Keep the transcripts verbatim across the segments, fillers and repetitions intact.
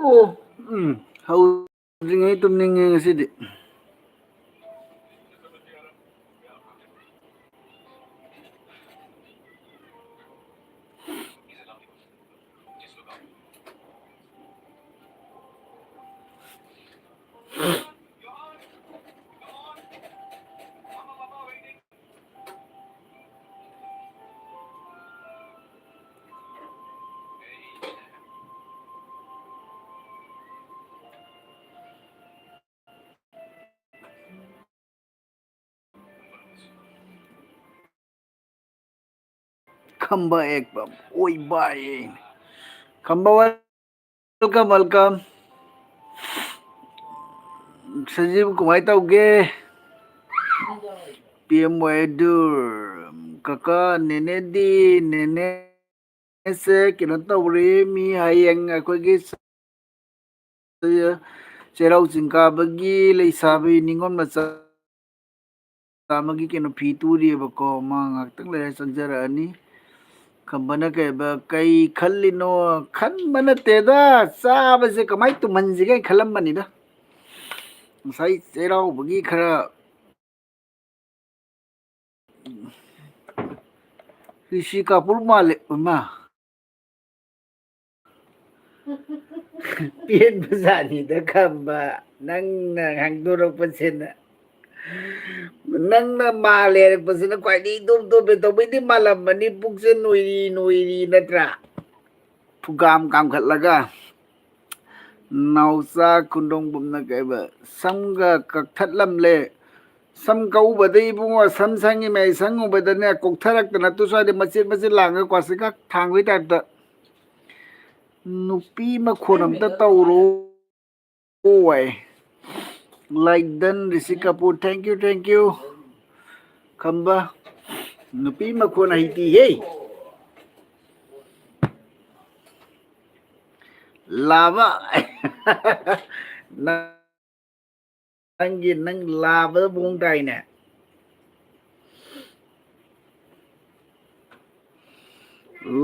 ꯑꯣ, ꯎꯝ, ꯍꯧꯗ꯭ꯔꯤꯉꯩ ꯇꯨꯝꯅꯤꯡꯉꯦ ꯉꯁꯤꯗꯤ꯫ ꯈꯝꯕ ꯑꯦꯛꯄ ꯑꯣꯏꯕ ꯑꯦ꯫ ꯈꯝꯕ, welcome, welcome. ꯁꯖꯤꯕꯨ ꯀꯃꯥꯏ ꯇꯧꯒꯦ? ꯄꯤ ꯑꯦꯝ ꯋꯥꯏ ꯑꯗꯨ, ꯀꯀꯥ, ꯅꯦꯅꯦꯗꯤ, ꯅꯦꯅꯦꯁꯦ ꯀꯩꯅꯣ ꯇꯧꯔꯤ, ꯃꯤ ꯍꯌꯦꯡ ꯑꯩꯈꯣꯏꯒꯤ ꯆꯩꯔꯥꯎ ꯆꯤꯡ ꯀꯥꯕꯒꯤ ꯂꯩꯁꯥꯕꯤ ꯅꯤꯉꯣꯜ ꯃꯆꯥ ꯑꯃꯒꯤ ꯀꯩꯅꯣ ꯐꯤ ꯇꯨꯔꯤꯑꯕꯀꯣ, ꯃꯥ ꯉꯥꯏꯍꯥꯛꯇꯪ ꯂꯩꯔ ꯆꯪꯖꯔꯛꯑꯅꯤ꯫ ꯈꯝꯕꯅ ꯀꯩꯕ, "ꯀꯩ ꯈꯜꯂꯤꯅꯣ?" ꯈꯟꯕ ꯅꯠꯇꯦꯗ, ꯆꯥꯕꯁꯦ ꯀꯃꯥꯏꯅ ꯇꯨꯝꯍꯟꯁꯤꯒꯦ ꯈꯜꯂꯝꯕꯅꯤꯗ꯫ ꯉꯁꯥꯏ ꯆꯩꯔꯥꯎꯕꯒꯤ ꯈꯔ ꯔꯤꯁꯤ ꯀꯥꯄꯨꯔ ꯃꯥꯜꯂꯦ, ꯏꯃꯥ꯫ ꯄꯦꯟꯕꯖꯥꯠꯅꯤꯗ ꯈꯝꯕ, ꯅꯪꯅ ꯍꯥꯡꯗꯣꯔꯛꯄꯁꯤꯅ꯫ ꯅꯪꯅ ꯃꯥꯜꯂꯦ ꯍꯥꯏꯔꯛꯄꯁꯤꯅ ꯈ꯭ꯋꯥꯏꯗꯒꯤ ꯏꯇꯣꯞ ꯇꯣꯞꯄꯦ꯫ ꯇꯧꯕꯩꯗꯤ ꯃꯥꯜꯂꯝꯕꯅꯤ, ꯄꯨꯛꯁꯦ ꯅꯣꯏꯔꯤ ꯅꯣꯏꯔꯤ ꯅꯠꯇ꯭ꯔꯥ? ꯐꯨꯒꯥꯝ ꯀꯥꯝꯈꯠꯂꯒ꯫ ꯅꯥꯎꯆꯥ ꯈꯨꯟꯗꯣꯡꯕꯝꯅ ꯀꯩꯕ, "ꯁꯝꯒ ꯀꯛꯊꯠꯂꯝꯂꯦ, ꯁꯝ ꯀꯛꯎꯕꯗ ꯏꯕꯨꯡꯉꯣ, ꯁꯝ ꯁꯪꯉꯤꯃꯦ, ꯁꯪꯉꯨꯕꯗꯅꯦ ꯀꯣꯛꯊꯔꯛꯇꯅ ꯇꯨ ꯁ꯭ꯋꯥꯏꯗ ꯃꯆꯦꯠ ꯃꯆꯦꯠ ꯂꯥꯡꯉꯒ ꯀ꯭ꯋꯥꯁꯤꯀ ꯊꯥꯡꯕꯒꯤ ꯇꯥꯏꯞꯇ꯫ ꯅꯨꯄꯤ ꯃꯈꯣꯟ ꯑꯝꯇ ꯇꯧꯔꯣ ꯍꯥꯏ꯫ Like done, Rishi Kapoor, thank you, thank you꯫ ꯈꯝꯕ, ꯅꯨꯄꯤ ꯃꯈꯣꯟ ꯍꯩꯇꯤꯍꯦ꯫ ꯂꯥꯕ꯫ ꯅꯪꯒꯤ, ꯅꯪ ꯂꯥꯕꯗ ꯃꯑꯣꯡ ꯇꯥꯏꯅꯦ꯫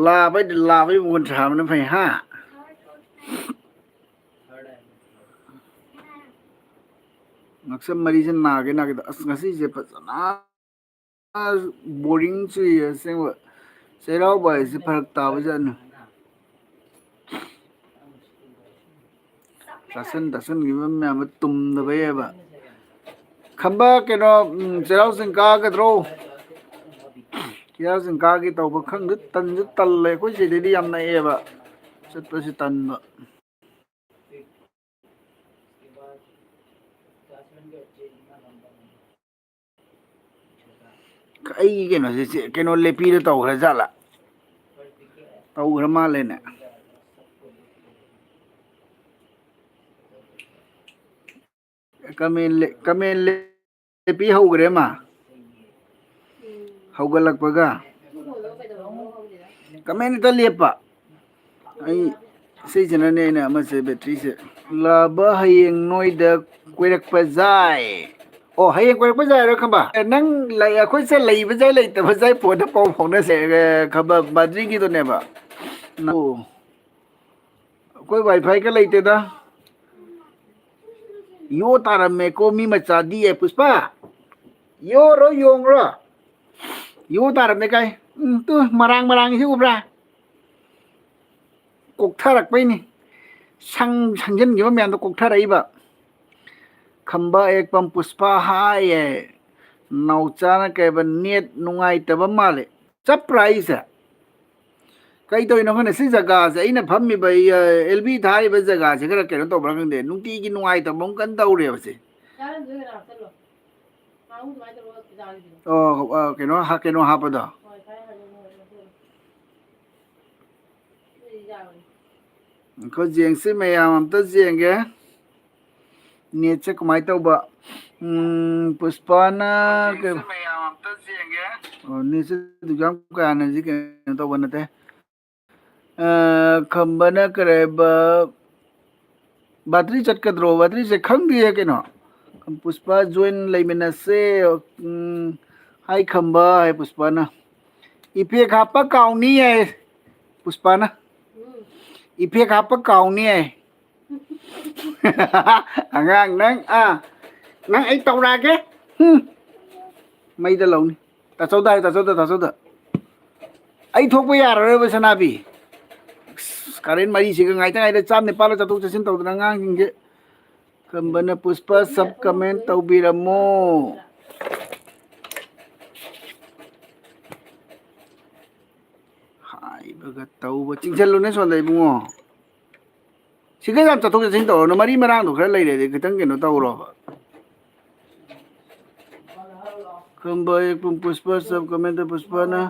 ꯂꯥꯕꯩꯗꯤ ꯂꯥꯕꯩ ꯃꯈꯣꯟ ꯁꯥꯕꯅ ꯐꯩ, ꯍꯥ? ꯉꯛꯁꯝ ꯃꯔꯤꯁꯦ ꯅꯥꯒꯦ ꯅꯥꯒꯦ ꯇꯧ-, ꯑꯁ, ꯉꯁꯤꯁꯦ ꯐꯖꯅ ꯕꯣꯔꯤꯡ ꯆꯨꯏꯌꯦ ꯑꯁꯦꯡꯕ꯫ ꯆꯩꯔꯥꯎꯕ ꯍꯥꯏꯁꯦ ꯐꯔꯛ ꯇꯥꯕꯖꯥꯠꯅꯤ꯫ ꯆꯥꯁꯟ ꯇꯥꯁꯟꯈꯤꯕ ꯃꯌꯥꯝꯗꯣ ꯇꯨꯝꯗꯕꯩ ꯍꯥꯏꯕ꯫ ꯈꯝꯕ, ꯀꯩꯅꯣ, ꯎꯝ, ꯆꯩꯔꯥꯎ ꯆꯤꯡ ꯀꯥꯒꯗ꯭ꯔꯣ? ꯆꯩꯔꯥꯎ ꯆꯤꯡ ꯀꯥꯒꯦ ꯇꯧꯕ ꯈꯪꯗꯦ, ꯇꯟꯁꯨ ꯇꯜꯂꯦ꯫ ꯑꯩꯈꯣꯏ ꯁꯤꯗꯩꯗꯤ ꯌꯥꯝ ꯅꯛꯑꯦꯕ, ꯆꯠꯄꯁꯨ ꯇꯟꯕ꯫ ꯑꯩꯒꯤ ꯀꯩꯅꯣꯁꯦ ꯆꯦ-, ꯀꯩꯅꯣ ꯂꯦꯞꯄꯤꯗ ꯇꯧꯈ꯭ꯔ ꯖꯥꯠꯂꯥ? ꯇꯧꯈ꯭ꯔ ꯃꯥꯜꯂꯦꯅꯦ꯫ ꯀꯃꯦꯟ ꯂꯦ-, ꯀꯃꯦꯟ ꯂꯦꯞꯄꯤ ꯍꯧꯈ꯭ꯔꯦ ꯃꯥ꯫ ꯍꯧꯒꯠꯂꯛꯄꯒ꯫ ꯀꯃꯦꯟ ꯍꯦꯛꯇ ꯂꯦꯞꯄ꯫ ꯑꯩ ꯁꯤꯁꯤꯅꯅꯦ ꯑꯩꯅ ꯑꯃꯁꯦ ꯕꯦꯇ꯭ꯔꯤꯁꯦ꯫ ꯂꯥꯕ ꯍꯌꯦꯡ ꯅꯣꯏꯗ ꯀꯣꯏꯔꯛꯄ ꯌꯥꯏ꯫ ꯑꯣ, ꯍꯌꯦꯡ ꯀꯣꯏꯔꯛꯄ ꯌꯥꯏꯔꯣ ꯈꯝꯕ? ꯑꯦ, ꯅꯪ ꯂꯩ-, ꯑꯩꯈꯣꯏꯁꯦ ꯂꯩꯕ ꯌꯥꯏ ꯂꯩꯇꯕ ꯌꯥꯏ ꯐꯣꯟꯗ ꯄꯥꯎ ꯐꯥꯎꯅꯁꯦ, ꯑꯦ, ꯈꯝꯕ ꯕꯥꯗ꯭ꯔꯤꯒꯤꯗꯨꯅꯦꯕ꯫ ꯑꯣ꯫ ꯑꯩꯈꯣꯏ ꯋꯥꯏꯐꯥꯏꯒ ꯂꯩꯇꯦꯗ꯫ ꯌꯣ ꯇꯥꯔꯝꯃꯦꯀꯣ ꯃꯤ ꯃꯆꯥꯗꯤ꯫ ꯑꯦ, ꯄꯨꯁꯄꯥ, ꯌꯣꯔꯣ ꯌꯣꯡꯔꯣ? ꯌꯣ ꯇꯥꯔꯝꯃꯦ ꯀꯥꯏ꯫ ꯎꯝ, ꯇꯨ, ꯃꯔꯥꯡ ꯃꯔꯥꯡꯁꯤ ꯎꯕ꯭ꯔꯥ? ꯀꯣꯛꯊꯔꯛꯄꯩꯅꯤ꯫ ꯁꯪ-, ꯁꯪꯖꯤꯟꯈꯤꯕ ꯃꯌꯥꯝꯗꯣ ꯀꯣꯛꯊꯔꯛꯏꯕ꯫ ꯈꯝꯕ ꯑꯦꯛꯄꯝ ꯄꯨꯁꯄꯥ ꯍꯥꯏꯌꯦ꯫ ꯅꯥꯎꯆꯥꯅ ꯀꯩꯕ, ꯅꯦꯠ ꯅꯨꯡꯉꯥꯏꯇꯕ ꯃꯥꯜꯂꯦ꯫ ꯆꯞꯄ꯭ꯔꯥ ꯑꯩꯁꯦ? ꯀꯩ ꯇꯧꯔꯤꯅꯣ ꯈꯪꯗꯦ꯫ ꯁꯤ ꯖꯒꯥꯁꯦ, ꯑꯩꯅ ꯐꯝꯃꯤꯕ, ꯑꯩ, ꯑ, ꯑꯦꯜ ꯕꯤ ꯊꯥꯔꯤꯕ ꯖꯒꯥꯁꯦ ꯈꯔ ꯀꯩꯅꯣ ꯇꯧꯕ꯭ꯔꯥ ꯈꯪꯗꯦ, ꯅꯨꯡꯇꯤꯒꯤ ꯅꯨꯡꯉꯥꯏꯇꯕ ꯑꯃ ꯀꯟꯅ ꯇꯧꯔꯦꯕ ꯁꯦ꯫ ꯑꯣ, ꯑ, ꯀꯩꯅꯣ ꯍꯥ-, ꯀꯩꯅꯣ ꯍꯥꯞꯄꯗꯣ꯫ ꯑꯩꯈꯣꯏ ꯌꯦꯡꯁꯤ ꯃꯌꯥꯝ ꯑꯝꯇ ꯌꯦꯡꯒꯦ꯫ ꯅꯦꯠꯁꯦ ꯀꯃꯥꯏꯅ ꯇꯧꯕ? ꯎꯝ, ꯄꯨꯁꯄꯥꯅ ꯀꯩ-, ꯑꯣ, ꯅꯦꯠꯁꯦ ꯑꯗꯨꯛ ꯌꯥꯝ ꯀꯥ ꯍꯦꯟꯅ ꯁꯤ ꯀꯩꯅꯣ ꯇꯧꯕ ꯅꯠꯇꯦ꯫ ꯑ, ꯈꯝꯕꯅ ꯀꯔꯤ ꯍꯥꯏꯕ? ꯕꯥꯇ꯭ꯔꯤ ꯆꯠꯀꯗ꯭ꯔꯣ? ꯕꯥꯇ꯭ꯔꯤꯁꯦ ꯈꯪꯗꯦꯌꯦ ꯀꯩꯅꯣ꯫ ꯄꯨꯁꯄꯥ ꯖꯣꯏꯟ ꯂꯩꯃꯤꯟꯅꯁꯦ꯫ ꯎꯝ, ꯍꯥꯏ ꯈꯝꯕ, ꯍꯥꯏ ꯄꯨꯁꯄꯥꯅ꯫ ꯏꯐꯦꯛ ꯍꯥꯞꯄ ꯀꯥꯎꯅꯤ ꯍꯥꯏ ꯄꯨꯁꯄꯥꯅ꯫ ꯏꯐꯦꯛ ꯍꯥꯞꯄ ꯀꯥꯎꯅꯤ ꯍꯥꯏ꯫ ꯑꯉꯥꯡ ꯅꯪ, ꯑꯥ, ꯅꯪ ꯑꯩ ꯇꯧꯔꯛꯑꯒꯦ꯫ ꯎꯝ꯫ ꯃꯩꯗ ꯂꯧꯅꯤ꯫ ꯇꯥꯆꯧꯗ ꯍꯥꯏꯌꯨ, ꯇꯥꯆꯧꯗ, ꯇꯥꯆꯧꯗ꯫ ꯑꯩ ꯊꯣꯛꯄ ꯌꯥꯔꯔꯣꯏꯕ, ꯁꯅꯥꯕꯤ꯫ ꯑꯁ, ꯀꯥꯔꯦꯟ ꯃꯔꯤꯁꯤꯒ ꯉꯥꯏꯇ ꯉꯥꯏꯗ ꯆꯥꯝ ꯅꯤꯄꯥꯜ ꯆꯠꯊꯣꯛ ꯆꯠꯁꯤꯟ ꯇꯧꯗꯅ ꯑꯉꯥꯡꯁꯤꯡꯁꯦ꯫ ꯈꯝꯕꯅ ꯄꯨꯁꯄ sub comment ꯇꯧꯕꯤꯔꯝꯃꯣ꯫ ꯍꯥꯏꯕꯒ ꯇꯧꯕ꯫ ꯆꯤꯡꯁꯤꯜꯂꯨꯅꯦ ꯁꯣꯝꯗ, ꯏꯕꯨꯡꯉꯣ꯫ ꯁꯤꯒ ꯌꯥꯝ ꯆꯠꯊꯣꯛ ꯆꯠꯁꯤꯟ ꯇꯧꯔꯅꯨ꯫ ꯃꯔꯤ ꯃꯔꯥꯡꯗꯣ ꯈꯔ ꯂꯩꯔꯗꯤ ꯈꯤꯇꯪ ꯀꯩꯅꯣ ꯇꯧꯔꯣꯕ꯫ ꯈꯝꯕ ꯑꯦꯛꯄꯝ ꯄꯨꯁꯄ sub comment ꯄꯨꯁꯄꯅ꯫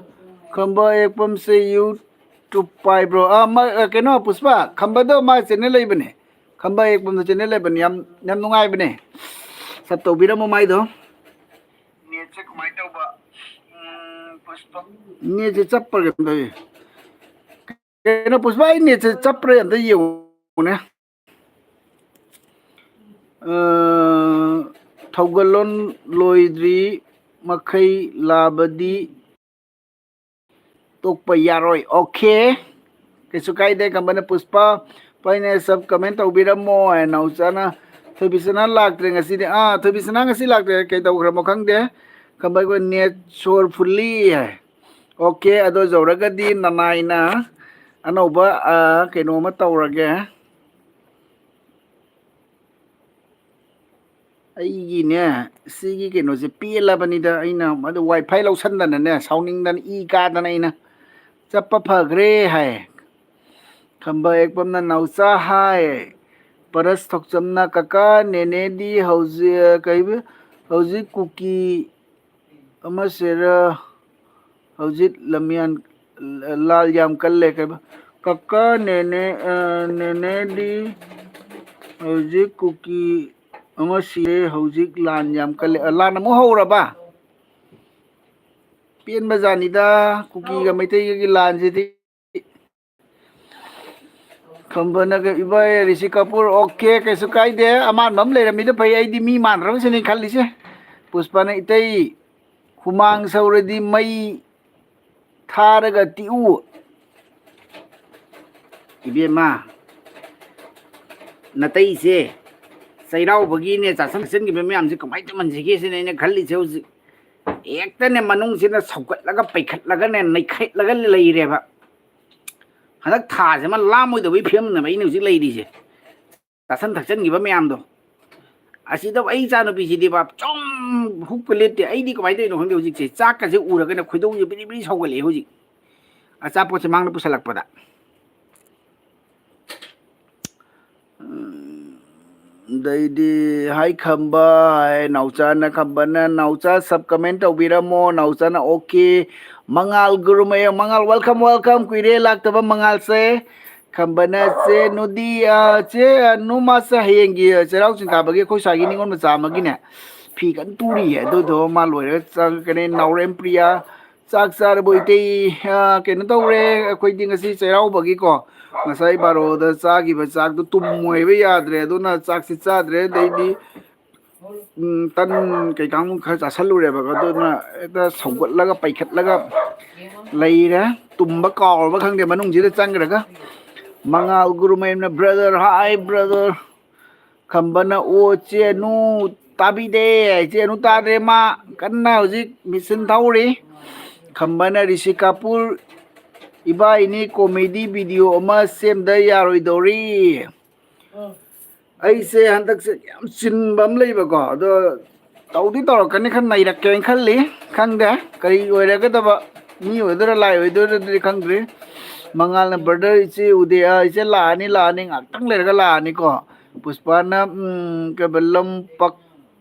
ꯈꯝꯕ ꯑꯦꯛꯄꯝꯁꯦ YouTube ꯄꯥꯏꯕ꯭ꯔꯣ? ꯑꯥ, ꯃ-, ꯑ, ꯀꯩꯅꯣ, ꯄꯨꯁꯄ, ꯈꯝꯕꯗꯣ ꯃꯥ channel ꯂꯩꯕꯅꯦ꯫ ꯈꯝꯕ ꯑꯦꯛꯄꯝꯗ channel ꯂꯩꯕꯅꯦ꯫ ꯌꯥꯝ, ꯌꯥꯝ ꯅꯨꯡꯉꯥꯏꯕꯅꯦ꯫ Sub ꯇꯧꯕꯤꯔꯝꯃꯣ ꯃꯥꯏꯗꯣ꯫ Netꯁꯦ ꯀꯃꯥꯏꯅ ꯇꯧꯕ? ꯎꯝ, ꯄꯨꯁꯄ꯫ Netꯁꯦ ꯆꯞꯄ꯭ꯔꯥ ꯀꯩꯅꯣꯝ ꯇꯧꯏ꯫ ꯀꯩꯅꯣ, ꯄꯨꯁꯄꯥ, ꯑꯩ netꯁꯦ ꯆꯞꯄ꯭ꯔꯥ ꯑꯝꯇ ꯌꯦꯡꯉꯨꯅꯦ꯫ ꯑ, ꯊꯧꯒꯜꯂꯣꯟ ꯂꯣꯏꯗ꯭ꯔꯤ ꯃꯈꯩ ꯂꯥꯕꯗꯤ ꯇꯣꯛꯄ ꯌꯥꯔꯣꯏ꯫ Okay꯫ ꯀꯩꯁꯨ ꯀꯥꯏꯗꯦ꯫ ꯀꯝꯕꯅ ꯄꯨꯁꯄꯥ, ꯄꯥꯏꯅꯦ sub comment ꯇꯧꯕꯤꯔꯝꯃꯣ ꯍꯥꯏꯅ ꯅꯥꯎꯆꯥꯅ꯫ ꯊꯣꯏꯕꯤꯁꯅꯥ ꯂꯥꯛꯇ꯭ꯔꯦ ꯉꯁꯤꯗꯤ꯫ ꯑꯥ, ꯊꯣꯏꯕꯤꯁꯅꯥ ꯉꯁꯤ ꯂꯥꯛꯇ꯭ꯔꯦ, ꯀꯩ ꯇꯧꯈ꯭ꯔꯃꯣ ꯈꯪꯗꯦ꯫ ꯀꯝꯕ ꯑꯩꯈꯣꯏ net sore fully ꯍꯥꯏ꯫ Okay, ꯑꯗꯣ ꯌꯧꯔꯒꯗꯤ ꯅꯅꯥꯏꯅ ꯑꯅꯧꯕ, ꯑ, ꯀꯩꯅꯣ ꯑꯃ ꯇꯧꯔꯒꯦ꯫ ꯑꯩꯒꯤꯅꯦ, ꯁꯤꯒꯤ ꯀꯩꯅꯣꯁꯦ ꯄꯦꯜꯂꯕꯅꯤꯗ꯫ ꯑꯩꯅ ꯃꯗꯨ WiFi ꯂꯧꯁꯟꯗꯅꯅꯦ, ꯁꯥꯎꯅꯤꯡꯗꯅ ꯏ ꯀꯥꯗꯅ ꯑꯩꯅ ꯆꯞꯄ ꯐꯈ꯭ꯔꯦ ꯍꯥꯏ꯫ ꯈꯝꯕ ꯑꯦꯛꯄꯝꯅ ꯅꯥꯎꯆꯥ ꯍꯥꯏ꯫ ꯄꯔꯁ ꯊꯣꯛꯆꯝꯅ ꯀꯀꯥ ꯅꯦꯅꯦꯗꯤ ꯍꯧꯖꯤꯛ, ꯀꯩꯕ, ꯍꯧꯖꯤꯛ ꯀꯨꯀꯤ ꯑꯃꯁꯤꯔ ꯍꯧꯖꯤꯛ ꯂꯝꯌꯥꯟ ꯂꯥꯜ ꯌꯥꯝ ꯀꯜꯂꯦ꯫ ꯀꯩꯕ? ꯀꯀꯥ ꯅꯦꯅꯦ, ꯑ, ꯅꯦꯅꯦꯗꯤ ꯍꯧꯖꯤꯛ ꯀꯨꯀꯤ ꯑꯃ ꯁꯤꯔꯦ, ꯍꯧꯖꯤꯛ ꯂꯥꯟ ꯌꯥꯝ ꯀꯜꯂꯦ꯫ ꯑ, ꯂꯥꯟ ꯑꯃꯨꯛ ꯍꯧꯔꯕ? ꯄꯦꯟꯕꯖꯥꯠꯅꯤꯗ, ꯀꯨꯀꯤꯒ ꯃꯩꯇꯩꯒꯒꯤ ꯂꯥꯟꯁꯤꯗꯤ꯫ ꯈꯝꯕꯅꯒ ꯏꯕꯥꯏ ꯔꯤꯁꯤ ꯀꯄꯨꯔ, okay, ꯀꯩꯁꯨ ꯀꯥꯏꯗꯦ꯫ ꯑꯃꯥꯟꯕ ꯑꯃ ꯂꯩꯔꯝꯃꯤꯗꯣ ꯐꯩ, ꯑꯩꯗꯤ ꯃꯤ ꯃꯥꯟꯗ꯭ꯔꯕꯁꯤꯅꯦ ꯈꯜꯂꯤꯁꯦ꯫ ꯄꯨꯁꯄꯥꯅ, "ꯏꯇꯩ, ꯍꯨꯃꯥꯡ ꯁꯧꯔꯗꯤ ꯃꯩ ꯊꯥꯔꯒ ꯇꯤꯛꯎ"꯫ ꯏꯕꯦꯝꯃ, ꯅꯇꯩꯁꯦ ꯆꯩꯔꯥꯎꯕꯒꯤꯅꯦ ꯆꯥꯁꯟ ꯊꯛꯆꯟꯈꯤꯕ ꯃꯌꯥꯝꯁꯦ ꯀꯃꯥꯏꯅ ꯇꯧꯍꯟꯁꯤꯒꯦ ꯁꯤꯅ ꯑꯩꯅ ꯈꯜꯂꯤꯁꯦ ꯍꯧꯖꯤꯛ꯫ ꯍꯦꯛꯇꯅꯦ ꯃꯅꯨꯡꯁꯤꯅ ꯁꯧꯒꯠꯂꯒ ꯄꯩꯈꯠꯂꯒꯅꯦ ꯅꯩꯈꯠꯂꯒ ꯂꯩꯔꯦꯕ꯫ ꯍꯟꯗꯛ ꯊꯥꯁꯤꯃ ꯂꯥꯝꯃꯣꯏꯗꯕꯒꯤ ꯐꯤꯕꯝꯅꯦꯕ ꯑꯩꯅ ꯍꯧꯖꯤꯛ ꯂꯩꯔꯤꯁꯦ꯫ ꯆꯥꯁꯟ ꯊꯛꯆꯟꯈꯤꯕ ꯃꯌꯥꯝꯗꯣ꯫ ꯑꯁꯤꯗ ꯑꯩ ꯏꯆꯥꯅꯨꯄꯤꯁꯤꯗꯤꯕ ꯁꯨꯝ ꯍꯨꯞꯄ ꯂꯦꯞꯇꯦ꯫ ꯑꯩꯗꯤ ꯀꯃꯥꯏꯅ ꯇꯧꯔꯤꯅꯣ ꯈꯪꯗꯦ ꯍꯧꯖꯤꯛꯁꯦ꯫ ꯆꯥꯛꯀꯁꯦ ꯎꯔꯒꯅ ꯈꯣꯏꯗꯧꯁꯦ ꯕꯤꯔꯤ ꯕꯤꯔꯤ ꯁꯧꯒꯠꯂꯛꯑꯦ ꯍꯧꯖꯤꯛ꯫ ꯑꯆꯥꯄꯣꯠꯁꯦ ꯃꯥꯡꯗ ꯄꯨꯁꯜꯂꯛꯄꯗ꯫ ꯎꯝ, ꯑꯗꯩꯗꯤ ꯍꯥꯏ ꯈꯝꯕ, ꯍꯥꯏ ꯅꯥꯎꯆꯥꯅ, ꯈꯝꯕꯅ, "ꯅꯥꯎꯆꯥ sub comment ꯇꯧꯕꯤꯔꯝꯃꯣ", ꯅꯥꯎꯆꯥꯅ "ꯑꯣꯀꯦ"꯫ ꯃꯉꯥꯜ ꯒꯨꯔꯨꯃꯌꯨꯝ, ꯃꯉꯥꯜ welcome, welcome, ꯀꯨꯏꯔꯦ ꯂꯥꯛꯇꯕ ꯃꯉꯥꯜꯁꯦ꯫ ꯈꯝꯕꯅ, "ꯆꯦ ꯅꯨꯗꯤ, ꯑ, ꯆꯦ ꯅꯨ ꯃꯥꯁꯦ ꯍꯌꯦꯡꯒꯤ ꯆꯩꯔꯥꯎ ꯆꯤꯡ ꯀꯥꯕꯒꯤ ꯑꯩꯈꯣꯏ ꯁ꯭ꯋꯥꯏꯒꯤ ꯅꯤꯉꯣꯜ ꯃꯆꯥ ꯑꯃꯒꯤꯅꯦ ꯐꯤ ꯀꯟꯅ ꯇꯨꯔꯤꯌꯦ, ꯑꯗꯨꯗꯣ ꯃꯥ ꯂꯣꯏꯔꯒ ꯆꯪꯉꯛꯀꯅꯤ"꯫ ꯅꯥꯎꯔꯦꯝ ꯄ꯭ꯔꯤꯌꯥ, "ꯆꯥꯛ ꯆꯥꯔꯕꯣ ꯏꯇꯩ?" ꯑ, ꯀꯩꯅꯣ ꯇꯧꯔꯦ, ꯑꯩꯈꯣꯏꯗꯤ ꯉꯁꯤ ꯆꯩꯔꯥꯎꯕꯒꯤꯀꯣ, ꯉꯁꯥꯏ ꯕꯥꯔꯣꯗ ꯆꯥꯈꯤꯕ ꯆꯥꯛꯇꯣ ꯇꯨꯝꯃꯣꯏꯕ ꯌꯥꯗ꯭ꯔꯦ, ꯑꯗꯨꯅ ꯆꯥꯛꯁꯤ ꯆꯥꯗ꯭ꯔꯦ꯫ ꯑꯗꯩꯗꯤ ꯎꯝ, ꯇꯟ ꯀꯩꯀꯥꯃꯨꯛ ꯈꯔ ꯆꯥꯁꯜꯂꯨꯔꯦꯕ, ꯑꯗꯨꯅ ꯍꯦꯛꯇ ꯁꯧꯒꯠꯂꯒ ꯄꯩꯈꯠꯂꯒ ꯂꯩꯔꯦ꯫ ꯇꯨꯝꯕ ꯀꯥꯎꯔꯕ ꯈꯪꯗꯦ, ꯃꯅꯨꯡꯁꯤꯗ ꯆꯪꯈ꯭ꯔꯒ꯫ ꯃꯉꯥꯜ ꯒꯨꯔꯨꯃꯌꯨꯝꯅ, "Brother, hi brother"꯫ ꯈꯝꯕꯅ, "ꯑꯣ, ꯆꯦ ꯑꯅꯨ ꯇꯥꯕꯤꯗꯦ, ꯆꯦ ꯑꯅꯨ ꯇꯥꯗ꯭ꯔꯦ, ꯃꯥ ꯀꯟꯅ ꯍꯧꯖꯤꯛ ꯃꯦꯆꯤꯟ ꯊꯧꯔꯤ"꯫ ꯈꯝꯕꯅ, "ꯔꯤꯁꯤ ꯀꯥꯄꯨꯔ ꯏꯕꯥꯏꯅꯤ comedy video ꯑꯃ ꯁꯦꯝꯗ ꯌꯥꯔꯣꯏꯗꯧꯔꯤ"꯫ ꯑꯩꯁꯦ ꯍꯟꯗꯛꯁꯦ ꯌꯥꯝ ꯆꯤꯟꯕ ꯑꯃ ꯂꯩꯕꯀꯣ, ꯑꯗꯣ ꯇꯧꯗꯤ ꯇꯧꯔꯛꯀꯅꯤ, ꯈꯔ ꯅꯩꯔꯛꯀꯦꯅ ꯈꯜꯂꯤ꯫ ꯈꯪꯗꯦ ꯀꯔꯤ ꯑꯣꯏꯔꯒꯗꯕ, ꯃꯤ ꯑꯣꯏꯗꯣꯏꯔꯥ ꯂꯥꯏ ꯑꯣꯏꯗꯣꯏꯔꯥꯗꯤ ꯈꯪꯗ꯭ꯔꯤ꯫ ꯃꯉꯥꯜꯅ, "Brother, ꯏꯆꯦ ꯎꯗꯦ"꯫ ꯑ, ꯏꯆꯦ ꯂꯥꯛꯑꯅꯤ, ꯂꯥꯛꯑꯅꯤ, ꯉꯥꯛꯇꯪ ꯂꯩꯔꯒ ꯂꯥꯛꯑꯅꯤꯀꯣ꯫ ꯄꯨꯁꯄꯥꯅ, ꯎꯝ, ꯀꯩꯕ, ꯂꯝꯄꯥꯛ-,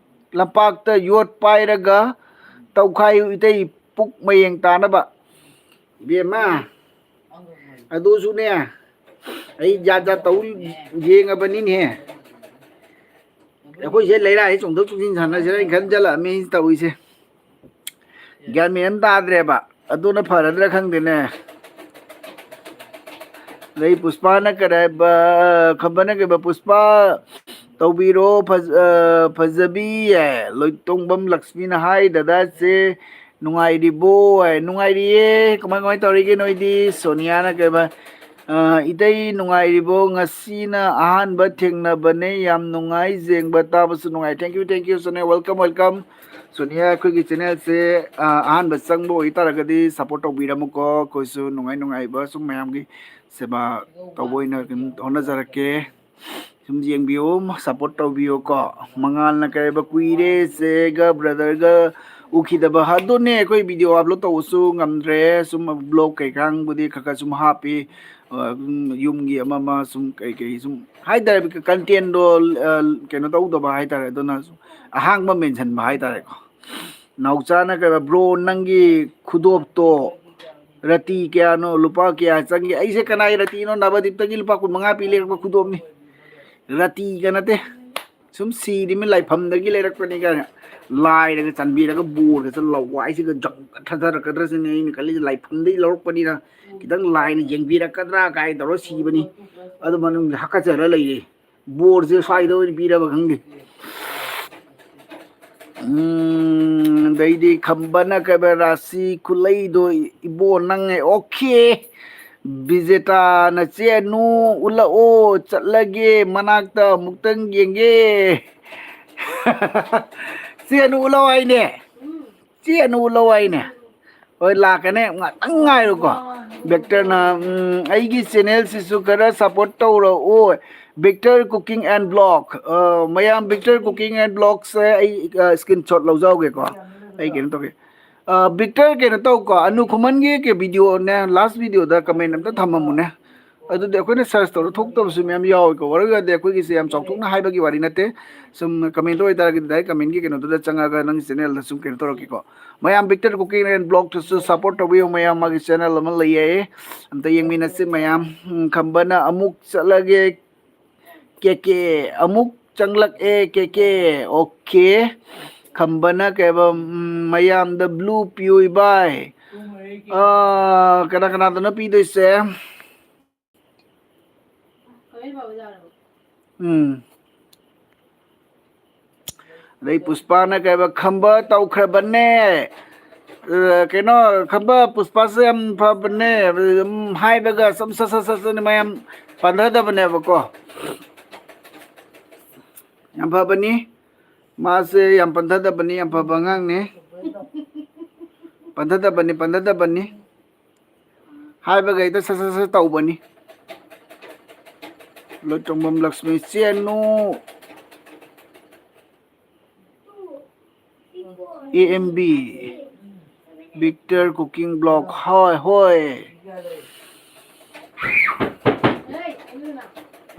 ꯂꯝꯄꯥꯛꯇ ꯌꯣꯠ ꯄꯥꯏꯔꯒ ꯇꯧꯈꯥꯏꯌꯨ ꯏꯇꯩ, ꯄꯨꯛ ꯃꯌꯦꯡ ꯇꯥꯅꯕ꯫ ꯏꯕꯦꯝꯃ, ꯑꯗꯨꯁꯨꯅꯦ, ꯑꯩ ꯖꯥꯠ ꯖꯥꯠ ꯇꯧ ꯌꯦꯡꯉꯕꯅꯤꯅꯦꯍꯦ꯫ ꯑꯩꯈꯣꯏꯁꯦ ꯂꯩꯔꯥꯏꯁꯦ ꯆꯣꯡꯊꯣꯛ ꯆꯣꯡꯁꯤꯟ ꯁꯥꯟꯅꯁꯤꯔ ꯑꯩꯅ ꯈꯟꯖꯜꯂꯛꯑꯃꯤ ꯇꯧꯔꯤꯁꯦ꯫ ꯒ꯭ꯌꯥꯟ ꯃꯦꯟ ꯑꯃ ꯇꯥꯗ꯭ꯔꯦꯕ꯫ ꯑꯗꯨꯅ ꯐꯔꯗ꯭ꯔꯥ ꯈꯪꯗꯦꯅꯦ꯫ ꯑꯗꯩ ꯄꯨꯁꯄꯥꯅ ꯀꯔꯤ ꯍꯥꯏꯕ, ꯈꯝꯕꯅ ꯀꯩꯕ, "ꯄꯨꯁꯄꯥ ꯇꯧꯕꯤꯔꯣ, ꯐꯖ-, ꯑ, ꯐꯖꯕꯤ"꯫ ꯂꯣꯏꯇꯣꯡꯕꯝ ꯂꯛꯁꯃꯤꯅ, "ꯍꯥꯏ ꯗꯗꯥ ꯆꯦ, ꯅꯨꯡꯉꯥꯏꯔꯤꯕꯣ?" ꯍꯥꯏ, "ꯅꯨꯡꯉꯥꯏꯔꯤꯌꯦ, ꯀꯃꯥꯏ ꯀꯃꯥꯏ ꯇꯧꯔꯤꯒꯦ ꯅꯣꯏꯗꯤ?" ꯁꯣꯅꯤꯌꯥꯅ ꯀꯩꯕ, ꯑ, ꯏꯇꯩ ꯅꯨꯡꯉꯥꯏꯔꯤꯕꯣ? ꯉꯁꯤꯅ ꯑꯍꯥꯟꯕ ꯊꯦꯡꯅꯕꯅꯦ꯫ ꯌꯥꯝ ꯅꯨꯡꯉꯥꯏ, ꯌꯦꯡꯕ ꯇꯥꯕꯁꯨ ꯅꯨꯡꯉꯥꯏ꯫ Thank you, thank you, Sonia. Welcome, welcome. Sonia, ꯑꯩꯈꯣꯏꯒꯤ channelꯁꯦ, ꯑ, ꯑꯍꯥꯟꯕ ꯆꯪꯕ ꯑꯣꯏꯇꯥꯔꯒꯗꯤ support ꯇꯧꯕꯤꯔꯝꯃꯨꯀꯣ꯫ ꯑꯩꯈꯣꯏꯁꯨ ꯅꯨꯡꯉꯥꯏ ꯅꯨꯡꯉꯥꯏꯕ ꯁꯨꯝ ꯃꯌꯥꯝꯒꯤ ꯁꯦꯕꯥ ꯇꯧꯕ ꯑꯣꯏꯅ ꯑꯗꯨꯝ ꯍꯣꯠꯅꯖꯔꯛꯀꯦ꯫ ꯁꯨꯝ ꯌꯦꯡꯕꯤꯌꯨ, support ꯇꯧꯕꯤꯌꯨꯀꯣ꯫ ꯃꯉꯥꯜꯅ ꯀꯩꯕ, ꯀꯨꯏꯔꯦ ꯆꯦꯒ brotherꯒ ꯎꯈꯤꯗꯕ꯫ ꯑꯗꯨꯅꯦ, ꯑꯩꯈꯣꯏ video upload ꯇꯧꯕꯁꯨ ꯉꯝꯗ꯭ꯔꯦ꯫ ꯁꯨꯝ vlog ꯀꯩꯀꯥꯡꯕꯨꯗꯤ ꯈꯔ ꯈꯔ ꯁꯨꯝ ꯍꯥꯞꯄꯤ꯫ ꯑ, ꯌꯨꯝꯒꯤ ꯑꯃ ꯑꯃ ꯁꯨꯝ ꯀꯩ ꯀꯩ ꯁꯨꯝ ꯍꯥꯏꯇꯥꯔꯦ, contentꯗꯣ, ꯑ, ꯀꯩꯅꯣ ꯇꯧꯗꯕ ꯍꯥꯏꯇꯥꯔꯦ꯫ ꯑꯗꯨꯅ ꯁꯨꯝ ꯑꯍꯥꯡꯕ ꯃꯦꯟꯁꯤꯟꯕ ꯍꯥꯏꯇꯥꯔꯦꯀꯣ꯫ ꯅꯥꯎꯆꯥꯅ ꯀꯩꯕ, "Bro, ꯅꯪꯒꯤ ꯈꯨꯗꯣꯞꯇꯣ ꯔꯇꯤ ꯀꯌꯥꯅꯣ? ꯂꯨꯄꯥ ꯀꯌꯥ ꯆꯪꯒꯦ?" ꯑꯩꯁꯦ ꯀꯅꯥꯒꯤ ꯔꯇꯤꯅꯣ? ꯅꯕꯗꯤꯞꯇꯒꯤ ꯂꯨꯄꯥ ꯀꯨꯟ ꯃꯉꯥ ꯄꯤ ꯂꯩꯔꯛꯄ ꯈꯨꯗꯣꯞꯅꯤ꯫ ꯔꯇꯤꯒ ꯅꯠꯇꯦ꯫ ꯁꯨꯝ ꯁꯤꯔꯤꯃꯤ ꯂꯥꯏꯐꯝꯗꯒꯤ ꯂꯩꯔꯛꯄꯅꯤ ꯀꯥꯏꯅ ꯂꯥꯏꯅꯒ ꯆꯟꯕꯤꯔꯒ ꯕꯣꯔꯒꯁꯦ ꯂꯋꯥꯏꯁꯤꯒ ꯖꯪ ꯊꯥꯗꯔꯛꯀꯗ꯭ꯔꯁꯤꯅꯦ ꯑꯩꯅ ꯈꯜꯂꯤꯁꯦ꯫ ꯂꯥꯏꯐꯝꯗꯒꯤ ꯂꯧꯔꯛꯄꯅꯤꯅ ꯈꯤꯇꯪ ꯂꯥꯏꯅ ꯌꯦꯡꯕꯤꯔꯛꯀꯗ꯭ꯔꯥ ꯀꯥꯏꯅ ꯇꯧꯔ ꯁꯤꯕꯅꯤ꯫ ꯑꯗꯨ ꯃꯅꯨꯡꯗ ꯍꯥꯀꯠꯆꯔ ꯂꯩꯔꯦ꯫ ꯕꯣꯔꯁꯦ ꯁ꯭ꯋꯥꯏꯗ ꯑꯣꯏꯅ ꯄꯤꯔꯕ ꯈꯪꯗꯦ꯫ ꯎꯝ, ꯑꯗꯩꯗꯤ ꯈꯝꯕꯅ ꯀꯩꯕ, "ꯔꯥꯁꯤ ꯈꯨꯂꯩꯗꯣ ꯏꯕꯣ ꯅꯪ ꯑꯦ, okay꯫ ꯕꯤꯖꯦꯇꯥꯅ, 'ꯆꯦ ꯑꯅꯨ ꯎꯠꯂꯛꯑꯣ, ꯆꯠꯂꯒꯦ ꯃꯅꯥꯛꯇ ꯑꯃꯨꯛꯇꯪ ꯌꯦꯡꯒꯦ.'" ꯆꯦ ꯑꯅꯨ ꯎꯠꯂꯛꯑꯣ ꯍꯥꯏꯅꯦ꯫ ꯆꯦ ꯑꯅꯨ ꯎꯠꯂꯛꯑꯣ ꯍꯥꯏꯅꯦ꯫ ꯍꯣꯏ, ꯂꯥꯛꯀꯅꯤ꯫ ꯉꯥꯛꯇꯪ ꯉꯥꯏꯔꯨꯀꯣ꯫ ꯕꯤꯛꯇꯔꯅ, ꯎꯝ, "ꯑꯩꯒꯤ channelꯁꯤꯁꯨ ꯈꯔ support ꯇꯧꯔꯛꯑꯣ꯫ Victor Cooking and Vlog"꯫ ꯑ, ꯃꯌꯥꯝ, Victor Cooking and Vlogsꯁꯦ ꯑꯩ, ꯑ, screenshot ꯂꯧꯖꯍꯧꯒꯦꯀꯣ꯫ ꯑꯩ ꯀꯩꯅꯣ ꯇꯧꯒꯦ꯫ ꯑ, ꯕꯤꯛꯇꯔ, ꯀꯩꯅꯣ ꯇꯧꯀꯣ, ꯑꯅꯨ ꯈꯨꯃꯟꯒꯤ ꯀꯩ videoꯅꯦ, last videoꯗ comment ꯑꯝꯇ ꯊꯝꯃꯝꯃꯨꯅꯦ꯫ ꯑꯗꯨꯗꯤ ꯑꯩꯈꯣꯏꯅ search ꯇꯧꯔ ꯊꯣꯛꯇꯕꯁꯨ ꯃꯌꯥꯝ ꯌꯥꯎꯋꯦꯀꯣ꯫ ꯋꯥꯔꯤꯗꯤ ꯑꯩꯈꯣꯏꯒꯤꯁꯦ ꯌꯥꯝ ꯆꯥꯎꯊꯣꯛꯅ ꯍꯥꯏꯕꯒꯤ ꯋꯥꯔꯤ ꯅꯠꯇꯦ꯫ ꯁꯨꯝ comment ꯑꯣꯏꯇꯥꯔꯒꯗꯤ direct commentꯀꯤ ꯀꯩꯅꯣꯗꯨꯗ ꯆꯪꯉꯒ ꯅꯪꯒꯤ channelꯗ ꯁꯨꯝ ꯀꯩꯅꯣ ꯇꯧꯔꯛꯀꯦꯀꯣ꯫ ꯃꯌꯥꯝ, Victor Cooking and Vlogꯇꯁꯨ support ꯇꯧꯕꯤꯌꯨ꯫ ꯃꯌꯥꯝ, ꯃꯥꯒꯤ channel ꯑꯃ ꯂꯩꯌꯦ, ꯑꯝꯇ ꯌꯦꯡꯃꯤꯟꯅꯁꯤ ꯃꯌꯥꯝ꯫ ꯎꯝ, ꯈꯝꯕꯅ, "ꯑꯃꯨꯛ ꯆꯠꯂꯒꯦ ꯀꯦ ꯀꯦ, ꯑꯃꯨꯛ ꯆꯪꯂꯛꯑꯦ ꯀꯦ ꯀꯦ"꯫ Okay꯫ ꯈꯝꯕꯅ ꯀꯩꯕ, ꯎꯝ, ꯃꯌꯥꯝꯗ blue ꯄꯤꯌꯨ ꯏꯕꯥꯏ꯫ ꯑꯥ, ꯀꯅꯥ ꯀꯅꯥꯗꯅꯣ ꯄꯤꯗꯣꯏꯁꯦ? ꯎꯝ꯫ ꯑꯗꯩ ꯄꯨꯁꯄꯥꯅ ꯀꯩꯕ, "ꯈꯝꯕ ꯇꯧꯈ꯭ꯔꯕꯅꯦ"꯫ ꯑ, ꯀꯩꯅꯣ, ꯈꯝꯕ ꯄꯨꯁꯄꯥꯁꯦ ꯌꯥꯝ ꯐꯕꯅꯦ꯫ ꯑꯗꯨꯝ ꯍꯥꯏꯕꯒ ꯁꯨꯝ ꯁꯠ ꯁꯠ ꯁꯠ ꯁꯠꯅꯦ, ꯃꯌꯥꯝ ꯄꯟꯊꯗꯕꯅꯦꯕꯀꯣ꯫ ꯌꯥꯝ ꯐꯕꯅꯤ꯫ ꯃꯥꯁꯦ ꯌꯥꯝ ꯄꯟꯊꯗꯕꯅꯤ, ꯌꯥꯝ ꯐꯕ ꯑꯉꯥꯡꯅꯤ꯫ ꯄꯟꯊꯗꯕꯅꯤ, ꯄꯟꯊꯗꯕꯅꯤ꯫ ꯍꯥꯏꯕꯒ ꯍꯦꯛꯇ ꯁꯠ ꯁꯠ ꯁꯠ ꯇꯧꯕꯅꯤ꯫ ꯂꯣꯏꯇꯣꯡꯕꯝ Lakshmi, ꯆꯦꯅꯨ, A M B, Victor Cooking Blog, ꯍꯣꯏ, ꯍꯣꯏ꯫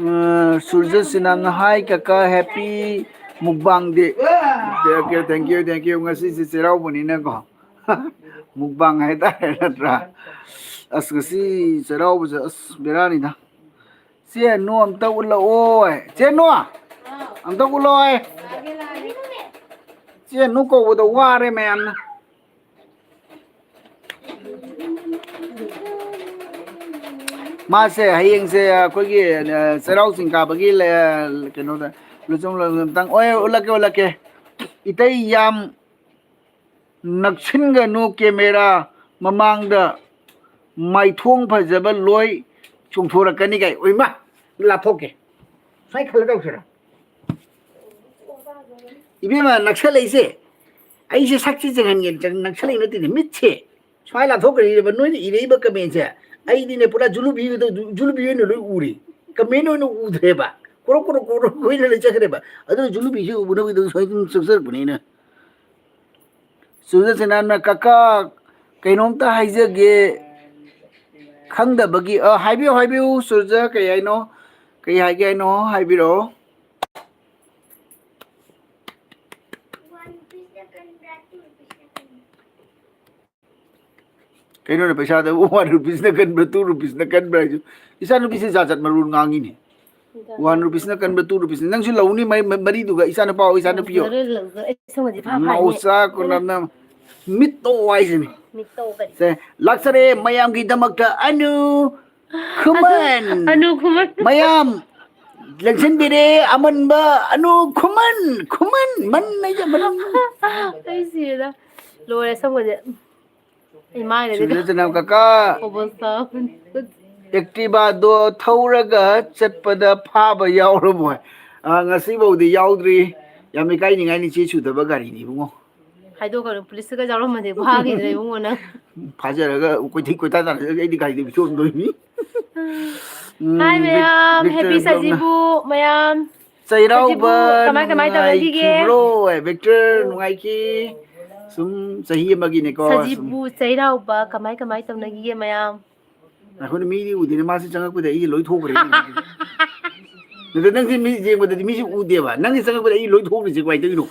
ꯑ, ꯁꯨꯔꯖ ꯁꯤꯅꯥꯝꯅ, "Hi ꯀꯀꯥ, happy mukbang day." Thank you, thank you, thank you. ꯉꯁꯤꯁꯦ ꯆꯩꯔꯥꯎꯕꯅꯤꯅꯀꯣ꯫ Mukbang ꯍꯥꯏꯇꯥꯔꯦ, ꯅꯠꯇ꯭ꯔꯥ? ꯑꯁ, ꯉꯁꯤ ꯆꯩꯔꯥꯎꯕꯁꯦ, ꯑꯁ, ꯕꯦꯔꯥꯅꯤꯗ꯫ ꯆꯦ ꯅꯨ ꯑꯝꯇ ꯎꯠꯂꯛꯑꯣ꯫ ꯆꯦ ꯅꯨ! ꯑꯝꯇ ꯎꯠꯂꯛꯑꯣ꯫ ꯆꯦ ꯅꯨ ꯀꯧꯕꯗ ꯋꯥꯔꯦ ꯃꯌꯥꯝꯅ꯫ ꯃꯥꯁꯦ ꯍꯌꯦꯡꯁꯦ ꯑꯩꯈꯣꯏꯒꯤ, ꯑ, ꯆꯩꯔꯥꯎ ꯆꯤꯡ ꯀꯥꯕꯒꯤ ꯂꯩ-, ꯀꯩꯅꯣꯗ, ꯂꯨꯆꯣꯡ ꯂꯣꯏ ꯑꯝꯇꯪ, ꯍꯣꯏ, ꯎꯠꯂꯛꯀꯦ, ꯎꯠꯂꯛꯀꯦ꯫ ꯏꯇꯩ ꯌꯥꯝ ꯅꯛꯁꯤꯟꯒꯅꯨ camera ꯃꯃꯥꯡꯗ, ꯃꯥꯏꯊꯣꯡ ꯐꯖꯕ ꯂꯣꯏ ꯆꯣꯡꯊꯣꯔꯛꯀꯅꯤ ꯀꯥꯏ꯫ ꯑꯣꯏꯃ, ꯂꯥꯞꯊꯣꯛꯀꯦ꯫ ꯁꯨꯃꯥꯏ ꯈꯜꯂ ꯇꯧꯁꯤꯔꯣ? ꯏꯕꯦꯝꯃ, ꯅꯛꯁꯜꯂꯛꯏꯁꯦ, ꯑꯩꯁꯦ ꯁꯛꯁꯦ ꯌꯦꯡꯍꯟꯒꯦꯅ ꯆꯪ-, ꯅꯛꯁꯜꯂꯛꯏ ꯅꯠꯇꯦꯅꯦ, ꯃꯤꯠꯁꯦ ꯁꯨꯃꯥꯏ ꯂꯥꯞꯊꯣꯛꯈ꯭ꯔꯤꯕ꯫ ꯅꯣꯏꯅ ꯏꯔꯛꯏꯕ commentꯁꯦ, ꯑꯩꯗꯤꯅꯦ, ꯄꯨꯔꯥ ꯖꯨꯂꯨꯕꯤꯗ-, ꯖꯨꯂꯨꯕꯤ ꯑꯣꯏꯅ ꯂꯣꯏ ꯎꯔꯦ꯫ Comment ꯑꯣꯏꯅ ꯎꯗ꯭ꯔꯦꯕ꯫ ꯀꯣꯔꯣꯛ, ꯀꯣꯔꯣꯛ, ꯀꯣꯔꯣꯛ ꯑꯣꯏꯅ ꯂꯣꯏ ꯆꯠꯈ꯭ꯔꯦꯕ꯫ ꯑꯗꯨꯅ ꯖꯨꯂꯨꯕꯤꯁꯦ ꯎꯅꯕꯒꯤꯗꯃꯛ ꯁꯨꯃꯥꯏꯅ ꯁꯨꯝ ꯆꯪꯖꯔꯛꯄꯅꯦ ꯑꯩꯅ꯫ ꯁꯨꯔꯖ ꯁꯤꯅꯥꯝꯅ, "ꯀꯀꯥ, ꯀꯩꯅꯣꯝꯇ ꯍꯥꯏꯖꯒꯦ, ꯈꯪꯗꯕꯒꯤ"꯫ ꯑ, ꯍꯥꯏꯕꯤꯌꯨ, ꯍꯥꯏꯕꯤꯌꯨ, ꯁꯨꯔꯖ, ꯀꯩ ꯍꯥꯏꯅꯣ? ꯀꯩ ꯍꯥꯏꯒꯦ ꯍꯥꯏꯅꯣ? ꯍꯥꯏꯕꯤꯔꯛꯑꯣ꯫ ꯀꯩꯅꯣꯅꯦ, ꯄꯩꯁꯥꯗ one rupeesꯅ ꯀꯟꯕ꯭ꯔꯥ, two rupeesꯅ ꯀꯟꯕ꯭ꯔꯥ ꯍꯥꯏꯁꯨ? ꯏꯆꯥꯅꯨꯄꯤꯁꯦ ꯖꯥꯠ ꯖꯥꯠ ꯃꯔꯣꯟ ꯉꯥꯡꯉꯤꯅꯦ꯫ One rupeesꯅ ꯀꯟꯕ꯭ꯔꯥ, two rupeesꯅ? ꯅꯪꯁꯨ ꯂꯧꯅꯤ, ꯃꯔꯤ-, ꯃꯔꯤꯗꯨꯒ, ꯏꯆꯥꯅꯨꯄꯥ ꯍꯣ, ꯏꯆꯥꯅꯨꯄꯤ ꯍꯣ꯫ ꯂꯧꯖꯔꯦ, ꯂꯧꯖꯔꯦ꯫ ꯑꯩ ꯁꯣꯝꯗꯗꯤ ꯐꯥ ꯐꯥꯅꯤ꯫ ꯅꯥꯎꯆꯥ ꯀꯣꯅꯝꯅ ꯃꯤꯠꯇꯣ ꯍꯥꯏꯁꯤꯅꯤ꯫ ꯃꯤꯠꯇꯣ ꯀꯔꯤ? ꯁꯦ, ꯂꯥꯛꯆꯔꯦ ꯃꯌꯥꯝꯒꯤꯗꯃꯛꯇ ꯑꯅꯨ ꯈꯨꯃꯟ꯫ ꯑꯅꯨ ꯈꯨꯃꯟ꯫ ꯃꯌꯥꯝ ꯂꯦꯡꯁꯤꯟꯕꯤꯔꯦ ꯑꯃꯟꯕ ꯑꯅꯨ ꯈꯨꯃꯟ, ꯈꯨꯃꯟ, ꯃꯟ ꯍꯥꯏꯁꯦ ꯃꯟ꯫ ꯑꯩ ꯁꯤꯔꯦꯗ꯫ ꯂꯣꯏꯔꯦ ꯁꯝꯒꯁꯦ꯫ ꯏꯃꯥꯏꯒꯁꯦ꯫ ꯁꯨꯔꯖꯆꯟꯗ꯭ꯔ ꯀꯀꯥ, ꯑꯣꯕꯣꯁꯇꯥ꯫ ꯑꯦꯛꯇꯤꯚꯥꯗꯣ ꯊꯧꯔꯒ ꯆꯠꯄꯗ ꯐꯥꯕ ꯌꯥꯎꯔꯕꯣꯏ? ꯑ, ꯉꯁꯤꯐꯥꯎꯗꯤ ꯌꯥꯎꯗ꯭ꯔꯤ꯫ ꯌꯥꯝ ꯏꯀꯥꯏꯅꯤꯡꯉꯥꯏꯅꯤ, ꯆꯦ ꯁꯨꯗꯕ ꯒꯥꯔꯤꯅꯤ ꯏꯕꯨꯡꯉꯣ꯫ ꯍꯥꯏꯗꯣꯛꯀꯅꯨ, ꯄꯨꯂꯤꯁꯇꯒ ꯌꯥꯎꯔꯝꯃꯗꯤ ꯐꯥꯈꯤꯗꯅ ꯏꯕꯨꯡꯉꯣ ꯅꯪ꯫ ꯐꯥꯖꯔꯒ ꯀꯣꯏꯊꯤ ꯀꯣꯏꯇꯥ ꯇꯥꯅ ꯑꯩꯗꯤ ꯒꯥꯔꯤꯗ ꯄꯤꯊꯣꯛꯑꯝꯗꯣꯏꯅꯤ꯫ ꯎꯝ, ꯍꯥꯏ ꯕꯤꯛ-, ꯃꯌꯥꯝ, ꯕꯤꯛꯇꯔ ꯍꯦꯄꯤ ꯕ꯭ꯂꯣꯛꯅ꯫ ꯁꯖꯤꯕꯨ ꯃꯌꯥꯝ꯫ ꯆꯩꯔꯥꯎꯕ ꯁꯖꯤꯕꯨ ꯀꯃꯥꯏ ꯀꯃꯥꯏ ꯇꯧꯅꯈꯤꯒꯦ? ꯅꯨꯡꯉꯥꯏꯈꯤꯕ꯭ꯔꯣ? ꯕꯤꯛꯇꯔ ꯅꯨꯡꯉꯥꯏꯈꯤ꯫ ꯁꯨꯝ ꯆꯍꯤ ꯑꯃꯒꯤꯅꯦꯀꯣ, ꯁꯨꯝ꯫ ꯁꯖꯤꯕꯨ ꯆꯩꯔꯥꯎꯕ ꯀꯃꯥꯏ ꯀꯃꯥꯏ ꯇꯧꯅꯈꯤꯒꯦ ꯃꯌꯥꯝ? ꯑꯩꯈꯣꯏꯅ ꯃꯤꯗꯤ ꯎꯗꯦꯅꯦ, ꯃꯥꯁꯦ ꯆꯪꯉꯛꯄꯗ ꯑꯩꯁꯦ ꯂꯣꯏ ꯊꯣꯛꯈ꯭ꯔꯦ꯫ ꯅꯠꯇꯦ, ꯅꯪꯁꯦ ꯃꯤ ꯌꯦꯡꯕꯗꯗꯤ ꯃꯤꯁꯦ ꯎꯗꯦꯕ, ꯅꯪꯁꯦ ꯆꯪꯉꯛꯄꯗ ꯑꯩ ꯂꯣꯏ ꯊꯣꯛꯈ꯭ꯔꯤꯁꯦ ꯀꯃꯥꯏꯅ ꯇꯧꯔꯤꯅꯣ?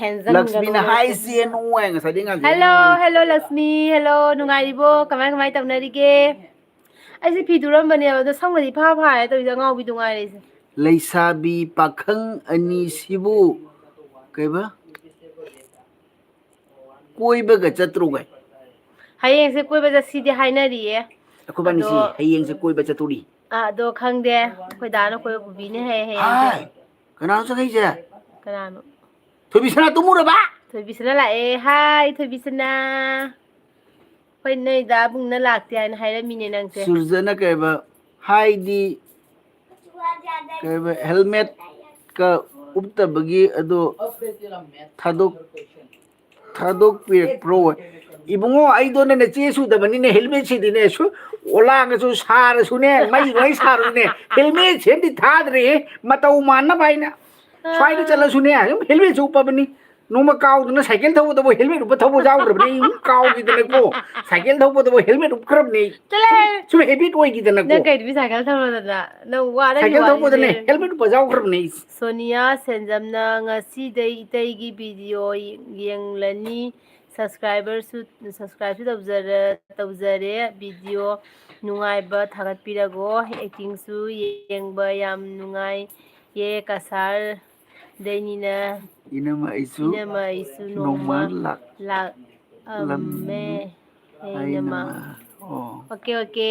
ꯍꯦꯟꯖꯟꯒꯅꯨ ꯂꯛꯁꯃꯤꯅ ꯅꯪꯁꯦ꯫ ꯍꯥꯏꯁꯦ ꯅꯨꯡꯉꯥꯏ ꯉꯁꯥꯏꯗꯩ ꯉꯥꯡꯖꯩ꯫ ꯍꯦꯜꯂꯣ, ꯍꯦꯜꯂꯣ ꯂꯛꯁꯃꯤ, ꯍꯦꯜꯂꯣ, ꯅꯨꯡꯉꯥꯏꯔꯤꯕꯣ? ꯀꯃꯥꯏ ꯀꯃꯥꯏ ꯇꯧꯅꯔꯤꯒꯦ? ꯑꯩꯁꯦ ꯐꯤ ꯇꯨꯔꯝꯕꯅꯦꯕ, ꯑꯗꯣ ꯁꯝꯒꯗꯤ ꯏꯐꯥ ꯐꯥꯔꯦ ꯇꯧꯔꯤꯁꯦ, ꯑꯉꯥꯎꯕꯤꯗꯨ ꯉꯥꯏꯔꯦ ꯑꯩꯁꯦ꯫ ꯂꯩꯁꯥꯕꯤ ꯄꯥꯈꯪ ꯑꯅꯤꯁꯤꯕꯨ ꯀꯩꯕ? ꯀꯣꯏꯕꯒ ꯆꯠꯇ꯭ꯔꯣ ꯒꯥꯏ? ꯍꯌꯦꯡꯁꯦ ꯀꯣꯏꯕ ꯆꯠꯁꯤꯗꯤ ꯍꯥꯏꯅꯔꯤꯌꯦ꯫ ꯑꯩꯈꯣꯏꯕꯥꯅꯤꯁꯤ ꯑꯗꯣ ꯍꯌꯦꯡꯁꯦ ꯀꯣꯏꯕ ꯆꯠꯇꯣꯔꯤ꯫ ꯑꯥ, ꯑꯗꯣ ꯈꯪꯗꯦ, ꯑꯩꯈꯣꯏ ꯗꯥꯅ ꯀꯣꯏꯕ ꯄꯨꯕꯤꯅꯤ ꯍꯌꯦꯡ, ꯍꯌꯦꯡꯁꯦ꯫ ꯍꯥꯏ, ꯀꯅꯥꯅꯣ ꯆꯪꯉꯛꯏꯁꯦ? ꯀꯅꯥꯅꯣ? ꯊꯣꯏꯕꯤꯁꯅꯥ ꯇꯨꯝꯃꯨꯔꯕ? ꯊꯣꯏꯕꯤꯁꯅꯥ ꯂꯥꯛꯑꯦ꯫ ꯍꯥꯏ ꯊꯣꯏꯕꯤꯁꯅꯥ, ꯑꯩꯈꯣꯏ ꯅꯣꯏ ꯗꯥ ꯕꯨꯡꯅ ꯂꯥꯛꯇꯦ ꯍꯥꯏꯅ ꯍꯥꯏꯔꯝꯃꯤꯅꯦ ꯅꯪꯁꯦ꯫ ꯁꯨꯔꯖꯅ ꯀꯩꯕ? ꯍꯥꯏꯗꯤ ꯀꯩꯕ? ꯍꯦꯜꯃꯦꯠꯀ ꯎꯞꯇꯕꯒꯤ ꯑꯗꯣ ꯊꯥꯗꯣꯛ-, ꯊꯥꯗꯣꯛꯄꯤꯔꯛꯄ꯭ꯔꯣ? ꯏꯕꯨꯡꯉꯣ, ꯑꯩꯗꯣ ꯅꯪꯅ ꯆꯦ ꯁꯨꯗꯕꯅꯤꯅꯦ, ꯍꯦꯜꯃꯦꯠꯁꯤꯗꯤꯅꯦ, ꯁꯨ-, ꯑꯣꯂꯥꯡꯉꯁꯨ ꯁꯥꯔꯁꯨꯅꯦ, ꯃꯩ ꯂꯣꯏ ꯁꯥꯔꯁꯨꯅꯦ, ꯍꯦꯜꯃꯦꯠꯁꯤꯃꯗꯤ ꯊꯥꯗ꯭ꯔꯦꯍꯦ, ꯃꯇꯧ ꯃꯥꯟꯅꯕ ꯍꯥꯏꯅ꯫ ꯁ꯭ꯋꯥꯏꯗ ꯆꯠꯂꯁꯨꯅꯦ, ꯑꯗꯨꯝ ꯍꯦꯜꯃꯦꯠꯁꯦ ꯎꯞꯄꯕꯅꯤ꯫ ꯅꯣꯡꯃ ꯀꯥꯎꯗꯅ ꯁꯥꯏꯀꯜ ꯊꯧꯕꯗꯕꯨ ꯍꯦꯜꯃꯦꯠ ꯎꯞꯄ ꯊꯧꯕ ꯌꯥꯎꯈ꯭ꯔꯕꯅꯦ, ꯑꯩ ꯑꯗꯨꯝ ꯀꯥꯎꯈꯤꯗꯅꯀꯣ, ꯁꯥꯏꯀꯜ ꯊꯧꯕꯗꯕꯨ ꯍꯦꯜꯃꯦꯠ ꯎꯞꯈ꯭ꯔꯕꯅꯦ ꯑꯩ꯫ ꯆꯠꯂꯣꯍꯦ꯫ ꯁꯨꯝ ꯍꯦꯕꯤꯠ ꯑꯣꯏꯈꯤꯗꯅꯀꯣ꯫ ꯅꯪ ꯀꯩꯗꯧꯕꯤ ꯁꯥꯏꯀꯜ ꯊꯧꯔꯗꯅ? ꯅꯪ ꯋꯥ, ꯅꯪꯒꯤ ꯁꯥꯏꯀꯜ ꯊꯧꯕꯗꯅꯦ ꯋꯥꯔꯤꯁꯦ꯫ ꯍꯦꯜꯃꯦꯠ ꯎꯞꯄ ꯌꯥꯎꯈ꯭ꯔꯕꯅꯦ ꯑꯩ꯫ ꯁꯣꯅꯤꯌꯥ ꯁꯦꯟꯖꯝꯅ ꯉꯁꯤꯗꯩ ꯏꯇꯩꯒꯤ ꯚꯤꯗꯤꯑꯣ ꯌꯦꯡꯂꯅꯤ, ꯁꯕꯁꯀ꯭ꯔꯥꯏꯕꯔꯁꯨ, ꯁꯕꯁꯀ꯭ꯔꯥꯏꯕꯁꯨ ꯇꯧꯖꯔ-, ꯇꯧꯖꯔꯦ꯫ ꯚꯤꯗꯤꯑꯣ ꯅꯨꯡꯉꯥꯏꯕ ꯊꯥꯒꯠꯄꯤꯔꯒꯣ꯫ ꯑꯦꯛꯇꯤꯡꯁꯨ ꯌꯦꯡꯕ ꯌꯥꯝ ꯅꯨꯡꯉꯥꯏꯌꯦ꯫ ꯀꯁꯥꯔꯗꯩꯅꯤꯅ꯫ ꯏꯅꯝꯃ ꯑꯩꯁꯨ ꯏꯅꯝꯃ ꯑꯩꯁꯨ ꯅꯣꯡꯃ ꯅꯣꯡꯃ ꯂꯥꯛ-, ꯂꯥꯛꯑꯝꯃꯦ꯫ ꯑꯩꯅ ꯏꯅꯝꯃ꯫ ꯑꯣ꯫ Okay, okay.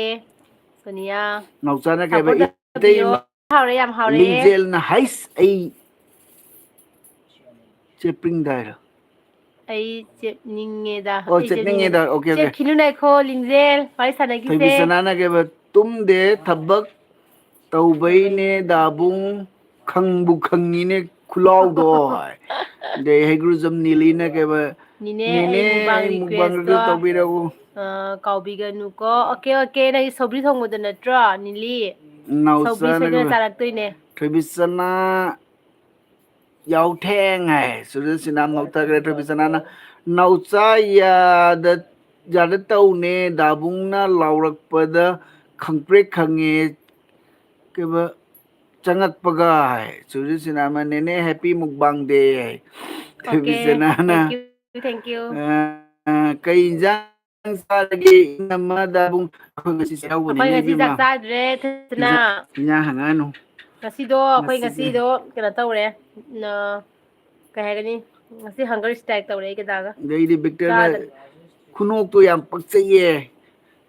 ꯁꯣꯅꯤꯌꯥ꯫ ꯅꯥꯎꯆꯥꯅ ꯀꯩꯕ? Support ꯏꯇꯩ ꯇꯧꯕꯤꯌꯣ꯫ ꯍꯥꯎꯔꯦ, ꯌꯥꯝ ꯍꯥꯎꯔꯦ꯫ ꯂꯤꯡꯖꯦꯜꯅ ꯍꯥꯏꯁ ꯑꯩ ꯆꯦꯞꯄꯤꯡꯗ ꯍꯥꯏꯔꯣ? ꯑꯩ ꯆꯦꯞꯅꯤꯡꯉꯦꯗ꯫ ꯑꯣ, ꯑꯩ ꯆꯦꯞꯅꯤꯡꯉꯦ꯫ ꯆꯦꯞꯅꯤꯡꯉꯦꯗ꯫ Okay, okay. ꯆꯦꯞꯈꯤꯅꯨ, ꯉꯥꯏꯈꯣ, ꯂꯤꯡꯖꯦꯜ꯫ ꯋꯥꯔꯤ ꯁꯥꯟꯅꯈꯤꯁꯦ꯫ ꯊꯣꯏꯕꯤꯁꯅꯥꯅ ꯀꯩꯕ, "ꯇꯨꯝꯗꯦ, ꯊꯕꯛ ꯇꯧꯕꯩꯅꯦ ꯗꯥꯕꯨꯡ, ꯈꯪꯕꯨ ꯈꯪꯉꯤꯅꯦ ꯈꯨꯂꯥꯎꯗꯣ"꯫ ꯑꯗꯩ ꯍꯩꯒ꯭ꯔꯨꯖꯝ ꯅꯤꯂꯤꯅ ꯀꯩꯕ, ꯅꯤꯅꯦ, "ꯅꯤꯅꯦ, ꯑꯩ ꯃꯨꯛꯕꯥꯡ ꯑꯩ ꯃꯨꯛꯕꯥꯡ request-ꯇꯣ, request ꯇꯧꯕꯤꯔꯛꯎ"꯫ ꯑ, ꯀꯥꯎꯕꯤꯒꯅꯨꯀꯣ꯫ Okay, okay, ꯅꯪꯒꯤ ꯁꯧꯒ꯭ꯔꯤ ꯊꯣꯡꯕꯗꯣ ꯅꯠꯇ꯭ꯔꯣ, ꯅꯤꯂꯤ? ꯁꯧꯒ꯭ꯔꯤ ꯅꯥꯎꯆꯥꯅ ꯁꯣꯏꯗꯅ ꯀꯩꯕ, ꯆꯥꯔꯛꯇꯣꯏꯅꯦ꯫ "ꯊꯣꯏꯕꯤꯁꯅꯥ ꯌꯥꯎꯊꯦꯡ" ꯍꯥꯏ꯫ ꯁꯨꯔꯖꯤꯠ ꯁꯤꯅꯥ ꯉꯧꯊꯈ꯭ꯔꯦ꯫ ꯊꯣꯏꯕꯤꯁꯅꯥꯅ, "ꯅꯥꯎꯆꯥ ꯌꯥꯗ, ꯌꯥꯗ ꯇꯧꯅꯦ, ꯗꯥꯕꯨꯡꯅ ꯂꯥꯎꯔꯛꯄꯗ ꯈꯪꯄ꯭ꯔꯦꯛ ꯈꯪꯉꯦ"꯫ ꯀꯩꯕ, ꯆꯪꯉꯛꯄꯒ ꯍꯥꯏ꯫ ꯁꯨꯔꯖꯤꯠ ꯁꯤꯅꯥ ꯑꯃ, "ꯅꯦꯅꯦ, happy mukbang day" high. Okay, ꯊꯣꯏꯕꯤꯁꯅꯥꯅ, thank you, thank you. "ꯑ, ꯑ, ꯀꯩ ꯏꯟꯖꯥꯡ ꯆꯥꯔꯒꯦ ꯏꯅꯝꯃ ꯗꯥꯕꯨꯡ?" ꯑꯩꯈꯣꯏ ꯉꯁꯤ ꯆꯩꯔꯥꯎꯕꯅꯤꯅꯦ, ꯑꯩꯈꯣꯏ ꯉꯁꯤ ꯏꯕꯦꯝꯃ꯫ ꯆꯥꯛ ꯆꯥꯗ꯭ꯔꯦ, ꯊꯣꯏꯕꯤꯁꯅꯥ꯫ ꯏꯟꯖꯥꯡ, ꯏꯟꯖꯥꯡ ꯍꯪꯉꯛꯑꯅꯨ꯫ ꯉꯁꯤꯗꯣ ꯑꯩꯈꯣꯏ ꯉꯁꯤꯁꯦ꯫ ꯉꯁꯤꯗꯣ ꯀꯩꯅꯣ ꯇꯧꯔꯦ꯫ ꯅ-, ꯀꯩ ꯍꯥꯏꯒꯅꯤ? ꯉꯁꯤ hunger strike ꯇꯧꯔꯦ ꯑꯩ ꯀꯩꯗꯥꯒ꯫ ꯑꯗꯩꯗꯤ ꯕꯤꯛꯇꯔꯅ ꯆꯥꯗ- ꯈꯨꯅꯣꯛꯇꯣ ꯌꯥꯝ ꯄꯛꯆꯩꯌꯦ꯫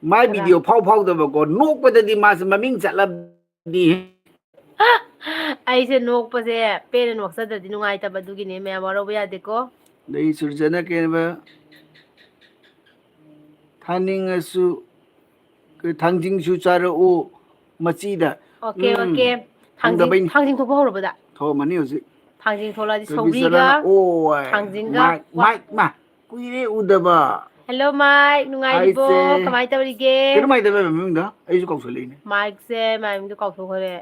ꯃꯥꯏ ꯀꯅꯥ? video ꯐꯥꯎ ꯐꯥꯎꯗꯕꯀꯣ, ꯅꯣꯛꯄꯗꯗꯤ ꯃꯥꯁꯦ ꯃꯃꯤꯡ ꯆꯠꯂꯕꯅꯤ꯫ ꯑꯩꯁꯦ ꯅꯣꯛꯄꯁꯦ ꯄꯦꯟꯅ ꯅꯣꯛꯆꯗ꯭ꯔꯗꯤ ꯅꯨꯡꯉꯥꯏꯇꯕ, ꯑꯗꯨꯒꯤꯅꯦ, ꯃꯌꯥꯝ ꯋꯥꯔꯧꯕ ꯌꯥꯗꯦꯀꯣ꯫ ꯑꯗꯩ ꯁꯨꯔꯖꯅ ꯀꯩꯕ, ꯊꯥꯅꯤꯡꯉꯁꯨ, ꯊꯥꯡꯖꯤꯡꯁꯨ ꯆꯥꯔꯛꯎ ꯃꯆꯤꯗ꯫ Okay, ꯎꯝ, okay. ꯊꯥꯡꯖꯤꯡ, ꯐꯪꯗꯕꯩꯅꯤ꯫ ꯊꯥꯡꯖꯤꯡ ꯊꯣꯛꯄ ꯍꯧꯔꯕꯗ? ꯊꯣꯛꯑꯝꯃꯅꯤ ꯍꯧꯖꯤꯛ꯫ ꯊꯥꯡꯖꯤꯡ ꯊꯣꯛꯂꯛꯑꯗꯤ ꯊꯣꯏꯕꯤ ꯁꯧꯒ꯭ꯔꯤꯒ, ꯆꯅꯥꯅ, ꯑꯣ, ꯊꯥꯡꯖꯤꯡꯒ, ꯃꯥꯏꯛ, ꯋꯥ- ꯃꯥꯏꯛ, ꯃꯥ, ꯀꯨꯏꯔꯦ ꯎꯗꯕ꯫ Hello, ꯃꯥꯏꯛ, ꯅꯨꯡꯉꯥꯏꯔꯤꯕꯣ? ꯍꯥꯏꯁꯦ꯫ ꯀꯃꯥꯏꯅ ꯇꯧꯔꯤꯒꯦ? ꯀꯩꯅꯣꯝ ꯍꯥꯏꯗꯕ ꯃꯃꯤꯡꯗꯣ ꯑꯩꯁꯨ ꯀꯥꯎꯁꯜꯂꯛꯏꯅꯦ꯫ ꯃꯥꯏꯛꯁꯦ, ꯃꯥꯏꯛ ꯃꯃꯤꯡꯗꯣ ꯀꯥꯎꯊꯣꯛꯈ꯭ꯔꯦ꯫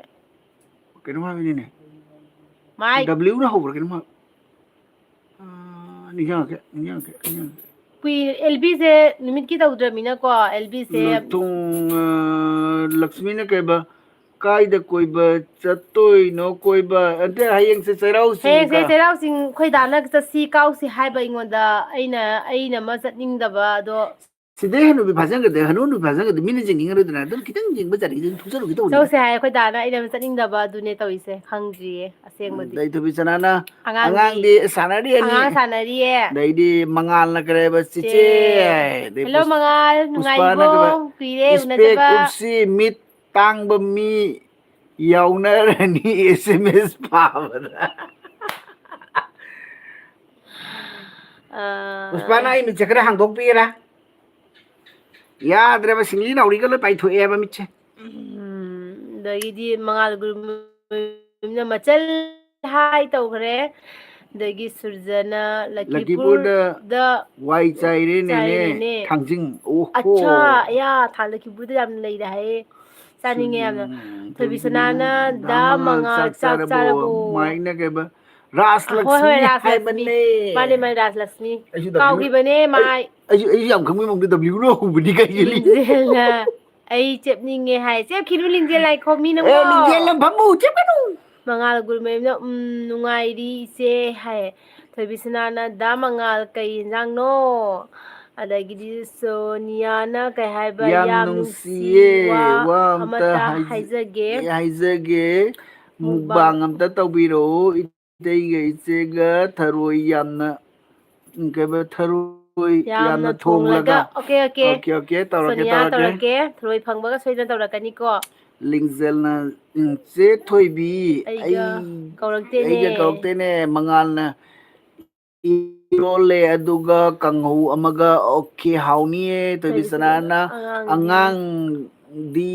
ꯀꯩꯅꯣꯝ ꯍꯥꯏꯕꯅꯤꯅꯦ꯫ ꯃꯥꯏꯛ꯫ W ꯅ ꯍꯧꯕ꯭ꯔꯥ ꯀꯩꯅꯣꯝ ꯍꯥꯏ-, ꯑꯥ, ꯅꯤꯡꯁꯤꯡꯉꯛꯀꯦ, ꯅꯤꯡꯁꯤꯡꯉꯛꯀꯦ, ꯅꯤꯡꯁꯤꯡꯉꯛꯀꯦ꯫ ꯀꯨꯏ-, L B ꯁꯦ ꯅꯨꯃꯤꯠꯀꯤ ꯇꯧꯗ꯭ꯔꯕꯅꯤꯅꯀꯣ, L B ꯁꯦ ꯊꯨꯡ, ꯑ, ꯂꯛꯁꯃꯤꯅ ꯀꯩꯕ, "ꯀꯥꯏꯗ ꯀꯣꯏꯕ ꯆꯠꯇꯣꯏꯅꯣ ꯀꯣꯏꯕ?" ꯑꯟꯇꯦ, ꯍꯌꯦꯡꯁꯦ ꯆꯩꯔꯥꯎ ꯆꯤꯡ ꯍꯌꯦꯡꯁꯦ ꯀ-, ꯆꯩꯔꯥꯎ ꯆꯤꯡ ꯑꯩꯈꯣꯏ ꯗꯥꯅ ꯆꯠꯁꯤ ꯀꯥꯎꯁꯤ ꯍꯥꯏꯕ ꯑꯩꯉꯣꯟꯗ, ꯑꯩꯅ, ꯑꯩꯅ ꯑꯃ ꯆꯠꯅꯤꯡꯗꯕ ꯑꯗꯣ꯫ ꯁꯤꯗꯩ ꯍꯅꯨꯕꯤ ꯐꯥꯖꯟꯒꯗꯦ, ꯍꯅꯨ ꯍꯅꯨꯕꯤ ꯐꯥꯖꯟꯒꯗꯦ, ꯃꯤꯅ ꯌꯦꯡꯅꯤꯡꯉꯔꯣꯏꯗꯅ, ꯑꯗꯨꯅ ꯈꯤꯇꯪ ꯌꯦꯡꯕ ꯆꯠꯅꯤꯡꯉꯤꯗꯨꯅ ꯊꯣꯛꯆꯔꯨꯒꯦ ꯇꯧꯕꯅꯤ꯫ ꯆꯧꯁꯦ ꯍꯥꯏ ꯑꯩꯈꯣꯏ ꯗꯥꯅ, ꯑꯩꯅ ꯑꯃ ꯆꯠꯅꯤꯡꯗꯕ ꯑꯗꯨꯅꯦ ꯇꯧꯔꯤꯁꯦ, ꯈꯪꯗ꯭ꯔꯤꯌꯦ ꯑꯁꯦꯡꯕꯗꯤ꯫ ꯑꯗꯩ ꯊꯣꯏꯕꯤꯆꯅꯥꯅ ꯑꯉꯥꯡꯗꯤ ꯑꯉꯥꯡꯗꯤ ꯁꯥꯟꯅꯔꯤꯑꯅꯤ꯫ ꯑꯉꯥꯡ ꯁꯥꯟꯅꯔꯤꯌꯦ꯫ ꯑꯗꯩꯗꯤ ꯃꯉꯥꯜꯅ ꯀꯔꯤ ꯍꯥꯏꯕ, "ꯆꯤꯆꯦ", ꯆꯦ꯫ ꯑꯗꯩ Hello, ꯄꯨꯁ-, ꯃꯉꯥꯜ, ꯄꯨꯁꯄꯥꯅ ꯅꯨꯡꯉꯥꯏꯔꯤꯕꯣ? ꯀꯩꯕ, ꯀꯨꯏꯔꯦ "Spec ꯎꯅꯗꯕ꯫ ꯎꯞꯁꯤ, ꯃꯤꯠ ꯇꯥꯡꯕ ꯃꯤ ꯌꯥꯎꯅꯔꯅꯤ S M S ꯄꯥꯕꯗ"꯫ ꯑꯥ, ꯄꯨꯁꯄꯥꯅ ꯑꯩ ꯃꯤꯠꯁꯦ ꯈꯔ ꯍꯥꯡꯗꯣꯛꯄꯤꯒꯦꯔꯥ? ꯌꯥꯗ꯭ꯔꯦꯕ, ꯁꯤꯡꯂꯤ ꯅꯥꯎꯔꯤꯒ ꯂꯣꯏ ꯄꯥꯏꯊꯣꯛꯑꯦꯕ ꯃꯤꯠꯁꯦ꯫ ꯎꯝ, ꯑꯗꯒꯤꯗꯤ ꯃꯉꯥꯜ ꯒꯨꯔꯨꯃꯌꯨꯝꯅ ꯃꯆꯜ ꯍꯥꯏ ꯇꯧꯈ꯭ꯔꯦ꯫ ꯑꯗꯒꯤ ꯁꯨꯔꯖꯅ ꯂꯈꯤꯄꯨꯔꯗ ꯂꯈꯤꯄꯨꯔꯗ ꯋꯥꯏ ꯆꯥꯏꯔꯦꯅꯦꯅꯦ, ꯆꯥꯏꯔꯦꯅꯦ꯫ ꯊꯥꯡꯖꯤꯡ꯫ ꯑꯣꯍꯣ꯫ ꯑꯠꯁꯥ, ꯑꯌꯥ, ꯊꯥ ꯂꯈꯤꯄꯨꯔꯗ ꯌꯥꯝ ꯂꯩꯔꯦ ꯍꯥꯏꯌꯦ꯫ ꯆꯥꯅꯤꯡꯉꯦ ꯌꯥꯝꯅ꯫ ꯎꯝ, ꯊꯣꯏꯕꯤꯁꯅꯥꯅ ꯊꯣꯏꯕꯤꯁꯅꯥꯅ ꯗꯥ ꯗꯥ ꯃꯉꯥꯜ ꯃꯉꯥꯜ ꯆꯥꯛ ꯆꯥꯛ ꯆꯥꯔꯕꯣ? ꯆꯥꯔꯕꯣ? ꯃꯥꯏꯅ ꯀꯩꯕ? ꯔꯥꯁ ꯑ, ꯍꯣꯏ, ꯍꯣꯏ, ꯂꯛꯁꯃꯤ ꯔꯥꯁ ꯂꯛꯁꯃꯤ꯫ ꯍꯥꯏꯕꯅꯦ꯫ ꯃꯥꯅꯦ, ꯃꯥꯅꯦ, ꯔꯥꯁ ꯂꯛꯁꯃꯤ꯫ ꯑꯩꯁꯨ W, ꯀꯥꯎꯈꯤꯕꯅꯦ, ꯑꯩ, ꯃꯥꯏ꯫ ꯑꯩꯁꯨ, ꯑꯩꯁꯨ ꯌꯥꯝ ꯈꯪꯕ ꯃꯑꯣꯡꯗ W ꯅ ꯍꯧꯕꯅꯤ ꯀꯩꯅꯣ꯫ ꯂꯤꯡꯖꯦꯜꯅ, "ꯑꯩ ꯆꯦꯞꯅꯤꯡꯉꯦ" ꯍꯥꯏ꯫ ꯆꯦꯞꯈꯤꯅꯨ, ꯂꯤꯡꯖꯦꯜ ꯂꯥꯏꯈꯣꯝꯃꯤ ꯅꯪꯕꯣ꯫ ꯑꯦ, ꯂꯤꯡꯖꯦꯜ ꯂꯝꯐꯝꯕꯨ ꯆꯦꯞꯀꯅꯨ꯫ ꯃꯉꯥꯜ ꯒꯨꯔꯨꯃꯌꯨꯝꯅ, "ꯎꯝ, ꯅꯨꯡꯉꯥꯏꯔꯤ ꯏꯆꯦ" ꯍꯥꯏ꯫ ꯊꯣꯏꯕꯤꯁꯅꯥꯅ, "ꯗꯥ ꯃꯉꯥꯜ, ꯀꯩ ꯌꯦꯟꯖꯥꯡꯅꯣ?" ꯑꯗꯒꯤꯗꯤ ꯁꯣꯅꯤꯌꯥꯅ ꯀꯩ ꯍꯥꯏꯕ? "ꯌꯥꯝ ꯌꯥꯝ ꯅꯨꯡꯁꯤꯌꯦ, ꯅꯨꯡꯁꯤ, ꯋꯥ ꯋꯥ ꯑꯃꯇ ꯑꯃꯇ ꯍꯥꯏꯖ-, ꯍꯥꯏꯖꯒꯦ꯫ ꯍꯥꯏꯖꯒꯦ꯫ ꯃꯨꯛꯕꯥꯡ ꯃꯨꯛꯕꯥꯡ ꯑꯝꯇ ꯇꯧꯕꯤꯔꯛꯑꯣ꯫ ꯏꯇꯩꯒ ꯏꯆꯦꯒ ꯊꯔꯣꯏ ꯌꯥꯝꯅ, ꯎꯝ, ꯀꯩꯕ, ꯊꯔꯣꯏ ꯌꯥꯝꯅ ꯌꯥꯝꯅ ꯊꯣꯡꯂꯒ꯫ ꯊꯣꯡꯂꯒ꯫ Okay, okay. ꯑꯣꯀꯦ, ꯑꯣꯀꯦ, ꯇꯧꯔꯛꯀꯦ, ꯁꯣꯅꯤꯌꯥ ꯇꯧꯔꯛꯀꯦ꯫ ꯇꯧꯔꯛꯀꯦ꯫ ꯊꯔꯣꯏ ꯐꯪꯕꯒ ꯁꯣꯏꯗꯅ ꯇꯧꯔꯛꯀꯅꯤꯀꯣ꯫ ꯂꯤꯡꯖꯦꯜꯅ, ꯎꯝ, "ꯆꯦ ꯊꯣꯏꯕꯤ, ꯑꯩꯒ ꯑꯩ, ꯀꯧꯔꯛꯇꯦꯅꯦ꯫ ꯑꯩꯒ ꯀꯧꯔꯛꯇꯦꯅꯦ, ꯃꯉꯥꯜꯅ ꯏꯔꯣꯜꯂꯦ, ꯑꯗꯨꯒ ꯀꯥꯡꯍꯧ ꯑꯃꯒ"꯫ ꯑꯣꯀꯦ, ꯍꯥꯎꯅꯤꯌꯦ꯫ ꯊꯣꯏꯕꯤ ꯊꯣꯏꯕꯤꯁꯅꯥꯅ, ꯁꯅꯥꯅ, "ꯑꯉꯥꯡꯗꯤ ꯑꯉꯥꯡꯗꯤ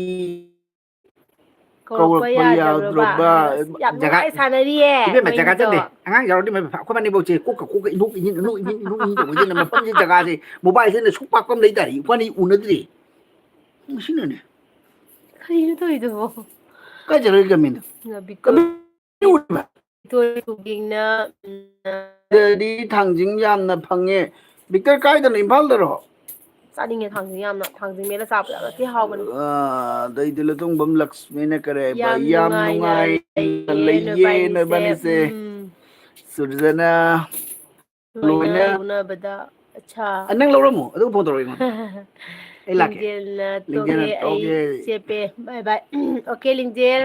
ꯀꯧꯔꯛꯄ ꯀꯧꯔꯛꯄ ꯌꯥꯗ꯭ꯔꯕ꯭ꯔꯕ?" ꯌꯥꯗ꯭ꯔꯕ? ꯑꯁ, ꯌꯥꯝ ꯖꯒꯥ, ꯅꯨꯡꯉꯥꯏ ꯁꯥꯟꯅꯔꯤꯌꯦ ꯏꯕꯦꯝꯃ, ꯖꯒꯥ ꯃꯣꯏꯅꯤꯗꯣ꯫ ꯆꯠꯇꯦ꯫ ꯑꯉꯥꯡ ꯌꯥꯎꯔꯗꯤ ꯃꯣꯏ ꯑꯩꯈꯣꯏ ꯃꯅꯦꯝꯕꯣꯛꯁꯦ ꯀꯣꯛꯀ ꯀꯣꯛꯀ ꯏꯅꯣꯛ ꯏꯅꯤꯡ, ꯏꯅꯣꯛ ꯏꯅꯤꯡ, ꯏꯅꯣꯛ ꯏꯅꯤꯡ ꯇꯧꯕꯁꯤꯅ ꯃꯐꯝꯁꯦ, ꯖꯒꯥꯁꯦ, ꯃꯣꯕꯥꯏꯜꯁꯤꯅ ꯁꯨꯛ ꯄꯥꯛꯄ ꯑꯃ ꯂꯩꯇꯥꯔꯦ꯫ ꯏꯕꯥꯅꯤ ꯎꯅꯗ꯭ꯔꯤ꯫ ꯃꯁꯤꯅꯅꯦ꯫ ꯀꯔꯤꯅꯣ ꯇꯧꯔꯤꯗꯨꯕꯣ? ꯀꯥꯏ ꯆꯠꯈ꯭ꯔꯒꯦ ꯒꯃꯦꯟꯗꯣ? ꯅꯕꯤꯛꯇꯣ꯫ ꯒꯃꯦꯟ ꯎꯔꯤꯕ? ꯇꯣꯏ ꯀꯨꯀꯤꯡꯅ, ꯎꯝ, ꯗꯗꯤ ꯊꯥꯡꯖꯤꯡ ꯌꯥꯝꯅ ꯐꯪꯉꯦ꯫ ꯕꯤꯛꯇꯔ ꯀꯥꯏꯗꯅꯣ? ꯏꯝꯐꯥꯜꯗꯔꯣ? ꯆꯥꯅꯤꯡꯉꯦ ꯊꯥꯡꯖꯤꯡ ꯌꯥꯝꯅ꯫ ꯊꯥꯡꯖꯤꯡ ꯃꯦꯠꯂ ꯆꯥꯕꯗꯣ ꯌꯥꯝꯅ ꯊꯤ ꯍꯥꯎꯕꯅꯤ꯫ ꯑ, ꯑꯗꯩꯗꯤ ꯂꯨꯇꯣꯡꯕꯝ ꯂꯛꯁꯃꯤꯅ ꯀꯔꯤ ꯍꯥꯏꯕ? ꯌꯥꯝ ꯌꯥꯝ ꯅꯨꯡꯉꯥꯏꯅ ꯅꯨꯡꯉꯥꯏꯅ ꯂꯩꯌꯦ ꯂꯩꯌꯦ ꯅꯣꯏꯕꯥꯅꯤꯁꯦ꯫ ꯅꯣꯏꯕꯥꯅꯤꯁꯦ꯫ ꯎꯝ꯫ ꯁꯨꯔꯖꯅ ꯂꯣꯏꯅ ꯂꯣꯏꯅ ꯎꯅꯕꯗ꯫ ꯑꯠꯁꯥ꯫ ꯑ, ꯅꯪ ꯂꯧꯔꯝꯃꯣ, ꯑꯗꯨꯒ ꯐꯣꯟ ꯇꯧꯔꯛꯑꯣ ꯑꯩꯉꯣꯟꯗ꯫ ꯑꯩ ꯂꯥꯛꯀꯦ꯫ ꯂꯤꯡꯖꯦꯜꯅ ꯂꯤꯡꯖꯦꯜꯅ ꯇꯣꯛꯑꯦ, ꯑꯩ ꯇꯣꯛꯑꯦ꯫ ꯆꯦꯞꯄꯦ꯫ Bye bye꯫ Okay, ꯂꯤꯡꯖꯦꯜ꯫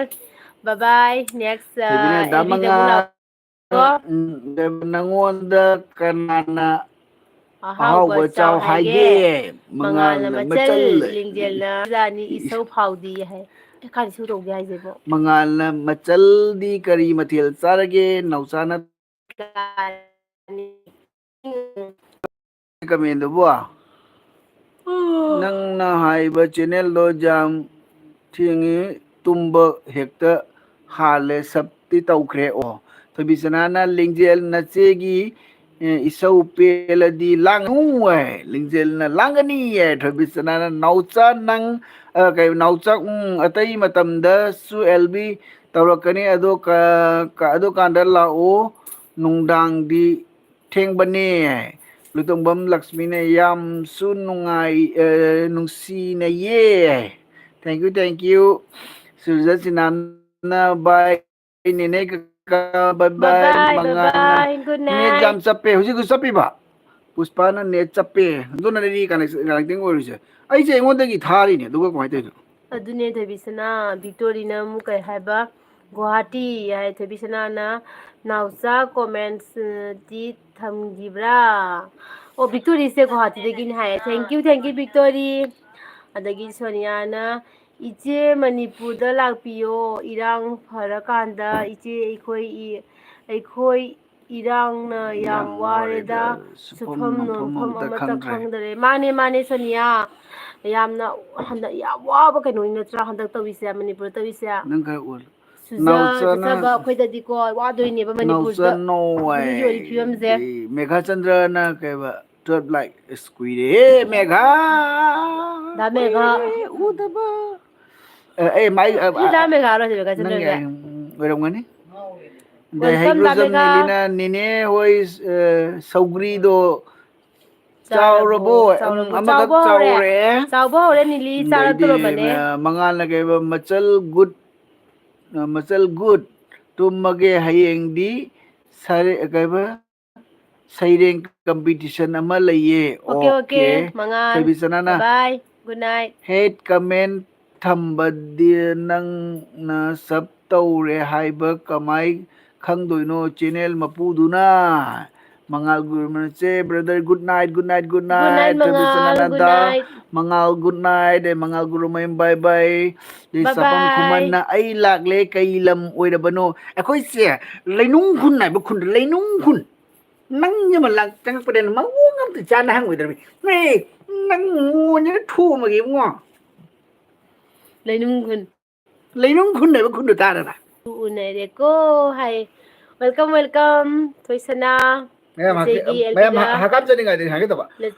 Bye bye꯫ Next, ꯑ, ꯁꯤꯕꯤꯅ ꯗꯥ ꯑꯦꯜꯕꯤꯗ ꯑꯃꯨꯛ ꯃꯉꯥꯜ, ꯂꯥꯛꯑꯣ꯫ ꯎꯝ, ꯅꯉꯣꯟꯗ ꯀꯅꯥꯅ ꯑꯍꯥꯎꯕ ꯑꯍꯥꯎꯕ ꯆꯥꯎ ꯆꯥꯎ ꯍꯥꯏꯒꯦ? ꯍꯥꯏꯒꯦ? ꯃꯉꯥꯜꯅ ꯃꯉꯥꯜꯅ ꯃꯆꯜ, ꯃꯆꯜ꯫ ꯂꯤꯡꯖꯦꯜꯅ ꯆꯥꯅꯤ, ꯏꯁꯧ ꯐꯥꯎꯗꯤ ꯍꯥꯏ꯫ ꯑꯦ, ꯀꯥꯏꯗ ꯏꯁꯧ ꯇꯧꯒꯦ ꯍꯥꯏꯁꯤꯕꯣ? ꯃꯉꯥꯜꯅ ꯃꯆꯜꯗꯤ ꯀꯔꯤ ꯃꯊꯦꯜ ꯆꯥꯔꯒꯦ? ꯅꯥꯎꯆꯥꯅ ꯆꯥꯅꯤ꯫ ꯀꯃꯦꯟꯗꯨꯕꯨ? ꯅꯪꯅ ꯍꯥꯏꯕ ꯆꯦꯅꯦꯜꯗꯣ ꯌꯥꯝ ꯊꯦꯡꯉꯤ, ꯇꯨꯝꯕ ꯍꯦꯛꯇ ꯍꯥꯜꯂꯦ, ꯁꯞꯇꯤ ꯇꯧꯈ꯭ꯔꯦ꯫ ꯑꯣ, ꯊꯣꯏꯕꯤꯁꯅꯥꯅ ꯂꯤꯡꯖꯦꯜ ꯅꯆꯦꯒꯤ, ꯑꯦ, ꯏꯁꯧ ꯄꯦꯜꯂꯗꯤ ꯂꯥꯡꯅꯨ ꯍꯥꯏ, ꯂꯤꯡꯖꯦꯜꯅ ꯂꯥꯡꯒꯅꯤ ꯍꯥꯏ, ꯊꯣꯏꯕꯤꯁꯅꯥꯅ ꯅꯥꯎꯆꯥ ꯅꯪ, ꯑ, ꯀꯩ, ꯅꯥꯎꯆꯥ, ꯎꯝ, ꯑꯇꯩ ꯃꯇꯝꯗꯁꯨ ꯑꯦꯜ ꯕꯤ ꯇꯧꯔꯛꯀꯅꯤ, ꯑꯗꯣ ꯀ-, ꯀ-, ꯑꯗꯨꯀꯥꯟꯗ ꯂꯥꯛꯑꯣ, ꯅꯨꯡꯗꯥꯡꯗꯤ ꯊꯦꯡꯕꯅꯦ꯫ ꯂꯨꯇꯣꯡꯕꯝ ꯂꯛꯁꯃꯤꯅ ꯌꯥꯝꯁꯨ ꯅꯨꯡꯉꯥꯏ, ꯑ, ꯅꯨꯡꯁꯤꯅꯩꯌꯦ꯫ Thank you, thank you꯫ Suraj ꯆꯤꯅꯥꯝꯅ bye, ꯅꯦꯅꯦ ꯀꯀꯥ, bye bye, bye bye, ꯃꯉꯥꯜꯅ bye bye, good net night꯫ ꯌꯥꯝ ꯆꯞꯄꯦ꯫ ꯍꯧꯖꯤꯛꯁꯨ ꯆꯞꯄꯤꯕ? ꯄꯨꯁꯄꯥꯅ net ꯆꯞꯄꯦ꯫ ꯑꯗꯨꯅꯅꯦ connect-, connecting ꯑꯣꯏꯔꯤꯁꯦ꯫ ꯑꯩꯁꯦ ꯑꯩꯉꯣꯟꯗꯒꯤ ꯊꯥꯔꯤꯅꯦ, ꯑꯗꯨꯒ ꯀꯃꯥꯏꯅ ꯇꯧꯔꯤꯅꯣ? ꯑꯗꯨꯅꯦ ꯊꯣꯏꯕꯤꯁꯅꯥ, ꯚꯤꯛꯇꯣꯔꯤꯅ ꯑꯃꯨꯛ ꯀꯩ ꯍꯥꯏꯕ? ꯒꯨꯋꯥꯍꯥꯇꯤ ꯍꯥꯏ꯫ ꯊꯣꯏꯕꯤꯁꯅꯥꯅ ꯅꯥꯎꯆꯥ comments ꯇꯤ ꯊꯝꯈꯤꯕ꯭ꯔꯥ? ꯑꯣ, ꯚꯤꯛꯇꯣꯔꯤꯁꯦ ꯒꯨꯋꯥꯍꯥꯇꯤꯗꯒꯤꯅꯤ ꯍꯥꯏꯌꯦ꯫ Thank you, thank you, victory. ꯑꯗꯒꯤ ꯁꯣꯅꯤꯌꯥꯅ, "ꯏꯆꯦ, ꯃꯅꯤꯄꯨꯔꯗ ꯂꯥꯛꯄꯤꯌꯣ, ꯏꯔꯥꯡ ꯐꯔꯀꯥꯟꯗ꯫ ꯏꯆꯦ, ꯑꯩꯈꯣꯏ ꯏ-, ꯑꯩꯈꯣꯏ ꯏꯔꯥꯡꯅ ꯌꯥꯝ ꯌꯥꯝ ꯋꯥꯔꯦꯗ, ꯋꯥꯔꯦꯗ, ꯁꯨꯐꯝ ꯁꯨꯐꯝ ꯅꯣꯝꯐꯝ ꯅꯣꯝꯐꯝ ꯑꯃꯠꯇ ꯑꯃꯠꯇ ꯈꯪꯗ꯭ꯔꯦ꯫" ꯈꯪꯗꯔꯦ꯫ ꯃꯥꯅꯦ, ꯃꯥꯅꯦ, ꯁꯣꯅꯤꯌꯥ꯫ ꯌꯥꯝꯅ ꯍꯟꯗꯛ ꯌꯥꯝ ꯋꯥꯕ ꯀꯩꯅꯣꯅꯤ ꯅꯠꯇ꯭ꯔꯥ ꯍꯟꯗꯛ ꯇꯧꯔꯤꯁꯦ, ꯃꯅꯤꯄꯨꯔꯗ ꯇꯧꯔꯤꯁꯦ? ꯅꯪ ꯈꯔ ꯑꯣꯜꯂꯨ꯫ ꯁꯨꯖ-, ꯅꯥꯎꯆꯥꯅ, ꯆꯨꯖꯕ ꯑꯩꯈꯣꯏꯗꯗꯤꯀꯣ ꯋꯥꯗꯣꯏꯅꯦꯕ ꯃꯅꯤꯄꯨꯔꯗ꯫ ꯅꯥꯎꯆꯥ ꯅꯣ ꯍꯥꯏ꯫ ꯍꯧꯖꯤꯛ ꯍꯧꯖꯤꯛ ꯐꯤꯕꯝꯁꯦ꯫ ꯃꯦꯘꯥꯆꯟꯗ꯭ꯔꯅ ꯀꯩꯕ? Twelve like, ꯑꯁ, ꯀꯨꯏꯔꯦꯍꯦ, ꯃꯦꯘꯥ꯫ ꯗꯥ ꯃꯦꯘꯥ꯫ ꯀꯨꯏꯔꯦ ꯎꯗꯕ꯫ ꯑꯦ, ꯑꯦ, ꯃꯥꯏ, ꯑ, ꯁꯤ ꯗꯥ ꯃꯦꯘꯥꯔꯣ, ꯁꯤ ꯅꯪꯒꯤ, ꯃꯦꯘꯥꯆꯟꯗ꯭ꯔꯁꯦ? ꯎꯝ, ꯑꯣꯏꯔꯝꯒꯅꯤ꯫ ꯑꯗꯩ welcome, ꯗꯥ ꯍꯩꯒ꯭ꯔꯨꯖꯝ ꯃꯦꯘꯥ꯫ ꯅꯤꯂꯤꯅ, "ꯅꯦꯅꯦ ꯍꯣꯏ, ꯑ, ꯁꯧꯒ꯭ꯔꯤꯗꯣ ꯆꯥꯎꯔꯕꯣ?" ꯆꯥꯎꯔꯕꯣ? ꯎꯝ, ꯑꯃꯈꯛ ꯆꯥꯎꯕ ꯍꯧꯔꯦ꯫ ꯆꯥꯎꯔꯦ꯫ ꯆꯥꯎꯕ ꯍꯧꯔꯦ, ꯅꯤꯂꯤ ꯎꯝ, ꯑꯗꯩꯗꯤ, ꯆꯥꯔꯛꯇꯣꯔꯕꯅꯦ꯫ ꯑ, ꯃꯉꯥꯜꯅ ꯀꯩꯕ? "ꯃꯆꯜ good, ꯑ, ꯃꯆꯜ good, ꯇꯨꯝꯃꯒꯦ, ꯍꯌꯦꯡꯗꯤ ꯁꯥꯔꯦ-, ꯀꯩꯕ? ꯁꯩꯔꯦꯡ competition ꯑꯃ ꯂꯩꯌꯦ꯫" Okay, okay, okay. ꯃꯉꯥꯜ꯫ ꯊꯣꯏꯕꯤꯁꯅꯥꯅ, bye bye, good night꯫ Hate comment ꯊꯝꯕꯗꯤ ꯅꯪꯅ sub ꯇꯧꯔꯦ ꯍꯥꯏꯕ ꯀꯃꯥꯏ ꯈꯪꯗꯣꯏꯅꯣ channel ꯃꯄꯨꯗꯨꯅ? ꯃꯉꯥꯜ ꯒꯨꯔꯨꯃꯅꯁꯦ, brother, good night, good night, good night, good night, ꯃꯉꯥꯜ, ꯊꯣꯏꯕꯤꯁꯅꯥꯅ good ꯗꯥ night꯫ ꯃꯉꯥꯜ, good night, ꯑꯦ, ꯃꯉꯥꯜ ꯒꯨꯔꯨꯃꯌꯨꯝ, bye bye꯫ ꯑꯗꯩ bye ꯆꯥꯄꯝ bye꯫ ꯈꯨꯃꯟꯅ, "ꯑꯩ ꯂꯥꯛꯂꯦ, ꯀꯩ ꯂꯝ ꯑꯣꯏꯔꯕꯅꯣ?" ꯑꯩꯈꯣꯏꯁꯦ ꯂꯩꯅꯨꯡ ꯈꯨꯟ ꯍꯥꯏꯕ ꯈꯨꯟꯗ, ꯂꯩꯅꯨꯡ ꯈꯨꯟ꯫ ꯅꯪ ꯑꯃ ꯂꯥꯛ ꯆꯪꯉꯛꯄꯗ ꯃꯑꯣꯡ ꯑꯝꯇ ꯆꯥꯅ ꯍꯪꯉꯣꯏꯗ꯭ꯔꯕꯤ꯫ ꯅꯪ ꯃꯣꯟꯁꯤꯅ ꯊꯣꯝꯃꯒꯦ ꯏꯕꯨꯡꯉꯣ꯫ ꯂꯩꯅꯨꯡ ꯈꯨꯟ꯫ ꯂꯩꯅꯨꯡ ꯈꯨꯟ ꯍꯥꯏꯕ ꯈꯨꯟꯗꯣ ꯇꯥꯔꯕ? ꯎꯅꯔꯦꯀꯣ ꯍꯥꯏ꯫ Welcome, welcome, ꯊꯣꯏꯁꯅꯥ꯫ ꯃꯌꯥꯝ ꯍꯥꯀꯤ-, ꯏꯆꯦꯒꯤ ꯃꯌꯥꯝ ꯑꯦꯜꯕꯤꯗ꯫ ꯍꯥ-, ꯍꯥꯀꯥꯝ ꯆꯟꯅꯤꯡꯉꯥꯏꯗꯤ ꯍꯥꯏꯒꯦ ꯇꯧꯕ꯫ ꯂ-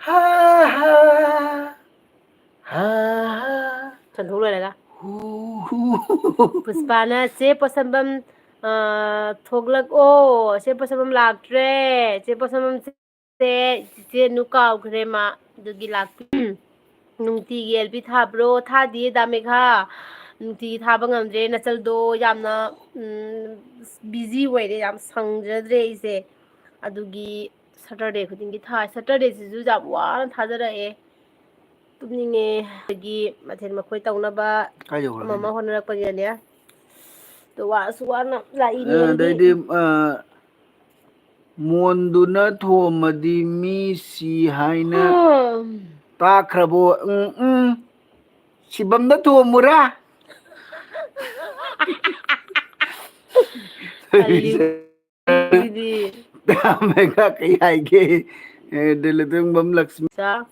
ꯍꯥ, ꯍꯥ, ꯍꯥ, ꯍꯥ꯫ ꯁꯟꯊꯣꯛ ꯂꯣꯏꯔꯒ꯫ ꯍꯨ, ꯍꯨ, ꯍꯨ꯫ ꯄꯨꯁꯄꯥꯅ, "ꯆꯦ ꯄꯣꯠꯁꯝꯕꯝ, ꯑ, ꯊꯣꯛꯂꯛꯑꯣ꯫ ꯆꯦ ꯄꯣꯠꯁꯝꯕꯝ ꯂꯥꯛꯇ꯭ꯔꯦ꯫ ꯆꯦ ꯄꯣꯠꯁꯝꯕꯝ ꯆꯦ, ꯆꯦ ꯅꯨ ꯀꯥꯎꯈ꯭ꯔꯦ ꯃꯥ꯫ ꯑꯗꯨꯒꯤ ꯂꯥꯛꯄꯤ-, ꯅꯨꯡꯇꯤꯒꯤ ꯑꯦꯜꯕꯤ ꯊꯥꯕ꯭ꯔꯣ?" ꯊꯥꯗꯤꯌꯦ ꯗꯥ ꯃꯦꯘꯥ꯫ ꯅꯨꯡꯇꯤꯒꯤ ꯊꯥꯕ ꯉꯝꯗ꯭ꯔꯦ꯫ ꯅꯆꯜꯗꯣ ꯌꯥꯝꯅ, ꯎꯝ, ꯕꯤꯖꯤ ꯑꯣꯏꯔꯦ꯫ ꯌꯥꯝ ꯁꯪꯖꯗ꯭ꯔꯦ ꯑꯩꯁꯦ꯫ ꯑꯗꯨꯒꯤ ꯁꯇꯔꯗꯦ ꯈꯨꯗꯤꯡꯒꯤ ꯊꯥꯏ꯫ ꯁꯇꯔꯗꯦꯁꯤꯁꯨ ꯌꯥꯝ ꯋꯥꯅ ꯊꯥꯖꯔꯛꯑꯦ꯫ ꯇꯨꯝꯅꯤꯡꯉꯦ꯫ ꯑꯗꯒꯤ ꯃꯊꯦꯜ ꯃꯈꯣꯏ ꯇꯧꯅꯕ ꯀꯥꯏ ꯌꯧꯈ꯭ꯔꯒꯦ? ꯑꯃ ꯑꯃ ꯍꯣꯠꯅꯔꯛꯄꯅꯤꯅꯅꯦ꯫ ꯑꯗꯣ ꯋꯥꯁꯨ ꯋꯥꯅ ꯂꯥꯛꯏꯅꯦ ꯑ, ꯑꯩꯗꯤ꯫ ꯑꯗꯩꯗꯤ, ꯑ, ꯃꯣꯟꯗꯨꯅ ꯊꯣꯝꯃꯗꯤ ꯃꯤ ꯁꯤ ꯍꯥꯏꯅ ꯍꯝ꯫ ꯇꯥꯈ꯭ꯔꯕꯣ? ꯎꯝ, ꯎꯝ꯫ ꯁꯤꯕꯝꯗ ꯊꯣꯝꯃꯨꯔꯥ? ꯀꯜꯂꯤ꯫ ꯁꯤꯗꯤ꯫ ꯃꯦꯒꯥ ꯀꯩ ꯍꯥꯏꯒꯦ? ꯑꯦ, ꯗꯦꯂꯤꯇꯤꯡꯕꯝ ꯂꯛꯁꯃꯤ꯫ ꯆꯥ꯫